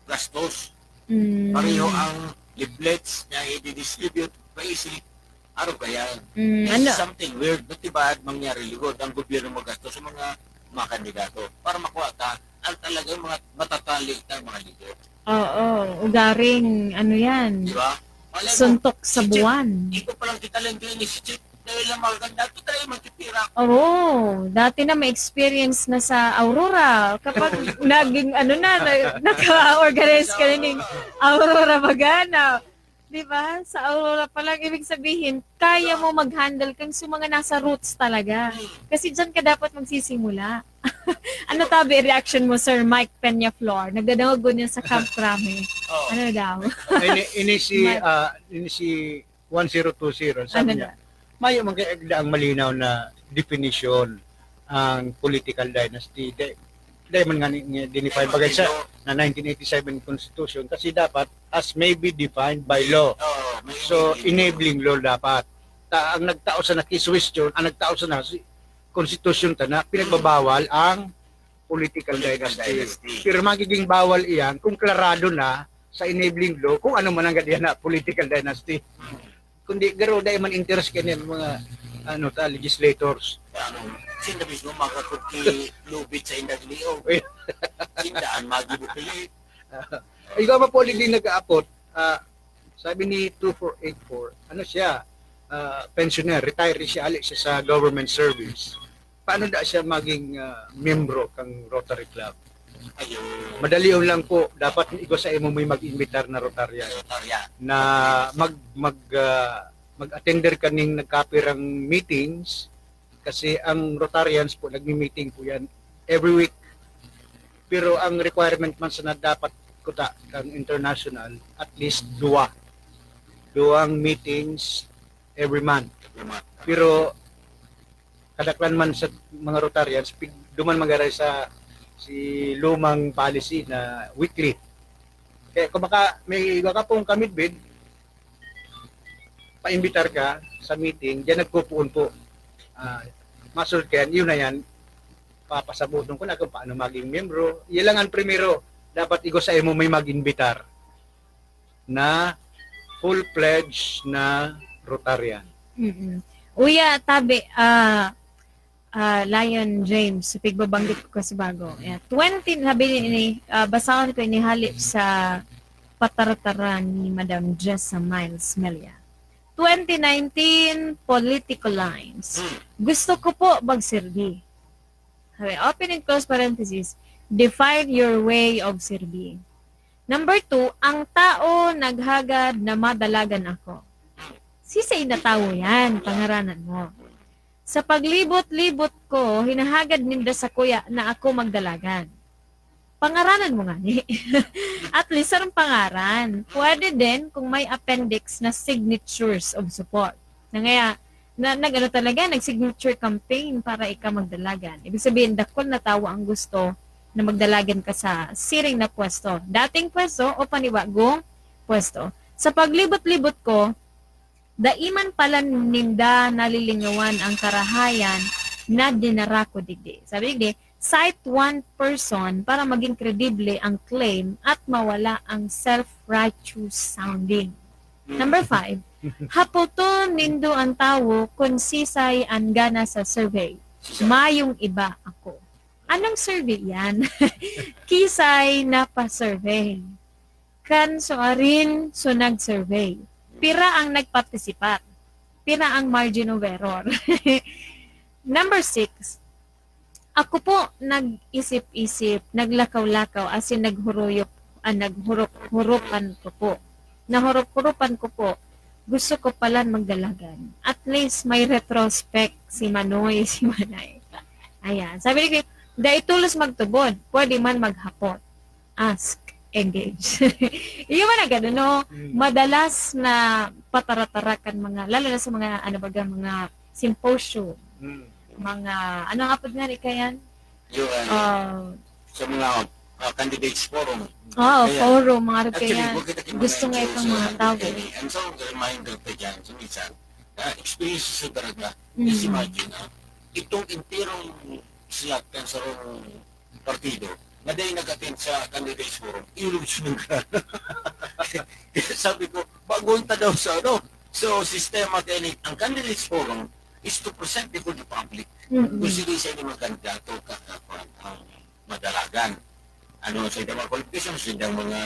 gastos. Mm. Pareho ang leaflets na i-distribute, paisip, araw kaya. Mm, This ano? Is something weird. Ba't diba mangyari lugod ang gobyerno magastos sa mga, mga kandidato para makuha ta ang talagang mga matatali na mga leader. Oo, ugaring, ano yan, Di ba? Malay mo, suntok sa si Chief, buwan. Ikaw palang kita lang doon ni si Chief. Dahil lang mga kandidato, tayo magtitira. Oo, dati na may experience na sa Aurora. Kapag naging ano na, na naka-organize ka na ning Aurora Magana. Di ba? Sa Aurora pa lang, ibig sabihin, kaya mo mag-handle kang sa mga nasa roots talaga. Kasi dyan ka dapat magsisimula. Ano tabi reaction mo, Sir Mike Peñaflor? Nagdadangog niya sa Camp Crame. Oh. Ano daw? Ini, ini si Mike. Ah, ini si one zero two zero, Ano sabi niya, na? Mayo man kay agda ang malinaw na definition ang political dynasty. Dai, dai man nga ni, ni define bagay sa na nineteen eighty-seven constitution kasi dapat as may be defined by law. Oh, may So, enabling law dapat. Ta, ang nagtao sa na question, ang nagtao sa na si constitution ta na pinagbabawal ang political Political dynasty. dynasty. Pero magiging bawal iyan kung klarado na sa enabling law kung ano man ang gadiyan na political dynasty. Kundi garo dai man interest kani mga ano ta legislators. Ano, sinda mismo makakukilubit sa indang liog. Eh. Sindaan magibukilit. Ikaw pa po din nag-aapot. Ah, sabi ni two four eight four, ano siya? Ah, pensioner, retiree siya, ali siya sa government service. Paano da siya maging ah, miyembro kang Rotary Club? Ayun. Madali lang po, dapat igwa sa imo may mag-imbitar na Rotarian Rotarian. Na mag mag ah, mag-attender kaning nagkapirang meetings kasi ang Rotarians po nagmi-meeting po yan every week. Pero ang requirement man sana dapat kuta kang international, at least duwa. Duwang meetings every month. Pero kadaklan man sa mga Rotarians, pig, duman magaray sa si lumang policy na weekly. Kaya kung baka may iba ka pong kamidbid, paimbitar ka sa meeting, diyan nagpupuon po. Ah, masulod ka yan, yun na yan. Papasabuton ko na kung paano maging miyembro. Yan lang ang primero. Dapat igwa sa imo may mag-imbitar na full-fledged na Rotarian. Mm-mm. Uya, tabi, ah, ah, Lion James, sa pigbabanggit ko kasi bago. Yeah. twenty, sabi ni, ah, basahon ko inihali sa patarataran ni Madam Jessa Miles Melia. twenty nineteen Political Lines. Gusto ko po magserbi. Okay, open and close parenthesis. Define your way of serving. Number two, ang tao naghagad na madalagan ako. Sisay na tawo yan, pangaranan mo. Sa paglibot-libot ko, hinahagad ninda sa kuya na ako magdalagan. Pangaranan mo nga ni. At least, sarong pangaran. Pwede din kung may appendix na signatures of support. Na ngaya, na nag-ano talaga, nag-signature campaign para ika magdalagan. Ibig sabihin, dakul na tawo ang gusto na magdalagan ka sa siring na pwesto. Dating pwesto o panibagong pwesto. Sa paglibot-libot ko, dai man pala ninda nalilingawan ang karahayan na dinara ko digdi. Sabi digdi, cite one person para maging kredible ang claim at mawala ang self-righteous sounding. Number five, hapoton nindo ang tawo kung sisay an gana sa survey. Mayong iba ako. Anong survey yan? Kisay na pa-survey. Kan suarin so nag-survey. Pira ang nagpartisipat? Pira ang margin of error? Number six, ako po nag-isip-isip, naglakaw-lakaw, asin naghuruyop, ah, naghurop-huropan ko po. Nahurop-huropan ko po. Gusto ko palan magdalagan. At least may retrospect si Manoy, si Manay. Ayan. Sabi ni Kim, dai tulos magtubod, pwede man maghapot. Ask, engage. Iyo man ang ganun, no? Madalas na pataratarakan mga, lalo na sa mga, ano baga, mga symposium, Mm. mga, ano nga po nga ni Kayan? Yun, ano, Ah, sa mga ah, candidates forum. oh, Kaya, forum, mga Actually, Kayan. Huwag kita Gusto nga itong mga tao. And so, reminder pa dyan, sa minsan, na experience sa talaga, Mm. just imagine, ah, itong entirong slot kan sa partido, na dahil nag-attend sa candidates forum, ilusyon ka. Sabi ko, bago ta daw sa ano. So, sistema kaya ni, ang candidates forum is to present before the public. Mm-mm. Kung sino sa inyo mga kandidato, kakakuan ang madalagan. Ano sa mga qualifications, sa mga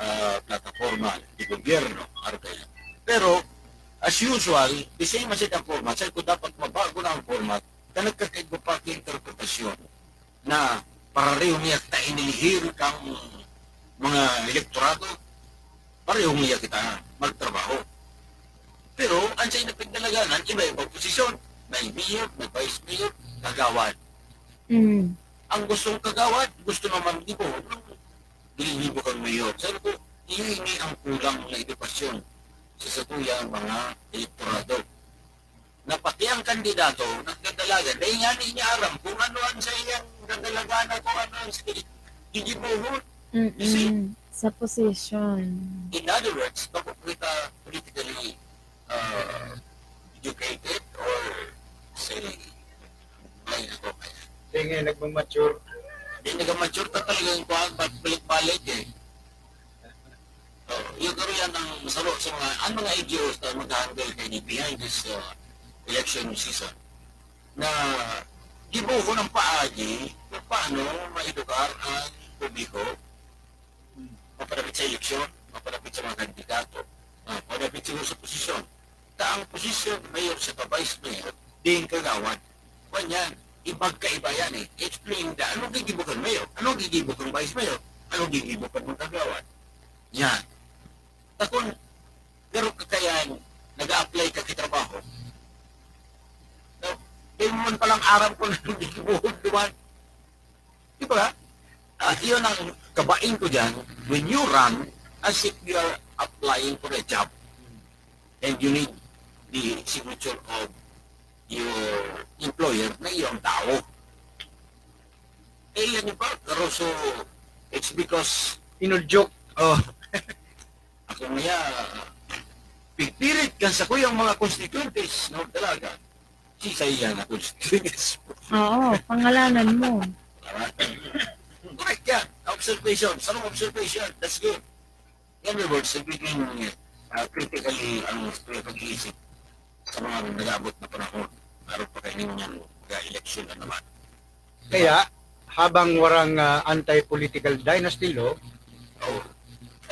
ah, plataforma di gobyerno, aro kaya. Pero, as usual, the same as ang format. Sa ko dapat mabago na ang format, na nagkakaiba pa ang interpretasyon na pareho niya ta inihiri kang mga elektorado, parehong iya kita magtrabaho. Pero ang sa inapigdalaganan, iba-iba ang posisyon. May mayor, may vice mayor, kagawad. Mm. Ang gustong kagawad, gusto naman gibo, gigibo kang mayor. Sabi ko, ini ang kulang na edukasyon sa satuyang mga elektorado. Na pati ang kandidato, nagdadalagan, dahil nga di niya aram kung ano ang sa iyang dadalagan at kung ano ang sa gigibuhon. Mm-mm. Sa position. In other words, bako kita politically uh, educated or say, may ako kaya. Hindi nga nagmamature. Hindi nagmamature ka talaga yung kuhan, balik-balik eh. Oh, yung karoon yan ang masaro sa mga, ang mga N G Os na mag-handle kayo behind this uh, election season. Na gibuho ng paagi kung paano maedukar ang publiko mapadapit sa eleksyon, mapadapit sa mga kandidato, ah, mapadapit siguro sa posisyon. Ta ang posisyon, mayor sa vice mayor, din kagawad. Kanyan, ibagkaiba yan eh. Explain da, anong gigibo kan mayor? Anong gigibo kan vice mayor? Anong gigibo kan mga kagawad? Yan. Takon, pero kakayan, nag-a-apply ka sa trabaho. No? Kaya mo man palang aram ko na hindi kibuhog naman. Di ba? Ah, yun ang kabain ko dyan. When you run, as if you are applying for a job. And you need the signature of your employer na iyong tao. Eh, yan yung pa, karoso, it's because, Inudyok. oh, ako niya, pigpirit kan sa kuyang mga constituentes, no, talaga. Si Saya na constituents. Oo, pangalanan mo. Correct yan. Observation. Sarong observation. That's good. In other words, nagiging uh, critically ang pag-iisip sa mga nag-aabot na panahon. Araw pa kayo niyan, mag-election na naman. Kaya, habang warang ah, anti-political dynasty law, Oh.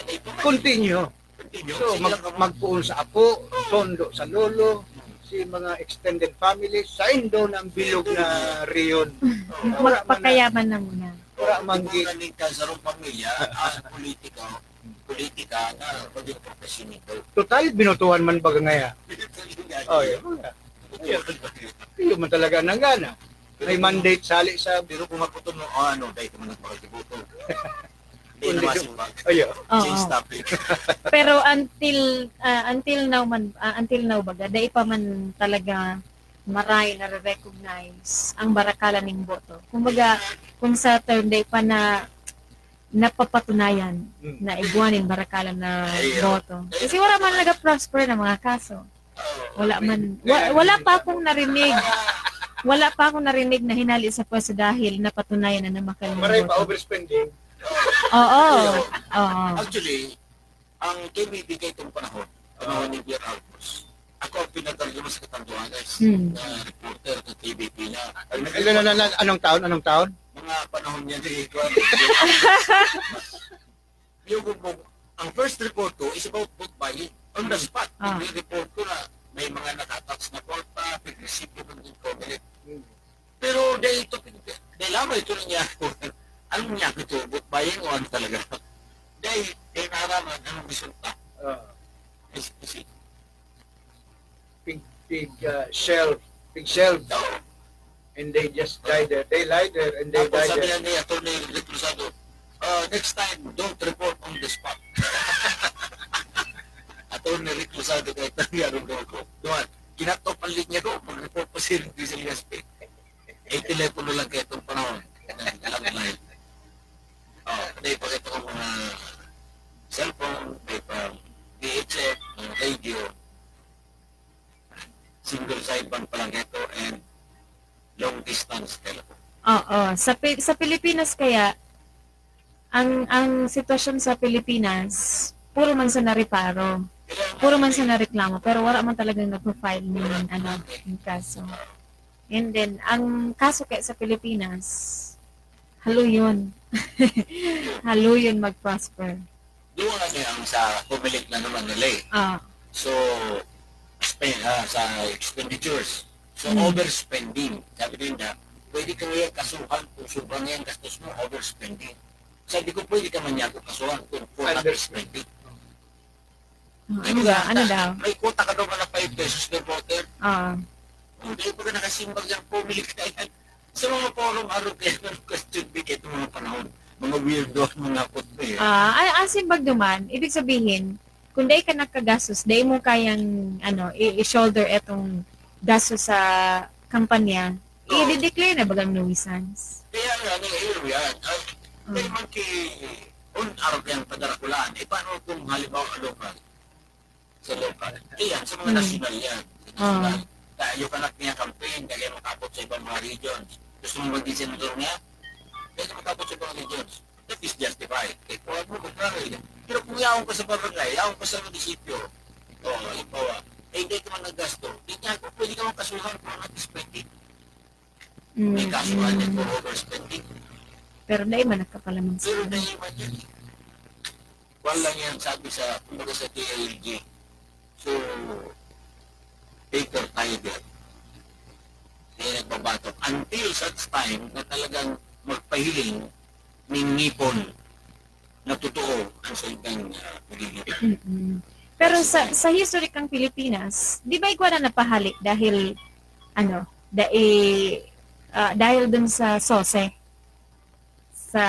Ano ito? Continue. Continue. So, Sige mag, lang kamo. Magpuon sa apo, tondo sa lolo, si mga extended family, saindo na ang bilog na riyon. Wala man na, Magpakayaman na muna. wala man gi- Ang ning kansarong pamilya, ang politika, politika na pwede profesyon nito. Total, binutuhan man baga ngaya. Oh, yun. Iyo man talaga nanggana. May mandate sali sa Pero kung maputo mo, oh, ano, dahil ka man nagpakakibuto. Hindi Hindi na ko- masimbag. Ayo. Oo. Change topic. Pero until ah, until now man ah, until now baga, dai pa man talaga maray na recognize ang barakalan ning boto. Kumbaga, kung sa term dai pa na napapatunayan Mm. na igwa nin barakalan na Ayun. boto. Kasi wala man nag-prosper na mga kaso. Wala man wa- wala pa akong narinig. Wala pa akong narinig na hinali sa pwesto dahil napatunayan na namakal ng Maray pa boto. Overspending. Oo. Oo. Actually, ang K B P kay itong panahon, panahon ni Pierre Arcos, ako ang pinatarjuma sa Catanduanes Hmm. na reporter ng K B P na Ano, ano, ano, anong taon? Anong taon? Mga panahon niya ni Juan. Yung, ang first report ko is about vote buying. On the spot, Ah. Report ko na may mga nakatax na kwarta, pag-receive ko ng Comelec. Pero dahil ito, dahil lamang ito niya ako. Anong niya ito? Vote buying o ano talaga? Dahil, dahil naaraman, anong resulta? Ah, Kasi, kasi, pig, pig uh, shelf, pig shelf. And they just died there. They lied there and they Tapos died sabi there. Niya ni Attorney Reclusado, uh, next time, don't report on the spot. Attorney Reclusado kay Attorney Arong Roco. Duman, kinatop ang linya ko, mag-report pa si Rizal Gaspi. Eh, telepono lang kayo itong panahon. Alam mo na yun. Oh, may pakita ko mga cellphone, may pa V H F, mga radio. Single sideband pa lang ito and long distance telephone. Oo. Sa, Pi- sa Pilipinas kaya, ang ang sitwasyon sa Pilipinas, puro man sa nareparo, puro man sa nareklamo, pero wala man talagang nagpa-file ng, ano, ng kaso. And then, ang kaso kaya sa Pilipinas, haluyon. Haluyon mag-prosper. Doon nga niya ang sa Comelec na naman nila eh. Ah, So, spend, ah, sa expenditures. So, Hmm. Overspending. Sabi ko yun na, pwede ka ngayon kasuhan kung sobrang yung gastos mo, overspending. Sabi ko, pwede ka man niya ako kasuhan kung for Under- underspending. Oh, ano daw? Ano daw? May quota ka daw na five pesos per voter. Ah. Hindi ko na nakasimbag yan, pumili ka yan. Sa mga forum, araw kaya ng question big itong mga panahon. Mga weirdo, mga hapot na eh. Ah, ang, ang simbag duman, ibig sabihin, kung dai ka nakagastos, dai mo kayang, ano, i- i-shoulder etong gastos sa kampanya, Oo. I-declare na bagang nuisance. Kaya nga, may area yan. Ay, Mm. May magki-, on araw kayang padarakulaan. Eh, paano kung halimbawa, local? Sa local. Ayan, sa mga Mm. nasyonal yan. Sa Ah. nasyonal. Tayo ka na niya campaign, kaya makapot sa ibang mga regions. Gusto mo maging senador niya? Kaya makapot sa ibang regions. That is justified. Eh, kung ano, kung ano, pero kung yaon ka sa barangay, yaon ka sa munisipyo, o, halimbawa, eh, hindi ka man naggasto, di niya ako pwede ka man kasuhan kung ano spending. May Mm, kasuhan niya mm. for overspending. Pero dai man nagkapalamang Pero sa dai man yan eh. Wala lang yan, sabi sa, kumbaga sa T I L G. So, paper tiger. Kaya nagbabatok. Until such time na talagang magpahiling ning ngipon na totoo ang salitang, ah, pagiging. Mm-mm. Pero sa, sa history kang Pilipinas, di ba igwa na napahali dahil, ano, dai-, ah, dahil dun sa sose, sa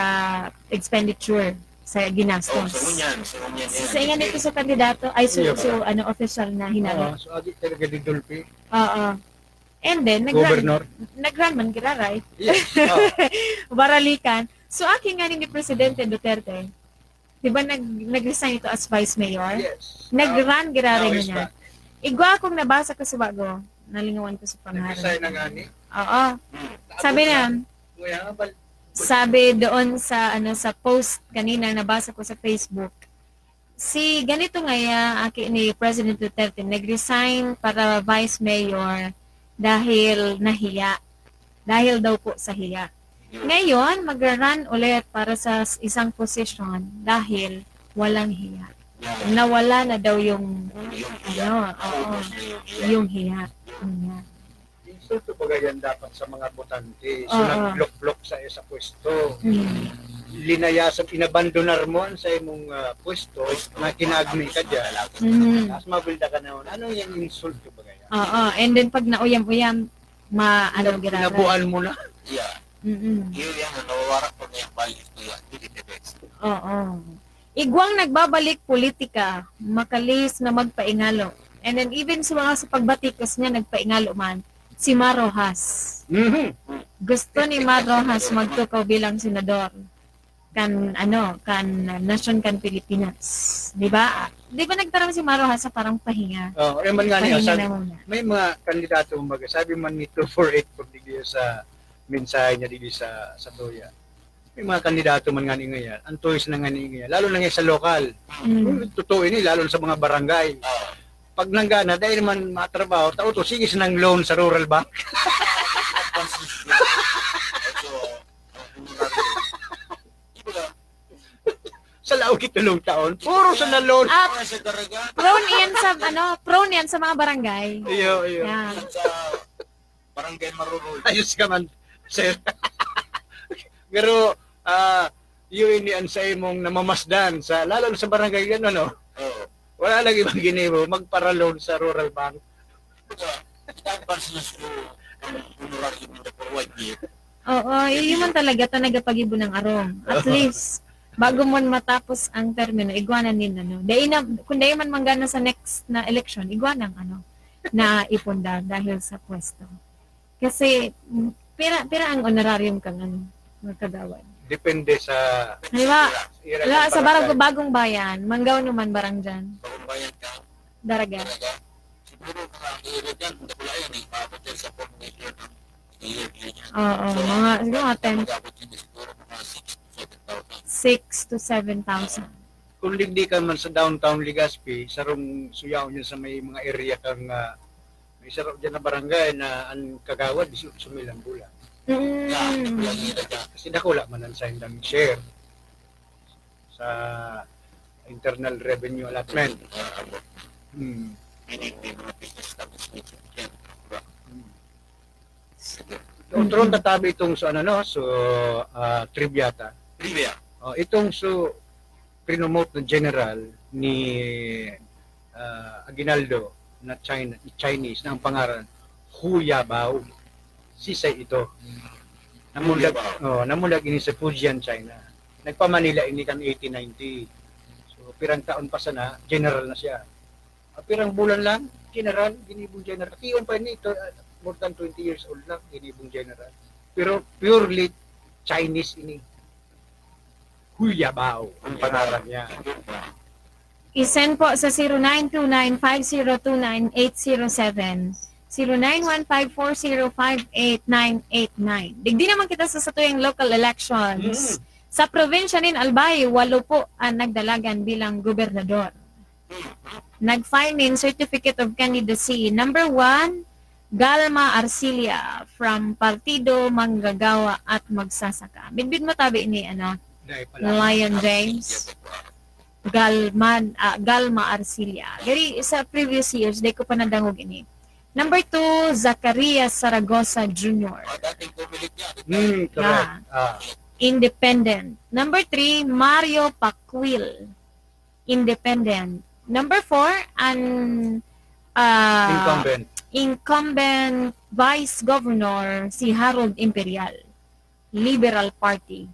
expenditure, sa ginastos? Oh, sa ngunyan, sa ngunyan Sa, yan. Sa ingan ito sa kandidato, ay, so, Iya, so, ano, official na hinalat. Oo, so, agi talaga ni Dolphy. Oo. And then, nag-run, Governor. Nag-run man, giraray. Yes. Oh. Baralikan. So, aki nga ni Presidente Duterte, di ba nag, nag-resign ito as vice mayor? Yes. Nag-run, Now, giraray now he's niya. Back. Igwa akong nabasa ko sa bago, nalingawan ko sa pangalan. Nag-resign na nga ni? Oo. Hmm. Sabi niya, Kuya, bal-, sabi doon sa, ano, sa post kanina nabasa ko sa Facebook, si ganito nga ya, aki ni President Duterte, nag-resign para vice mayor dahil nahiya. Dahil daw po sa hiya. Ngayon, magra-run ulit para sa s-, isang posisyon dahil walang hiya. Nawala na daw yung, ano, oo, yung hiya. Yun nga. Insulto baga yan dapat sa mga botante. So, Oo. Nagblok-blok sa, sa pwesto. Mm. Linayasan, inabandonar mo ang sa imong, ah, pwesto na kinagmi ka dyan. Mm. Tapos mabulda ka na, ano yung insulto baga yan? Oo, and then pag nauyam-uyam, ma-, ano, Pinab-, giraray. Pinabuan mo na. Yeah. Mm-mm. Yun yan, nawawara ko na yung value to yan. Hindi the best. Oo. Igwang nagbabalik politika, makalis na magpaingalo. And then even sa mga sa pagbatikos niya, nagpaingalo man, si Mar Roxas. Mhm. Gusto ni Mar Roxas magtukaw bilang senador kan, ano, kan nasyon kan Pilipinas. Di ba? Di ba nagtaram si Mar Roxas sa parang pahinga? Oh, eh, man nga niya, Pahinga sabi, na muna. May mga kandidato, kumbaga, sabi man ni two four eight kung digdi sa mensahe niya digdi sa, sa Toya. May mga kandidato man nga ni ngayon, ang Toya na nga ni ngayon, lalo na nga sa lokal. Mm. Kung totoo ini, lalo na sa mga barangay. Ah. Pag nanggana, dahil naman matrabaho, tao to, sige sinang loan sa Rural Bank. Sa laog itulong taon, puro sa na loan. Ah, Sa Daraga, prone yan sa, ano, prone yan sa mga barangay. Iyo, iyo. Yan. Sa Barangay Marurol. Ayos ka man, sir. Pero, ah, yun ni ang sa imong namamasdan sa, lalo na sa barangay yan, ano? Oo. Wala lang ibang ginibo, magparaloan sa Rural Bank. Kumbaga, in-advance na siguro ang honorarium nila for one year. Oo, eh, yun man talaga, ito nagapag-ibo ng arong. At least, bago man matapos ang termino, igwanan nin, ano. Dahil na, kung dahil man manggana sa next na election, igwanan, ano, na ipunda dahil sa pwesto. Kasi, mm, pira, pira ang honorarium kang, ano, mga kagawad? Depende sa Halimbawa, ira, ira halimbawa, sa sa barangay. Barag-, Bagong Bayan, manggaw naman barang dyan. Bagong Bayan ka? Daraga. Daraga? Siguro mga ira dyan, hindi ko lang yan eh. Maabot yan sa four million ang year, year yan. Oo, So, mga, siguro mga ten. Mag-abot yun siguro mga six to seven thousand. Six to seven thousand. Kung digdi ka man sa downtown Legazpi, sarong suyaw niya sa may mga area kang, ah, may saro dyan na barangay na ang kagawad, dieciocho mil ang bulan. Mm. Kasi dakula man ang sa indang share sa internal revenue allotment. Hmm. Hmm. Sige. Otro Mm. tatabi itong so, ano, no? So, ah, trivia ta. Trivia. Oh, itong so, prinomote na general ni ah, Aguinaldo na China, Chinese na ang pangaran, Hu Yabao. Sisay ito. Namundag, oh, namundag ini sa Fujian, China. Nagpa-Manila ini kan eighteen ninety. So, pirang taon pa sana, general na siya. Ah, pirang bulan lang, general, ginibong general. Ation pa ini, to, ah, more than twenty years old lang, ginibong general. Pero purely Chinese ini. Hu Yabao ang pangalan niya. I-send po sa zero nine two nine five zero two nine eight zero seven, zero nine one five four zero five eight nine eight nine. Digdi naman kita sa satuyang local elections. Mm. Sa probinsya nin Albay, walo po ang nagdalagan bilang gobernador. Nag-file nin Certificate of Candidacy. Number one, Galma Arcilia from Partido Manggagawa at Magsasaka. Midbid mo tabi ni ano, Dahil pala. Lion James. Galman, ah, Galma Arcilia. Gari sa previous years, di ko pa nadangog ini. Number two, Zacarias Saragosa Junior. Ah, dating pumilit niya. Hmm, correct. Ah. Independent. Number three, Mario Paquil. Independent. Number four, an uh, Incumbent. Incumbent Vice Governor si Harold Imperial, Liberal Party.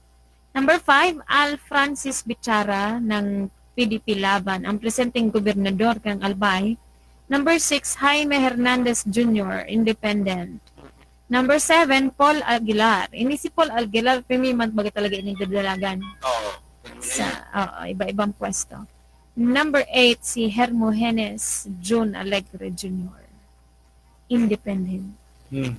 Number five, Al Francis Bichara ng P D P Laban, ang presenteng gobernador kan Albay. Number six, Jaime Hernandez Junior, Independent. Number seven, Paul Aguilar. Ini si Paul Aguilar, pirmi man baga talaga ining dadalagan. Oo. Sa oo, iba-ibang pwesto. Number eight, si Hermogenes Jun Alegre Junior. Independent. Hmm.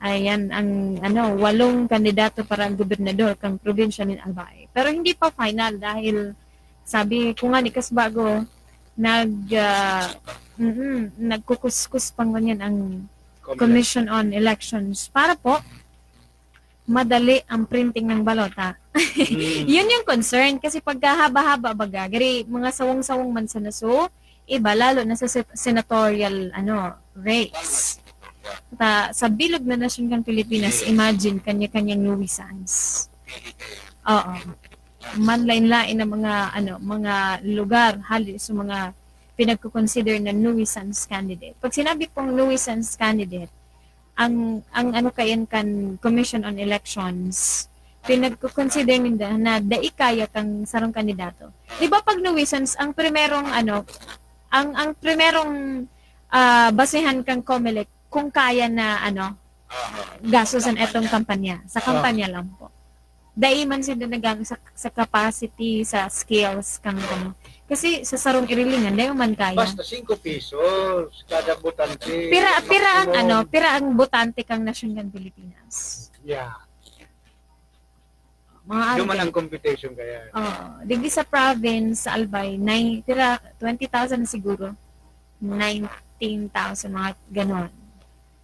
Ayan ang ano, walong kandidato para ang gobernador kang probinsya nin Albay. Pero hindi pa final dahil sabi ko nga ni Kasbago, nag ah, mm, nagkukuskus pa ngunyan ang Commission on Elections para po madali ang printing ng balota. Hmm. Yun yung concern kasi pagkahaba-haba baga, gari mga sawang-sawang man sa naso, iba lalo na sa se- senatorial ano race. Ta, sa bilog na nasyon kan Pilipinas, imagine kanya-kanyang nuisance. Oo. Manlain-lain ang mga ano, mga lugar hali sa mga pinagko-consider na nuisance candidate. Pag sinabi pong nuisance candidate, ang ang ano kayan kan Commission on Elections, pinagko-consider ninda na dai kaya kang sarong kandidato. Di ba pag nuisance, ang primerong ano, ang ang primerong ah, basehan kang Comelec kung kaya na ano, gastusan etong kampanya. Sa kampanya lang po. Dai man sila nagang sa, sa capacity, sa skills kang ano. Kasi sa sarong irilingan, dai man kaya. Basta singko pesos kada botante. Pira pira ang Maximum. Ano, pira ang botante kang nasyon kan Pilipinas. Yeah. Mga Duman arte. Ang computation kaya. Oo. Digdi sa province, sa Albay, nine, pira, twenty thousand na siguro. Nineteen thousand, mga ganon.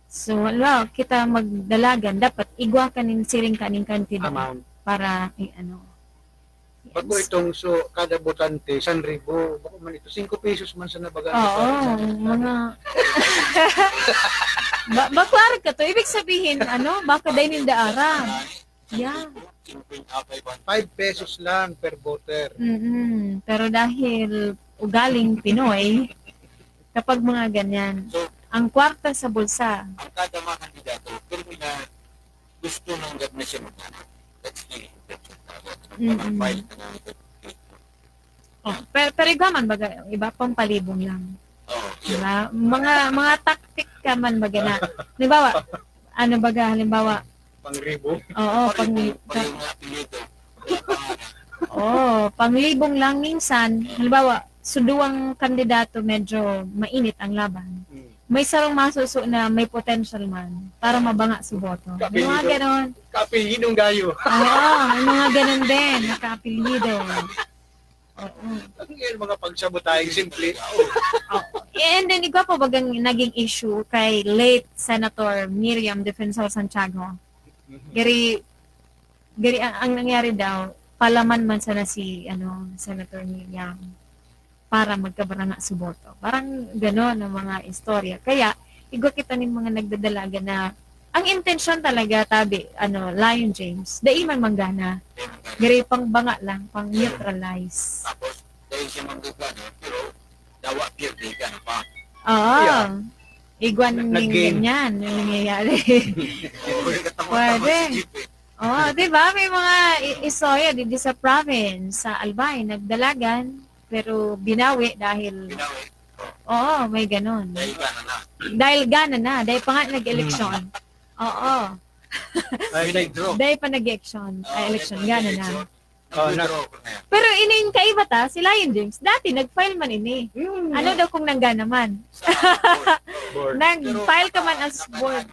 So, wala, kita magdalagan, dapat igwa ka nin siring ka nin kantidad Amount. Para, eh, ano. Bako itong so, kada botante, san ribo. Bako man ito, singko pesos man sa nabaga. Oo, mga... ba, bakwar ka to. Ibig sabihin, ano, baka dahil ninda aram. Yeah. Five pesos lang per voter. Mm-mm. Pero dahil ugaling Pinoy, kapag mga ganyan, ang kwarta sa bulsa, Ang kada mga kandidato, pero na gusto ng gabinete mo. That's the intention. Mm-mm. Ang file na Oh, pero, pero iba man baga, iba pang palibong lang. Oh, yun. Diba? Mga mga tactic ka man baga na. Halimbawa, ano baga, halimbawa, Pang ribo. oo, pang, Pareho nga apelyido. oh, panglibong lang minsan, halimbawa, sa duwang kandidato medyo mainit ang laban. Hmm. May sarong masuso na may potential man para mabanga sa boto. May mga ganon. Kaapelyidong gayo. Oo, may mga ganon din, nakaapelyido. Oo. Ang yan, mga pagsabotahing simple. Oh. And then, igwa pa bagang naging issue kay late Senator Miriam Defensor Santiago. Gari, gari ang, ang nangyari daw, palaman man sana si ano, Senator Miriam para magkabaranga sa boto. Parang gano'n ang mga istorya. Kaya, igwa kita nin mga nagdadalaga na ang intensyon talaga, tabi, ano, Lion James, dai man manggana. Gari pang banga lang, pang neutralize. Tapos, dahil siya manggagana, pero Awa, pierde ka na pa. Oo. Yeah. Igwan Nag- ng nag-game. Ganyan, yung nangyayari. Oo, hindi ka tama-tama Pwede. sa jeep eh. Oo, di ba? May mga i- istorya di, di sa province, sa Albay, nagdalagan, pero binawi dahil, Binawi. Oo, may ganun. Dahil gana na. Dahil gana na, dahil pa nga nag-eleksyon. Oo. Ay, Withdraw. Dahil pa nag-eleksyon, Ah, ay, election, dahil gana pa na. nag-eleksyon. Oh, na- Withdraw ko na yan. Pero ini yung kaiba ta, si Lion James, dati nag-file man ini. Hmm. Ano daw kung nanggana man? Sa board. Board. Nag-file ka man as board.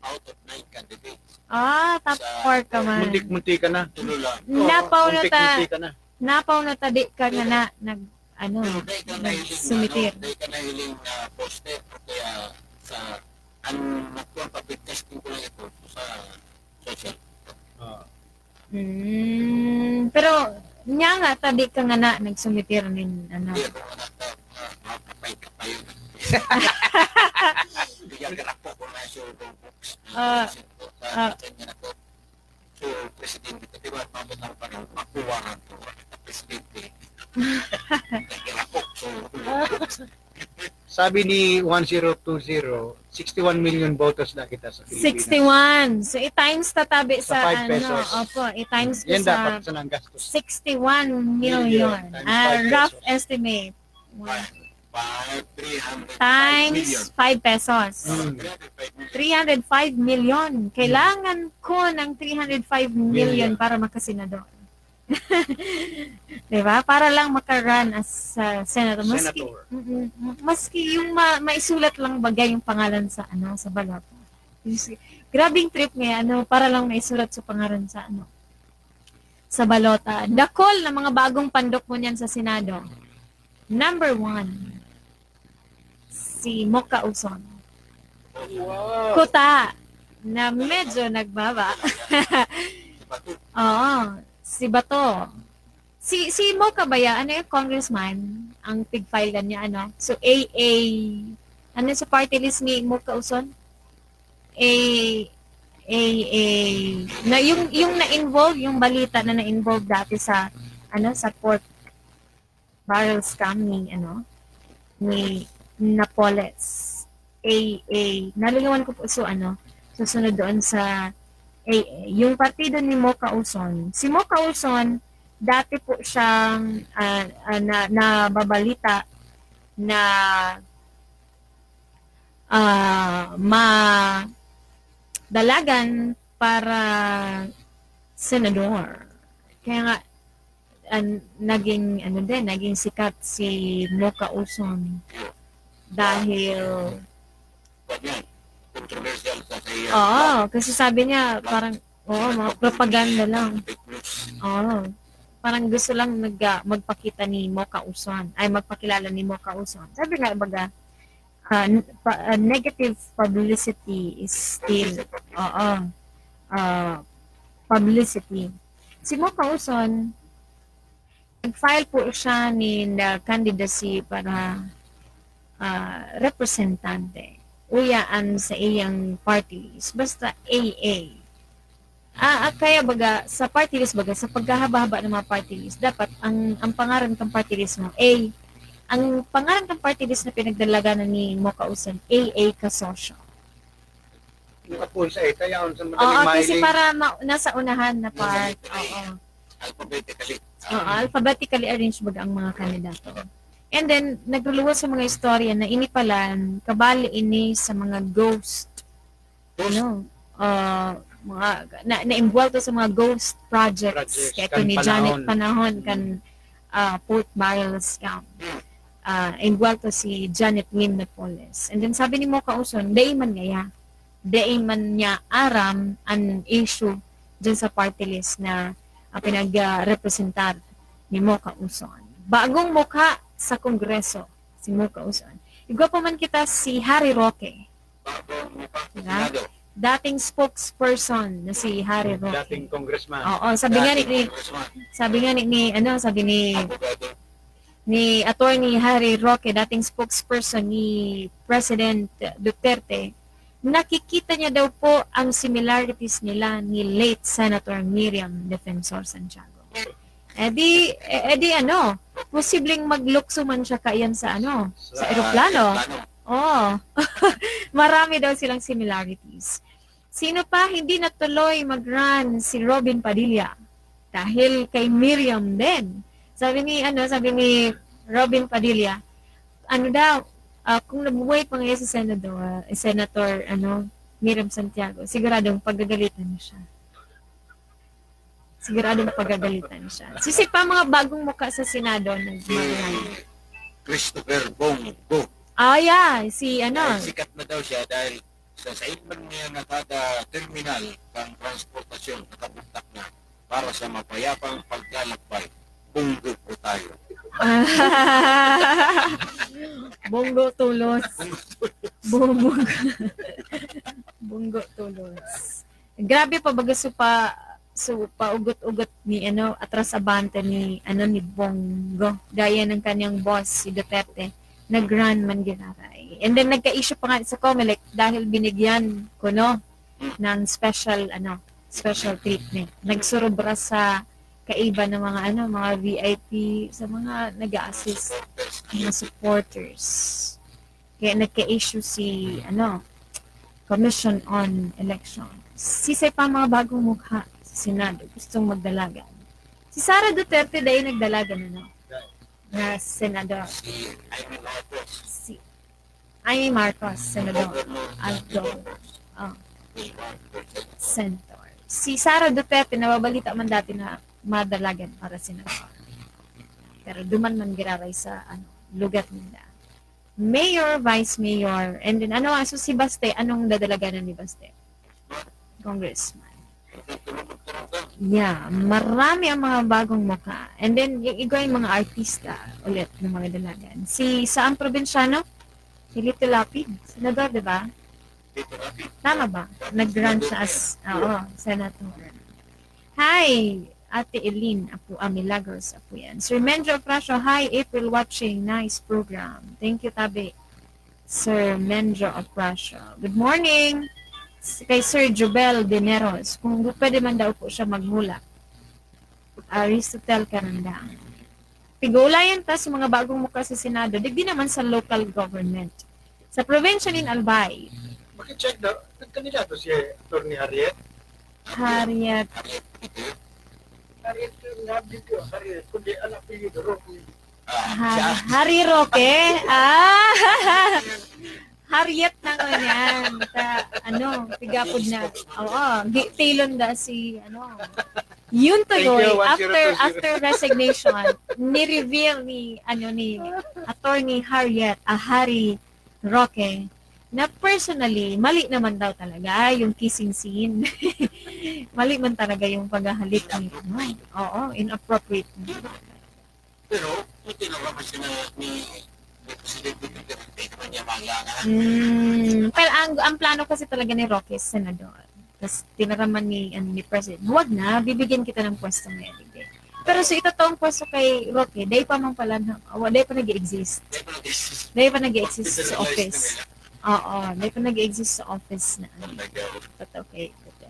Out of nine candidates. Ah, top four ka man. Muntik-muntik ka na. Tulo lang. Napaw na ta, Muntik-muntik ka na. napaw na ta di ka nga na, nag, ano, Pero dahil ka nahiling, nagsumitir. ano, dahil ka nahiling na poster o kaya sa ang nagkuha public testing ko lang ito sa social. Oh. Mm, pero, niya nga, ta di ka nga na, nagsumitir nin, ano. Hindi ako anak na makapay-kapay. Bigyan ka na po kung nasa yung books. Ah, ah. Sa kanya na po. So, presidente, di ba, mabutang pa rin, makuha na po. Presidente. Nagkira po. So, Sabi ni one zero two zero, sixty-one million botos na kita sa Pilipinas. Sixty-one. So, i-times tatabi Sa sa, five ano, pesos. Opo, i-times ko Yan sa dapat sa nanggastos. sixty-one million. Million times Ah, five rough pesos. Estimate. five, three hundred Times five pesos. Mm. three hundred five million. Kailangan ko ng three hundred five million Million. Para makasenador. Diba? Para lang maka-run as uh, senator. Maski, Senator. Mm-mm. Maski yung ma- maisulat lang bagay yung pangalan sa ano sa balota. Yung si- Grabing trip ngayon, ano, para lang maisulat sa pangalan sa ano sa balota. Dakol na mga bagong pandok mo niyan sa Senado. Number one, si Mocha Uson. Kuta na medyo nagbaba. Oo, si Bato. Si si Mocha ba ya? Ano yung congressman? Ang pig-file niya, ano? So, A A, ano sa party list ni Mocha Uson? A A A na yung yung na-involve yung balita na na-involve dati sa ano sa pork barrel scam ni ano ni Napoles. A A, nalingawan ko po so ano susunod doon sa A A, yung partido ni Mocha Uson. Si Mocha Uson dati po siyang ah, ah, na nababalita na ah ma dalagan para senador. Kaya nga an, naging ano din, naging sikat si Mocha Uson dahil Ganyan. Controversial sa sa iya. Oo, kasi sabi niya parang oo, mga propaganda lang. Fake news. Oo. Parang gusto lang nag, ah, magpakita ni Mocha Uson, ay magpakilala ni Mocha Uson. Sabi nga baga, ah, n- pa- ah, negative publicity is still, oo, ah, publicity. Si Mocha Uson, nag-file po siya ni na candidacy para ah, representante. Uyaan sa iyang party list. Basta A A. Ah, ah, kaya baga, sa party list baga, sa pagkahaba-haba ng mga party list, dapat ang ang pangaran kang party list mo, A. Ang pangaran kang party list na pinagdalaganan ni Mocha Uson, A A kasosyo. Nakapunsa eh, kaya ang sa Oo, madaling kasi mahiling. Para ma- nasa unahan na part. Oo. Alphabetically. Oo, alphabetically arranged baga ang mga kandidato. And then, nagluluwas sa mga istorya na ini pala, kabali ini sa mga ghost, ano, ah, mga, na, na-involved sa mga ghost projects. Projects, Kaya kan ni Janet panahon. Panahon, kan ah, pork barrel scam. Ah, involved si Janet Lim Napoles. And then sabi ni Mocha Uson, dai man ngaya, dai man niya aram an issue dyan sa party list na uh, pinag-representar ni Mocha Uson. Bagong mukha sa Kongreso, si Mocha Uson. Igwa pa man kita si Harry Roque. Bagong mukha sa Diba? Senado. Dating spokesperson na si Harry Roque. Dating congressman. Oo, sabi nga ni, Dating congressman. Sabi nga ni, ni ano, sabi ni Abogado. ni Attorney Harry Roque, dating spokesperson ni President Duterte, nakikita niya daw po ang similarities nila ni late Senator Miriam Defensor Santiago. Eh di, eh, eh di ano, posibleng maglukso man siya kaiyan sa ano, sa Sa eroplano. eroplano. Oo. Marami daw silang similarities. Sino pa hindi natuloy mag-run? Si Robin Padilla. Dahil kay Miriam din. Sabi ni, ano, sabi ni Robin Padilla, ano daw, ah, kung nabubuhay pa ngayon si Senador, eh, Senator, ano, Miriam Santiago, siguradong pagagalitan na siya. Siguradong pagagalitan siya. Sisay pa mga bagong mukha sa Senado, nag- Si Christopher Bong Go. Ah, yeah. Si ano? Dahil sikat na daw siya dahil sa sain man niya na kada terminal ng transportasyon, nakabuntak na para sa mapayapang paglalakbay. Bunggo po tayo. Bunggo tulos. Bunggo. Bunggo tulos. Grabe pa baga so pa, so paugot-ugot ni ano, atras abante ni ano, ni Bonggo. Gaya ng kanyang boss, si Duterte, nag-run man giraray. And then nagka-issue pa nga sa Comelec dahil binigyan kuno ng special ano, special treatment. Nagsurubra sa kaiba ng mga ano, mga V I P, sa mga nag-a-assist, mga supporters. Kaya nagka-issue si ano, Commission on Elections. Sisay pa mga bagong mukha sa Senado gustong magdalagan? Si Sara Duterte dai nagdalagan, ano? Na senador. Si Imee Marcos. Si Imee Marcos, senador. Governor Aldo. Marcos. Oh. Senator. Si Sara Duterte, nababalita man dati na madalagan para senador. Pero duman man giraray sa ano, lugar nila. Mayor, vice mayor, and then ano, so si Baste, anong dadalaganan ni Baste? Congressman. Yeah, marami ang mga bagong mukha. And then, yung iba yung mga artista ulit ng mga dalagan. Si, saan probinsyano? Si Lito Lapid, senador, di ba? Tama ba? Nag-run siya as, oo, senator. Hi, Ate Eileen, apo, ah, Milagros, apo yan. Sir Menjo Oprasio, hi, April watching. Nice program. Thank you, Tabi. Sir Menjo Oprasio. Good morning. S- Kay Sir Jubel Dineros, kung gu- pwede man daw po siya magmula. Aristotel Carandang. Pigulayan ta sa mga bagong mukha sa Senado, digdi naman sa local government. Sa probinsya nin Albay. Makicheck daw, nagkandidato si Attorney Harriet? Harriet. Harriet, Harriet, kundi ang apelyido, Roque. Har- Harry Roque? Ah! Harriet na ko niyan. Ta, ano, pigapod na. Oo, gitilon da si, ano. Yun tuloy, after, after resignation, ni-reveal ni, ano, ni Attorney Harriet, ah, Harry Roque, na personally, mali naman daw talaga yung kissing scene. Mali man talaga yung paghahalik ni, ano, oo, inappropriate. Pero, okay na ba kasi na ni, ni Presidente Duterte naman niya mga, ah? Mm, pero ang, ang plano kasi talaga ni Roque, senador. Tapos tinaraman ni, ano, ni President, "Huwag na, bibigyan kita ng pwesto ngayon." Hindi. Pero sa itataong pwesto kay Roque, dahil pa man pala, na, oh, dahil pa nag-exist. Dahil pa nag-exist sa office. Oo, dahil pa nag-exist sa office na, ano, tataw kay Duterte.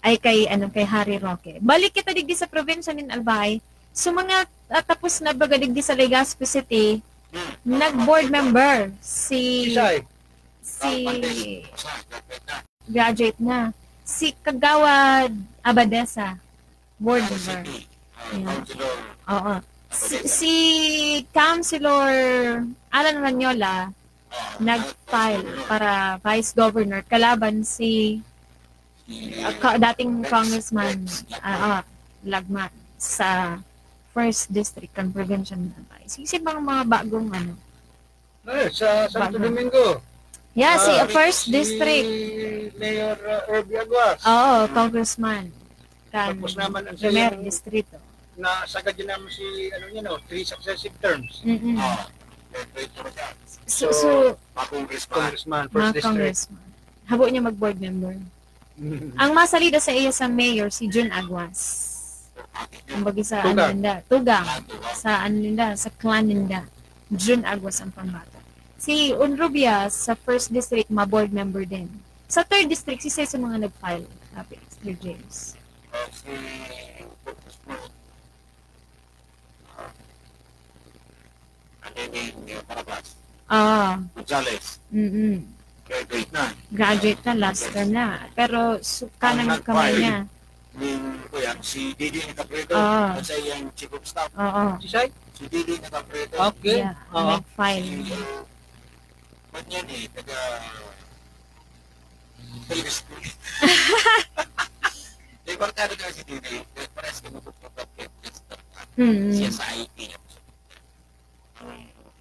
Ay, kay, ano, kay Harry Roque. Balik kita digdi sa probinsya nin Albay. So, mga, ah, tapos na baga digdi sa Legazpi City, nag-board member si, si, graduate na. Si Kagawad Abadesa, board member. Ayan. Oo. Si, si Councilor Alan Ranyola, nag-file para vice governor kalaban si, ah, ka-, dating congressman, ah, ah, Lagman sa first district kan probinsya ng Albay. Sisay bang mga bagong, ano? Eh, sa Santo Domingo. Yeah, si, ah, first district. Si Mayor, uh, Erby Aguas. Oo, congressman. Kan Tapos naman ang primer sayang distrito. Nasagad din naman si, ano niya, no, three successive terms. Mm-mm. Ah, So, so, so, mga congressman. Congressman, first district. Congressman. Habo niya mag-board member. Mm. Ang masalida sa iya sa mayor, si Jun Aguas. Ang bagi sa Tugang. Ano ninda, Tugang. Sa ano ninda, sa clan ninda. Jun Aguas ang pambato. Si Unrubia sa first district, ma-board member din. Sa third district, si Cesar mga nag-file, sabi, Sir James. Ah, si, Amy uh, Barabas. Ah, Gonzales. mm Graduate na. Graduate na, last term na. Pero suka ng kamay niya. Ning kuya, si Didi Nakapreto. Ah. Kasi yung chief of staff. Oo. Si Sai? Si Didi Nakapreto. Okay. Yeah, Oo. nag-file. Si, uh, ba't yan eh? Taga... Taga school. May barkada ka si Didi. Pares ka mo po. Mm. Siya sa I T.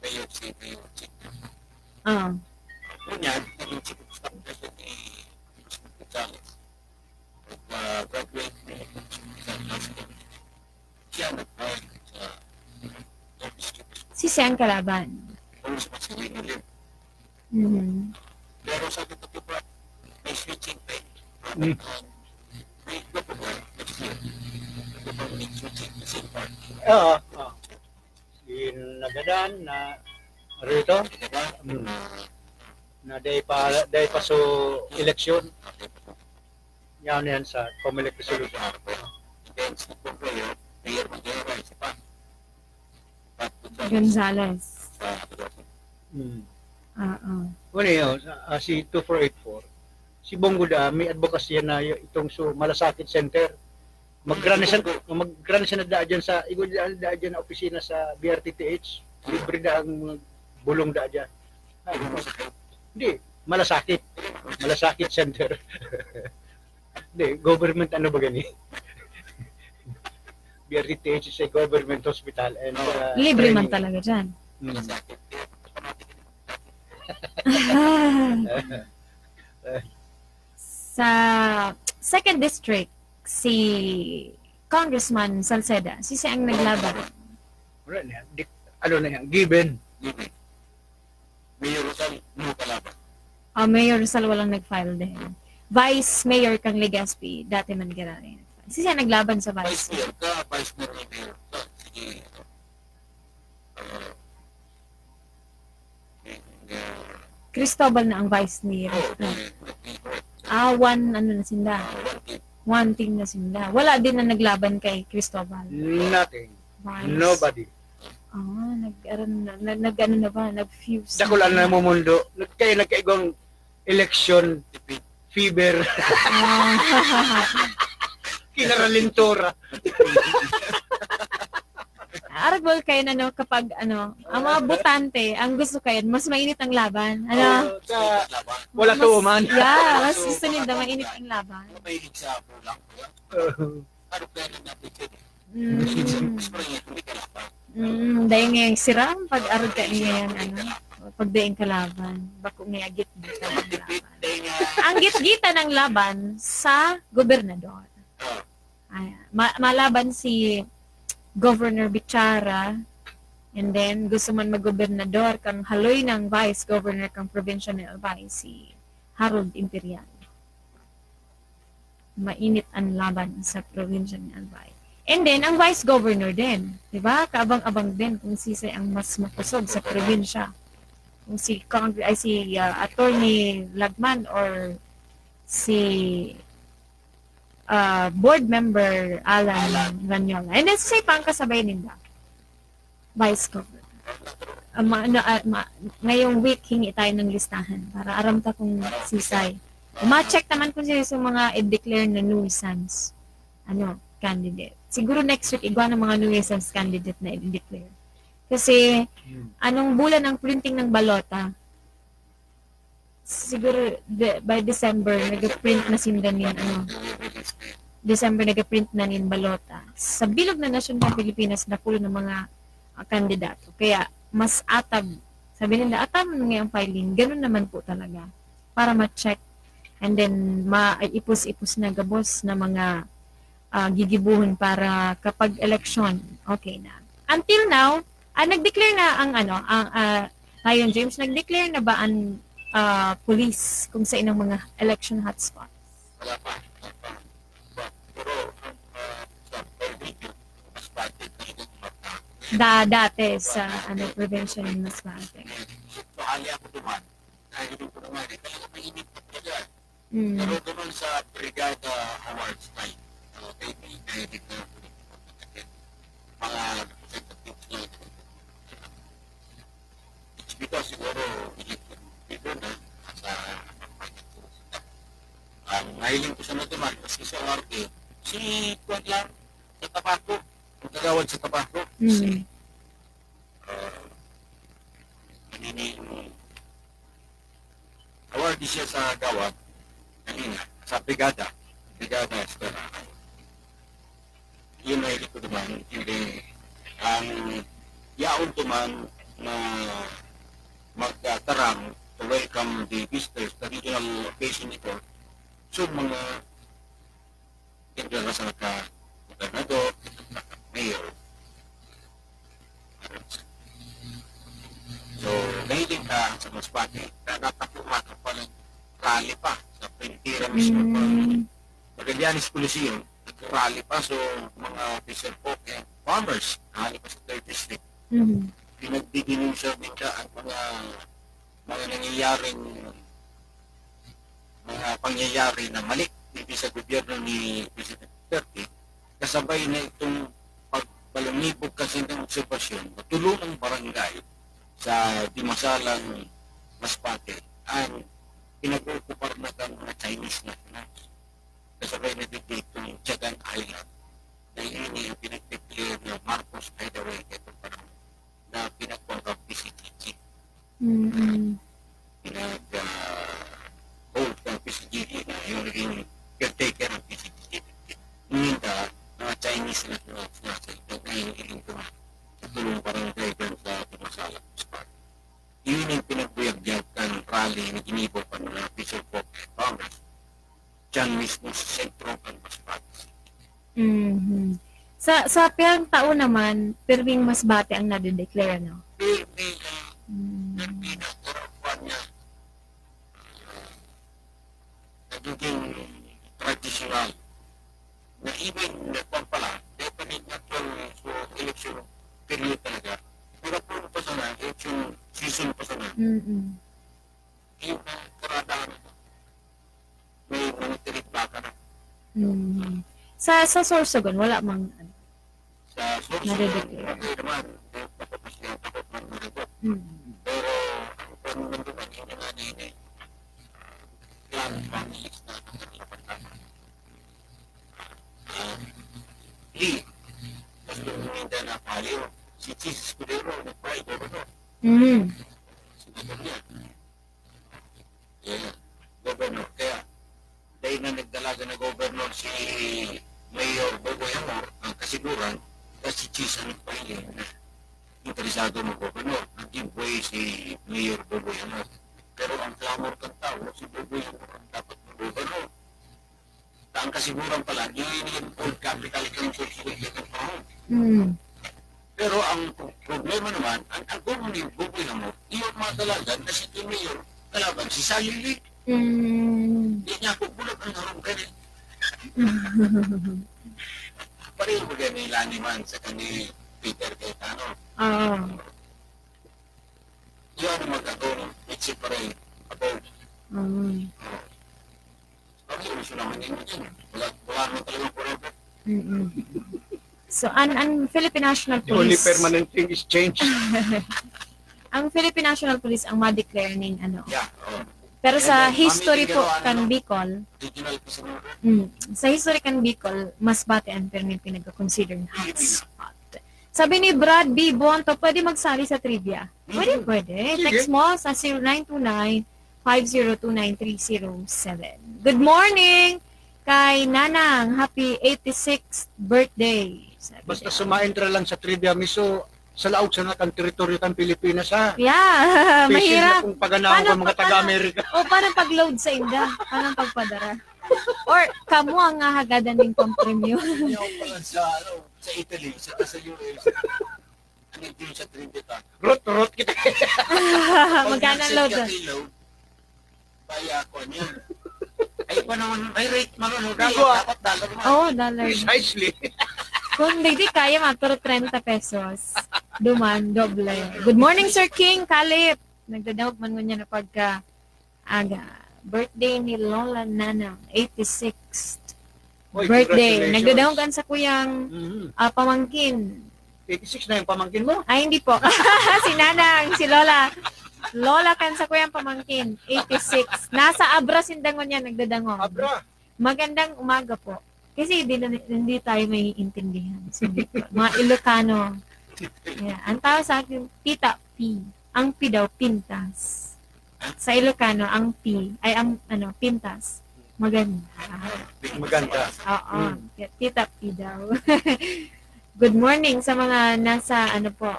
Mayor si Mayor Chief. Ah. Ngunyan, naging chief of staff na siya ni Mister Gonzales. Nag-graduate ni Mister Gonzales. Siya nag-file sa office chief of staff. Si Sen Kalaban. Always pa si Winnie Lim. Mhm. Pero sabi ko, di ba, may switching pa eh. Mm. May iba pa ba? Next year. Iba pa may switching sa same party. Oo. oo. Si Nagadan na rito, Di ba? mm, na day pa day pa so eleksyon. Yan yan sa Comelec resolution. Then, si Pompeo, Mayor Madeira, isa pa. Pat Gonzales. Gonzales. Ah, Mm. Oo. Ano yun? Ah, si two four eight four. Si Bongo da, may advocacy yan na y- itong so Malasakit Center. Mag-grant siya, mag-grant siya na daan dyan sa, igod daan dyan na opisina sa B R T T H. Libre da ang bulong da dyan. Hindi, Malasakit. Malasakit Center. Hindi, government ano ba gani? B R T T H is a government hospital and uh, Libre man training. Talaga dyan. Mm. Sa second district, si Congressman Salceda, si siya ang naglaban. Wala na yan. Di, ano na yan? Given. Mayor Rosal, no kalaban. Ah, Mayor Rosal walang nag-file din. Vice Mayor kang Legazpi, dati man giraray nag-file. Si siya naglaban sa Vice vice. Mayor ka, Vice Mayor Mayor ka. Sige. Ah, eh, eh, Cristobal na ang vice ni oh, Rosal. eh, eh, eh, Ah, one ano na sinda. ah, one team. One team na sinda. Wala din na naglaban kay Cristobal. Nothing. Vice. Nobody. Ah, nag, aran, na, nag, nag, ano na ba? Nag-fuse. Dakula na namumundo. Nagkaya nagkaigong election fever. Ah. Kinaralintura. Aragol kayo na, no, kapag, ano, ang mga botante, ang gusto kayo, mas mainit ang laban. Ano? Oh, sa, wala sa uman. Yeah, mas gusto nila mainit ang laban. Ano mahilig sa bulang ko yan? Oh. Ano kaya na natin yun? Mm. Gusto ko rin yung hindi kalaban. Mm, dahil nga yung siram, pag arog ka niya yan, ano, pag daing kalaban, bako nga gitgita ng laban. Dahil nga, Ang gitgita ng laban sa gobernador. ah, Ay, ma- malaban si Governor Bichara, and then gusto man maggobernador kang haloy ng vice governor kang probinsya ng Albay, si Harold Imperial. Mainit ang laban sa probinsya ng Albay. And then, ang vice governor din, di ba? Kaabang-abang din kung sisay ang mas makusog sa probinsya. Kung si Cong- ay si uh, Attorney Lagman or si uh, board member Alan Ranyola. And then, sisay pa ang kasabay ninda? Vice Governor. Ah, ma, na, ah, ma, ngayong week, hingi tayo ng listahan para aram ta kung sisay. Ma-check naman kung sino sa mga i-declare na nuisance ano, candidate. Siguro next week, igwa ng mga nuisance candidate na i-declare. Kasi, Hmm. Anong bulan ang printing ng balota? Siguro de, by December, nag-print na sinda nin, ano, December nag-print na nin balota. Sa bilog na nasyon ng Pilipinas, napulo ng mga ah, kandidato. Kaya mas atag, sabi nila, atag na nga ang filing. Ganun naman po talaga. Para ma-check and then maipos-ipos na gabos na mga ah, gigibuhon para kapag eleksyon, okay na. Until now, ah, nag-declare na ang ano, ang ah, Lion James, nag-declare na ba ang ah, police kung sa inang mga election hotspots? Wala pa. Wala pa. Pero ang ah, sa Paibig, mas bakit na yung mata. Da, dati sa ano, provincial mas bakit. Mahali ako duman. Dahil ko naman eh. Kaya mainit na talaga. Mm. Pero naman sa Brigada Awards night, uh, may may may may mga representatives na Ito siguro, hindi ko na sa ang mahiling ko sa natuman, maski sa O R K, si Kwan lang, sa Tabaco, ang kagawad sa Tabaco, si, Mm. uh, Manini, award siya sa gawad, kanina, sa Brigada, Brigada Eskwela. Yun ay ito naman, hindi, ang yaon ko man na magkatarang to welcome the visitors, the regional occasion ito. So, mga General sa ka gobernador, mayor. So, nahiling ka sa Masbate, na natapuhan ang palang rally pa sa Frontera mismo, Mm. Magallanes Coliseum, nag-rally pa. So, mga fisher folk and farmers, rally pa sa third district. Mhm. Pinagdidinusa din ka ang mga, mga nangyayaring mga pangyayari na mali dito sa gobyerno ni President Duterte, kasabay na itong pagbalangibog kasi ng obserbasyon na tulong ng barangay sa Dimasalang Masbate ang pinag-ookupar na kan mga Chinese nationals. Kasabay na dito itong Jagan Island na ini ang pinag-declare na Marcos Hideaway itong panahon na pinagkuhan ka P C G G. Mm-mm. Pinag-, ah, hold ng P C G G na yung naging caretaker ng P C G G. Ngayon ka, mga Chinese na sila, sila sa ito, ngayon iling ko na sa tulong barangay dyan sa Tumasala Spot. Yun yung pinagbuyag-buyag ng rally na ginibo pa ng mga Fisher Folk Congress. Diyan mismo sa sentro ng Masbate. Mhm. Sa sa piyang taon naman, pirming Masbate ang nadedeclare, no? Pirmi na, Mm. pirmi na, pero kwan niya, ah, nagiging tradisyonal na even na kwan pala, dahil pa rin actual sa election period talaga, pero kung pa sana, election season pa sana, Mm-mm. yung karadahan may mga tirik baka na. Mm. Sa sa Sorsogon, wala mang ano. Sa source Nadedeclare. Okay naman, may pagkapasya, takot ng mga ito. Mm. Pero ang tanong naman, hindi nga na yun eh. Yan, pangis na ang kanilang pagkama. Ah, di. Gusto mo hindi na paliw. Si Jesus Escudero, nagpray, gobernador. Mm. Sinagot niya. Yeah, gobernador. Kaya, dahil na nagdalaga na gobernador si Mayor Boboy Amor, ang kasiguran, na si Chis ang nagpahiling na interesado mag-gobernador. Nag-give way si Mayor Boboy Amor. Pero ang clamor kan tao, si Boboy Amor ang dapat mag-gobernador. Ang kasiguran pala, yun yung old capital council sa panahon. Mm. Pero ang pro-, problema naman, ang argumento ni Boboy Amor, iyo madalagan na si Mayor kalaban si Sally Lee. Mm. Di niya ako bulag ang harong ka rin. Pareho ba ganyan ni Lani man sa kani Peter Cayetano? Oo. Yun ang mag-atong, it's separate. About, Mm. Ang solusyon naman yun, yun. Wala, wala naman talagang forever. Mm-mm. So, an an Philippine National The only Police, permanent thing is change. ang Philippine National Police ang ma-declare ning ano. Yeah, oh. Pero sa And then, history Mami po Figueroa, kan ano? Bicol, Regional Casanova. mm, sa history kan Bicol, Masbate ang pirming pinag-consider na hotspot. Sabi ni Brad B. Bonto, pwede magsali sa trivia? Pwede, Mm. pwede. Sige. Text mo sa zero nine two nine, five zero two nine three zero seven. Good morning kay Nanang. Happy eighty-sixth birthday. Sabi Basta niya. sumaentra lang sa trivia, miso, sa laog sa nakang teritoryo kan Pilipinas, ha? Yeah, Pisil mahirap. na kung paganahon Paano ang mga pa-, taga-Amerika. O, paano pag-load sa inda? Paano pagpadara? Or kamo ang hahagadan ning pampremyo? Ayaw pala sa, ano, sa Italy, sa, sa U S. Ano yun sa trivia ka? Rot-rot kita. Magkano ang load? Kaya ako niya. Ay, pa naman, ay, rate mo nun, Gago, ah. Dapat dollar mo. Oh, dollar. Precisely. Kung di, di kaya, mga pero treinta pesos. Duman, doble. Good morning, Sir King Kalip. Nagdadangog man ngunyan na pagka aga. Birthday ni Lola Nanang, eighty-sixth Oy, birthday. Congratulations. Nagdadangog sa kuyang Mhm. ah, pamangkin. eighty-six na yung pamangkin mo? Ay, hindi po. Si Nanang, si Lola. Lola kan sa kuyang pamangkin, eighty-six. Nasa Abra sinda ngunyan, nagdadangog. Abra. Magandang umaga po. Kasi di na, hindi tayo maiintindihan. Sige po. Mga Ilocano. Yeah. Ang tawag sa akin, Tita P. Ang P daw, pintas. Sa Ilocano, ang P, ay ang ano, pintas. Maganda. Maganda. Oo. Tita P daw. Good morning sa mga nasa ano po,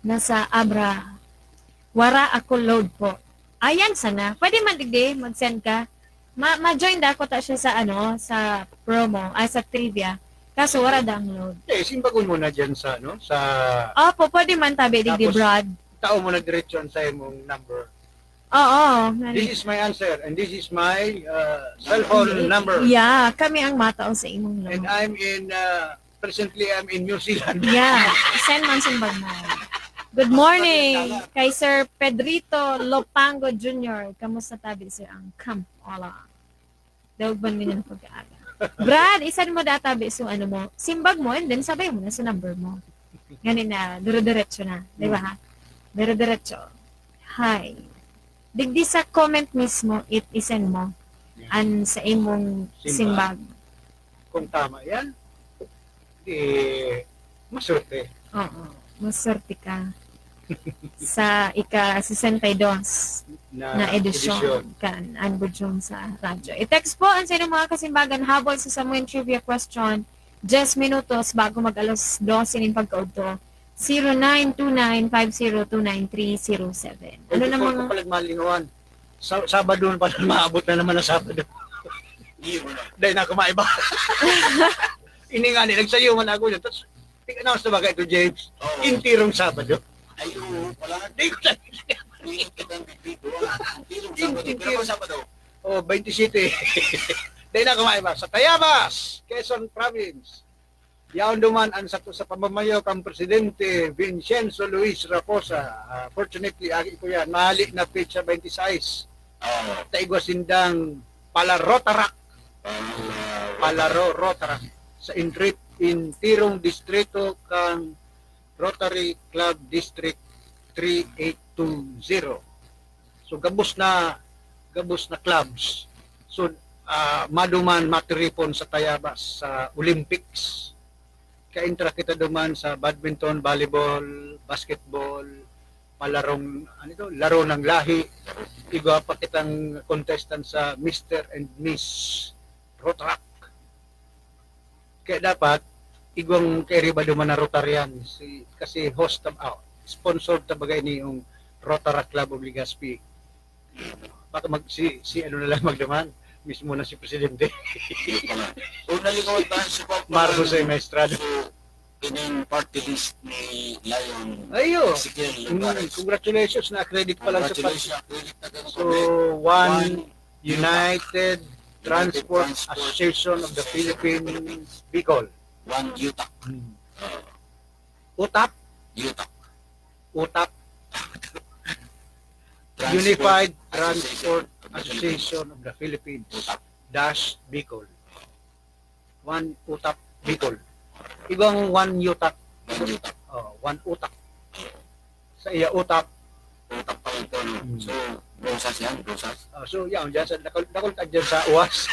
nasa Abra. Wara ako load po. Ayan sana. Pwede man digdi, mag-send ka. Ma ma-join da ako ta siya sa ano, sa promo, ay sa trivia. Kaso wala da ang load. Eh, simbagon mo na dyan sa, ano, sa... Opo, pwede man tabi digdi, Tapos, Brad. Tao mo na diretso sa imong number. Oo. Nga This ni- is my answer and this is my uh, cellphone number. Yeah, kami ang matao sa imong And load. I'm in, uh, presently I'm in New Zealand. Yeah, send man simbag mo. Good morning kay Sir Pedrito Lopango Junior. Kamusta tabi, sir, ang camp? Wala. Daog man ngunyan ang pagkaaga. Brad, isan mo da tabi so ano mo. Simbag mo and then sabay mo na sa number mo. Ganina, dire-diretso na. Di ba ha? Dire-diretso. Hi. Digdi sa comment mismo, it isend mo. An sa imong Simbag. Simbag. Kung tama yan, di maswerte. Oo. Maswerte ka sa ika-sesenta y dos na edisyon kan An Budyong sa Radyo. I-text po ang sa inyong mga kasimbagan habol sa Samoan Trivia Question. Diyes minutos bago mag-alas dose nin pagkaudto. Zero nine two nine five zero two nine three zero seven. Ano Pwede na po mga... ko palag malingawan. Sa Sabado na pala, maabot na naman ang Sabado. Dahil na ako maiba. Ini nga ni, nagsayo man ako yun. Tapos, tig-announce na ba kayo to, James? Oo. Intirong Sabado. Ay, oo pala. Di ko sa... Hindi ko kitang dito. Ang tirong Sabado. Pero ang Sabado, Oh, twenty-seven. Dahil na kumain ba? Sa Tayabas, Quezon Province. Yaon duman ang sato sa pamamayo kang Presidente Vincenzo Luis Raposa. Ah, fortunately, agi ko yan. Mahali na petsa twenty-six. ah, Taigwa sindang Palarotarak. ah, Palaro Rotarak. Sa Inrit, Intirong Distrito kang Rotary Club District three eight two zero. So gabos na, gabos na clubs. So ah, maduman matiripon sa Tayabas sa Olympics. Kaintra kita duman sa badminton, volleyball, basketball, palarong, ano ito, laro ng lahi. Igwa pa kitang contestant sa Mister and Miss Rotaract. Kaya dapat, igwang kairiba duman na Rotarian, si, kasi host, tab- ah, sponsored ta bagay ni yung Rotaract Club of Legazpi. Baka mag, si, si ano na lang magduman, mismo na si Presidente. Yun pala. Kung nalikawan tayo sa pag- Mar Jose Maestrado. So, ining party list ni Lion Ayo. Ezekiel Mm, Lugares. Congratulations, na-accredit pa lang sa pag- Congratulations, accredit na kayo. So, One United Transport Association of the Philippines, Bicol. One UTAC. Hmm. Uh, UTAP, UTAC. UTAP, Unified Transport Association of the Philippines, UTAC. dash Bicol. One UTAP Bicol. Ibang One UTAC. One UTAC. Oh, One UTAC. Sa iya UTAP. UTAC pa ito, no? Hmm. So, Rosas yan, Rosas. Ah, so, yan, dyan sa, dakol, dakol ka dyan sa uwas.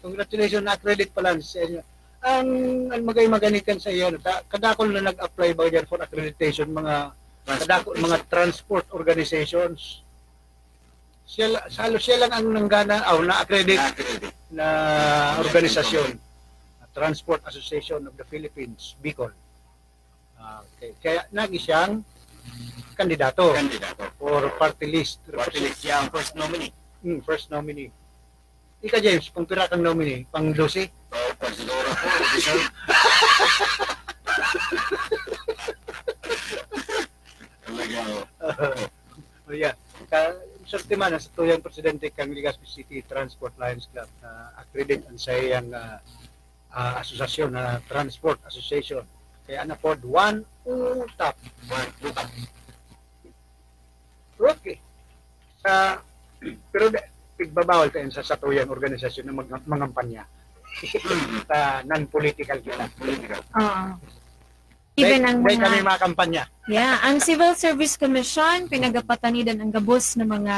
Congratulations, na-accredit pa lang sa inyo. Ang, ang magay-magani kan sa iyo, ta, kadakol na nag-apply ba dyan for accreditation, mga kadakol, mga transport organizations. Siya, la- halos siya lang ang nanggana, aw, na-accredit Na-accredit. na organisasyon. Transport Association of the Philippines, Bicol. Ah, okay. Kaya nagi siyang kandidato Kandidato. or party list. Party list siya ang first nominee. Hmm, first nominee. Ika, James, pang pira kang nominee? Pang dose? So, pag siguro po, official. Talaga, oh. Oh, yeah. Ka, swerte man, sa tuyang presidente kang Legazpi City Transport Lions Club na accredit ang sa iyang ah, ah, asosasyon na Transport Association. Kaya na pod One UTAP. One UTAP. Okay. Sa, pero da- igbabawal tayo sa satuyang organisasyon na mag, mangampanya. Sa non-political kita. Political. Oo. Even Dahil, ang dahil mga kami mga kampanya. Yeah, ang Civil Service Commission pinagapatanidan ang gabos ng mga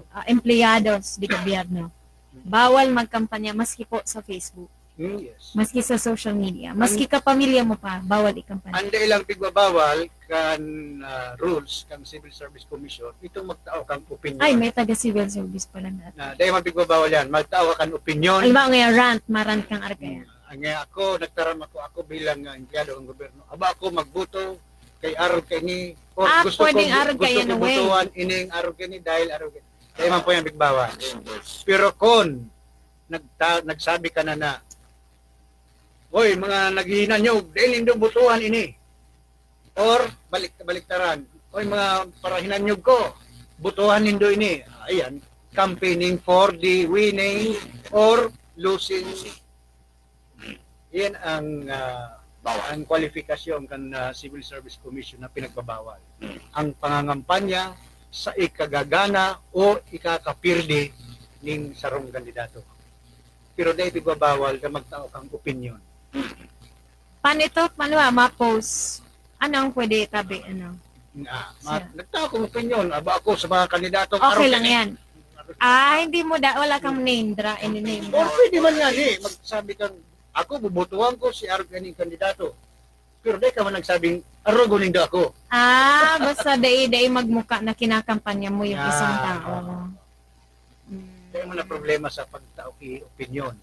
ah, empleyados di gobyerno. Bawal magkampanya maski po sa Facebook, Hmm, yes. maski sa social media, maski kapamilya mo pa, bawal ikampanya. Ang dai lang pigbabawal kan ah, rules kan Civil Service Commission, itong magtao kang opinion. Ay, may taga civil service pala natin. Na, dai man pigbabawal yan. Magtao ka kan opinion. Alam mo, ngayon rant, marant kang argaya. Ang nga ako, nagtaram ako, ako bilang ah, empleyado ng gobyerno. Aba ako magboto kay arog kay ni or Ah, gusto pwedeng kong, arog gusto kay kong ano, Weng. Botohan ining arog kay ni dahil arog kay. Dai man po yan pigbawal. Pero kon nagta, nagsabi ka na na, "Hoy, mga naghihinanyog, dai nindo botohan ini." Or balik baliktaran, "Hoy, mga parahinanyog ko, botohan nindo ini." Ayan, campaigning for the winning or losing. Yan ang ah, ang kwalifikasyon kan ah, Civil Service Commission na pinagbabawal. Ang pangangampanya sa ikagagana o ikakapirde ning sarong kandidato. Pero dai pigbabawal na magtao kang opinion. Paano ito? Paano ah, ma-post? Ano ang pwede itabi? Ano? Ah, ma- nagtao kang opinion. Aba ako sa mga kandidato. Okay lang yan. Ah, hindi mo da, wala kang name dra, any name Or dra. Pwede man nga ni, magsabi kang, "Ako, bubotohan ko si Arog kaning kandidato." Pero dai ka man nagsabing, "Arogo nindo ako." Ah, basta dai, dai magmuka na kinakampanya mo yung Ah, isang tao. oo. Mm. Dai man na problema sa pagtao ki opinion.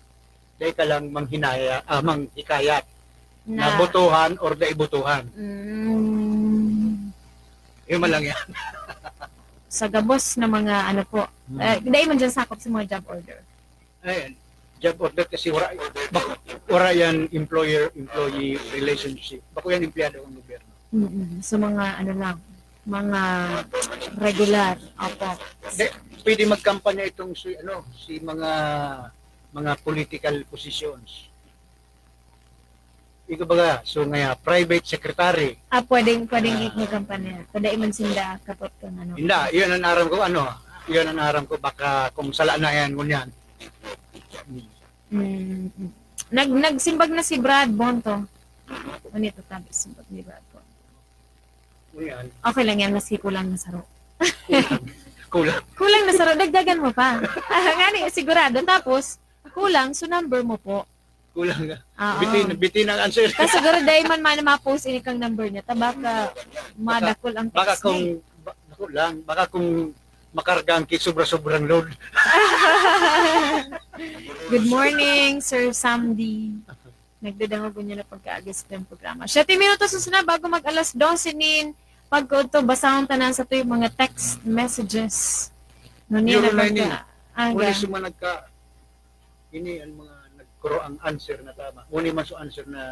Dai ka lang manghinaya, ah, manghikayat na Na, botohan or dai botohan. Mm. Yun man lang yan. Sa gabos na mga ano po, Hmm. eh, dai man dyan sakop sa mga job order. Ayan. Job order kasi wala, bak- wala yan employer-employee relationship. Bako yan empleyado ng gobyerno. Mm-mm. Sa mga ano lang, mga regular. Opo. De, pwede magkampanya itong si, ano, si mga mga political positions. Ikaw baga, so nga, private secretary. Ah, pwedeng, pwedeng Ah. Magkampanya. Kada iman sinda kapot kang ano. Hindi, yun ang aram ko, ano, yun ang aram ko, baka kung sala na yan, ngunyan. Mm, mm. Nag, nagsimbag na si Brad Bonto. Ano ito tabi? Simbag ni Brad Bonto. Ngunyan, Okay lang yan, maski kulang na saro. kulang. Kulang na saro, dagdagan mo pa. Ah, nga ni, sigurado. Tapos, kulang, so number mo po. Kulang na. Oo. Bitin, bitin ang answer. Kasi siguro dahil man man ma-post ini kang number niya, ta baka madakol ang Baka text kung, niya. ba- ako lang, baka kung makarga ang ki-, sobra-sobrang load. Good morning, Sir Samdi. Nagdadangog niya na pagkaagis ng programa. Siyete minutos na sila bago mag alas dose nin pagkaudto, basahon tanan sa tuyong mga text messages. No, niya Yun na na ini. pagka-, aga. Uli sa mga nagka, ini ang mga nagkuro ang answer na tama. Uli man sa answer na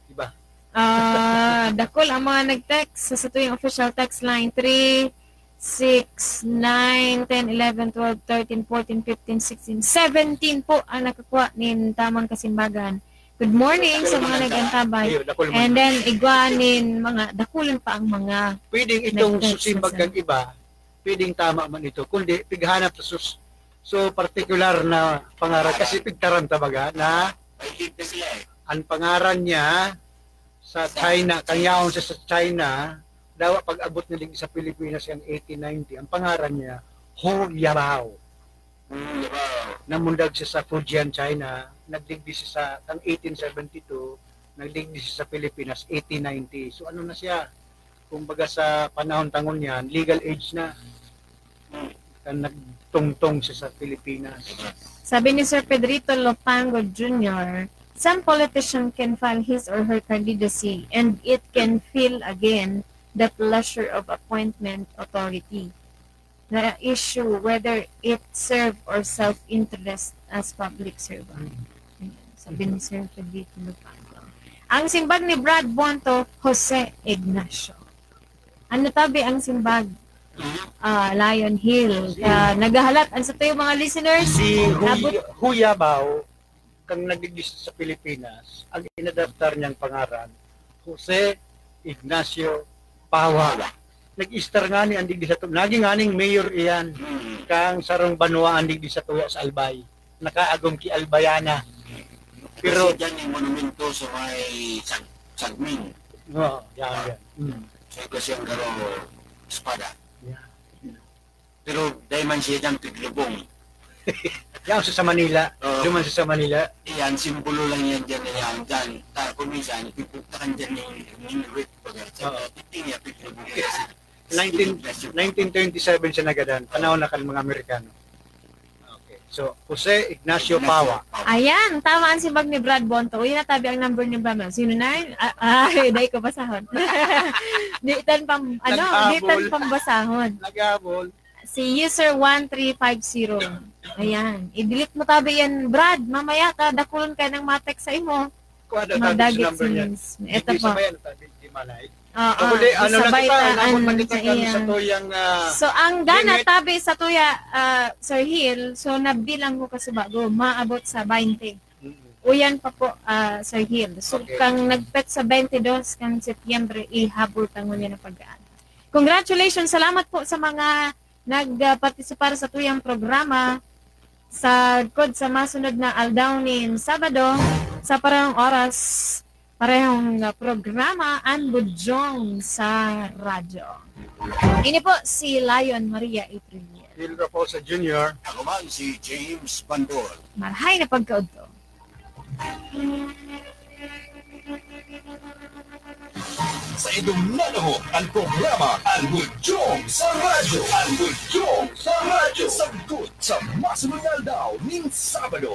iba. Ah, dakol ang mga nag-text sa, sa tuyong official text line, three, six, nine, ten, eleven, twelve, thirteen, fourteen, fifteen, sixteen, seventeen po ang nakakuha nin tamang kasimbagan. Good morning sa mga nag-antabay. Ayun, dakol man. And then, igwa nin mga, dakulan pa ang mga Pwedeng itong Nag-text susimbag na kan iba, pwedeng tama man ito. Kundi, pighanap sa sus, so particular na pangaran kasi pigtaram tabaga na ang pangaran niya sa China, kang yaon siya sa China, dawa pag-abot na digdi sa Pilipinas yung eighteen ninety, ang pangaran niya, Hu Yabao. Namundag siya sa Fujian, China, nagdigdi siya sa, ang eighteen seventy-two, nagdigdi siya sa Pilipinas, eighteen ninety. So ano na siya? Kumbaga sa panahon tangon niyan, legal age na. Kan nagtungtong siya sa Pilipinas. Sabi ni Sir Pedrito Lopango Junior, "Some politician can file his or her candidacy and it can fill again the pleasure of appointment authority. The issue whether it serve or self-interest as public servant." Ayan, sabi ni Sir Pedrito Lopango. Ang simbag ni Brad Bonto, Jose Ignacio. Ano tabi ang simbag? Ah, Lion Hill. Ah, naghahalat ang sa tuyong mga listeners. Si Hu, Abot- Hu Yabao, kang nagdigdi sa Pilipinas, ang inadaptar niyang pangaran, Jose Ignacio Pawa. Nag-istar nga ni ang digdi sa tu-, naging nga ning mayor iyan, kang sarong banwa ang digdi sa tuya sa Albay. Nakaagom ki Albayana. Pero Kasi dyan yung monumento sa may Sag Sagming. Oo, yan, yan. Mm. Sa ito siyang garo espada. Yeah. Pero dahil man siya dyan, piglubong. Yan sa, sa Manila. Oo. Duman siya sa Manila. Yan, simbolo lang yan dyan na yan. Dyan, tapos minsan, pipuktakan dyan ng, ng red baga. Sa Oo. titing niya, piglubong. 19, 1927 siya nagadan. Panahon na kan mga Amerikano. Okay. So, Jose Ignacio Pawa. Ayan, tama ang simbag ni Brad Bonto. Uy, natabi ang number ni Brad. Sino na yun? Ah, ay, dahil ko basahon. Di tan pam, ano, di tan Naghabol. Pambasahon. Naghabol. Si user one three five zero. Ayan. I-delete mo tabi yan, Brad. Mamaya ta, dakulon kayo ng matek sa imo. Kuha na Madagit tabi sa number niya. since. Ito Hindi po. Sabay, tabi, di malay. Oo, Ako di, ano na sabay kita, taan inabot na sa kita kan iya. sa tuyang, ah, So, ang gana limit. Tabi sa tuya, ah, Sir Hill, so nabilang ko kasi bago, maabot sa twenty. Mm. Uyan pa po, ah, Sir Hill. So, Okay. Kang nagpet sa twenty-dos kan Setyembre, ihabol ta ngunyan ang pagkaan. Congratulations, salamat po sa mga nagpartisipar sa tuyang programa. Sa kod sa masunod na aldaw nin Sabado, sa parehong oras, parehong, ah, programa, An Budyong sa Radyo. Ini po si Lion Maria April. Phil Raposa Junior. Ako man si James Bandol. Marhay na pagkaudto. Sa idong nanahon, ang programa An Budyong sa Radyo. An Budyong sa Radyo. Sagkod sa masunod na aldaw nin Sabado.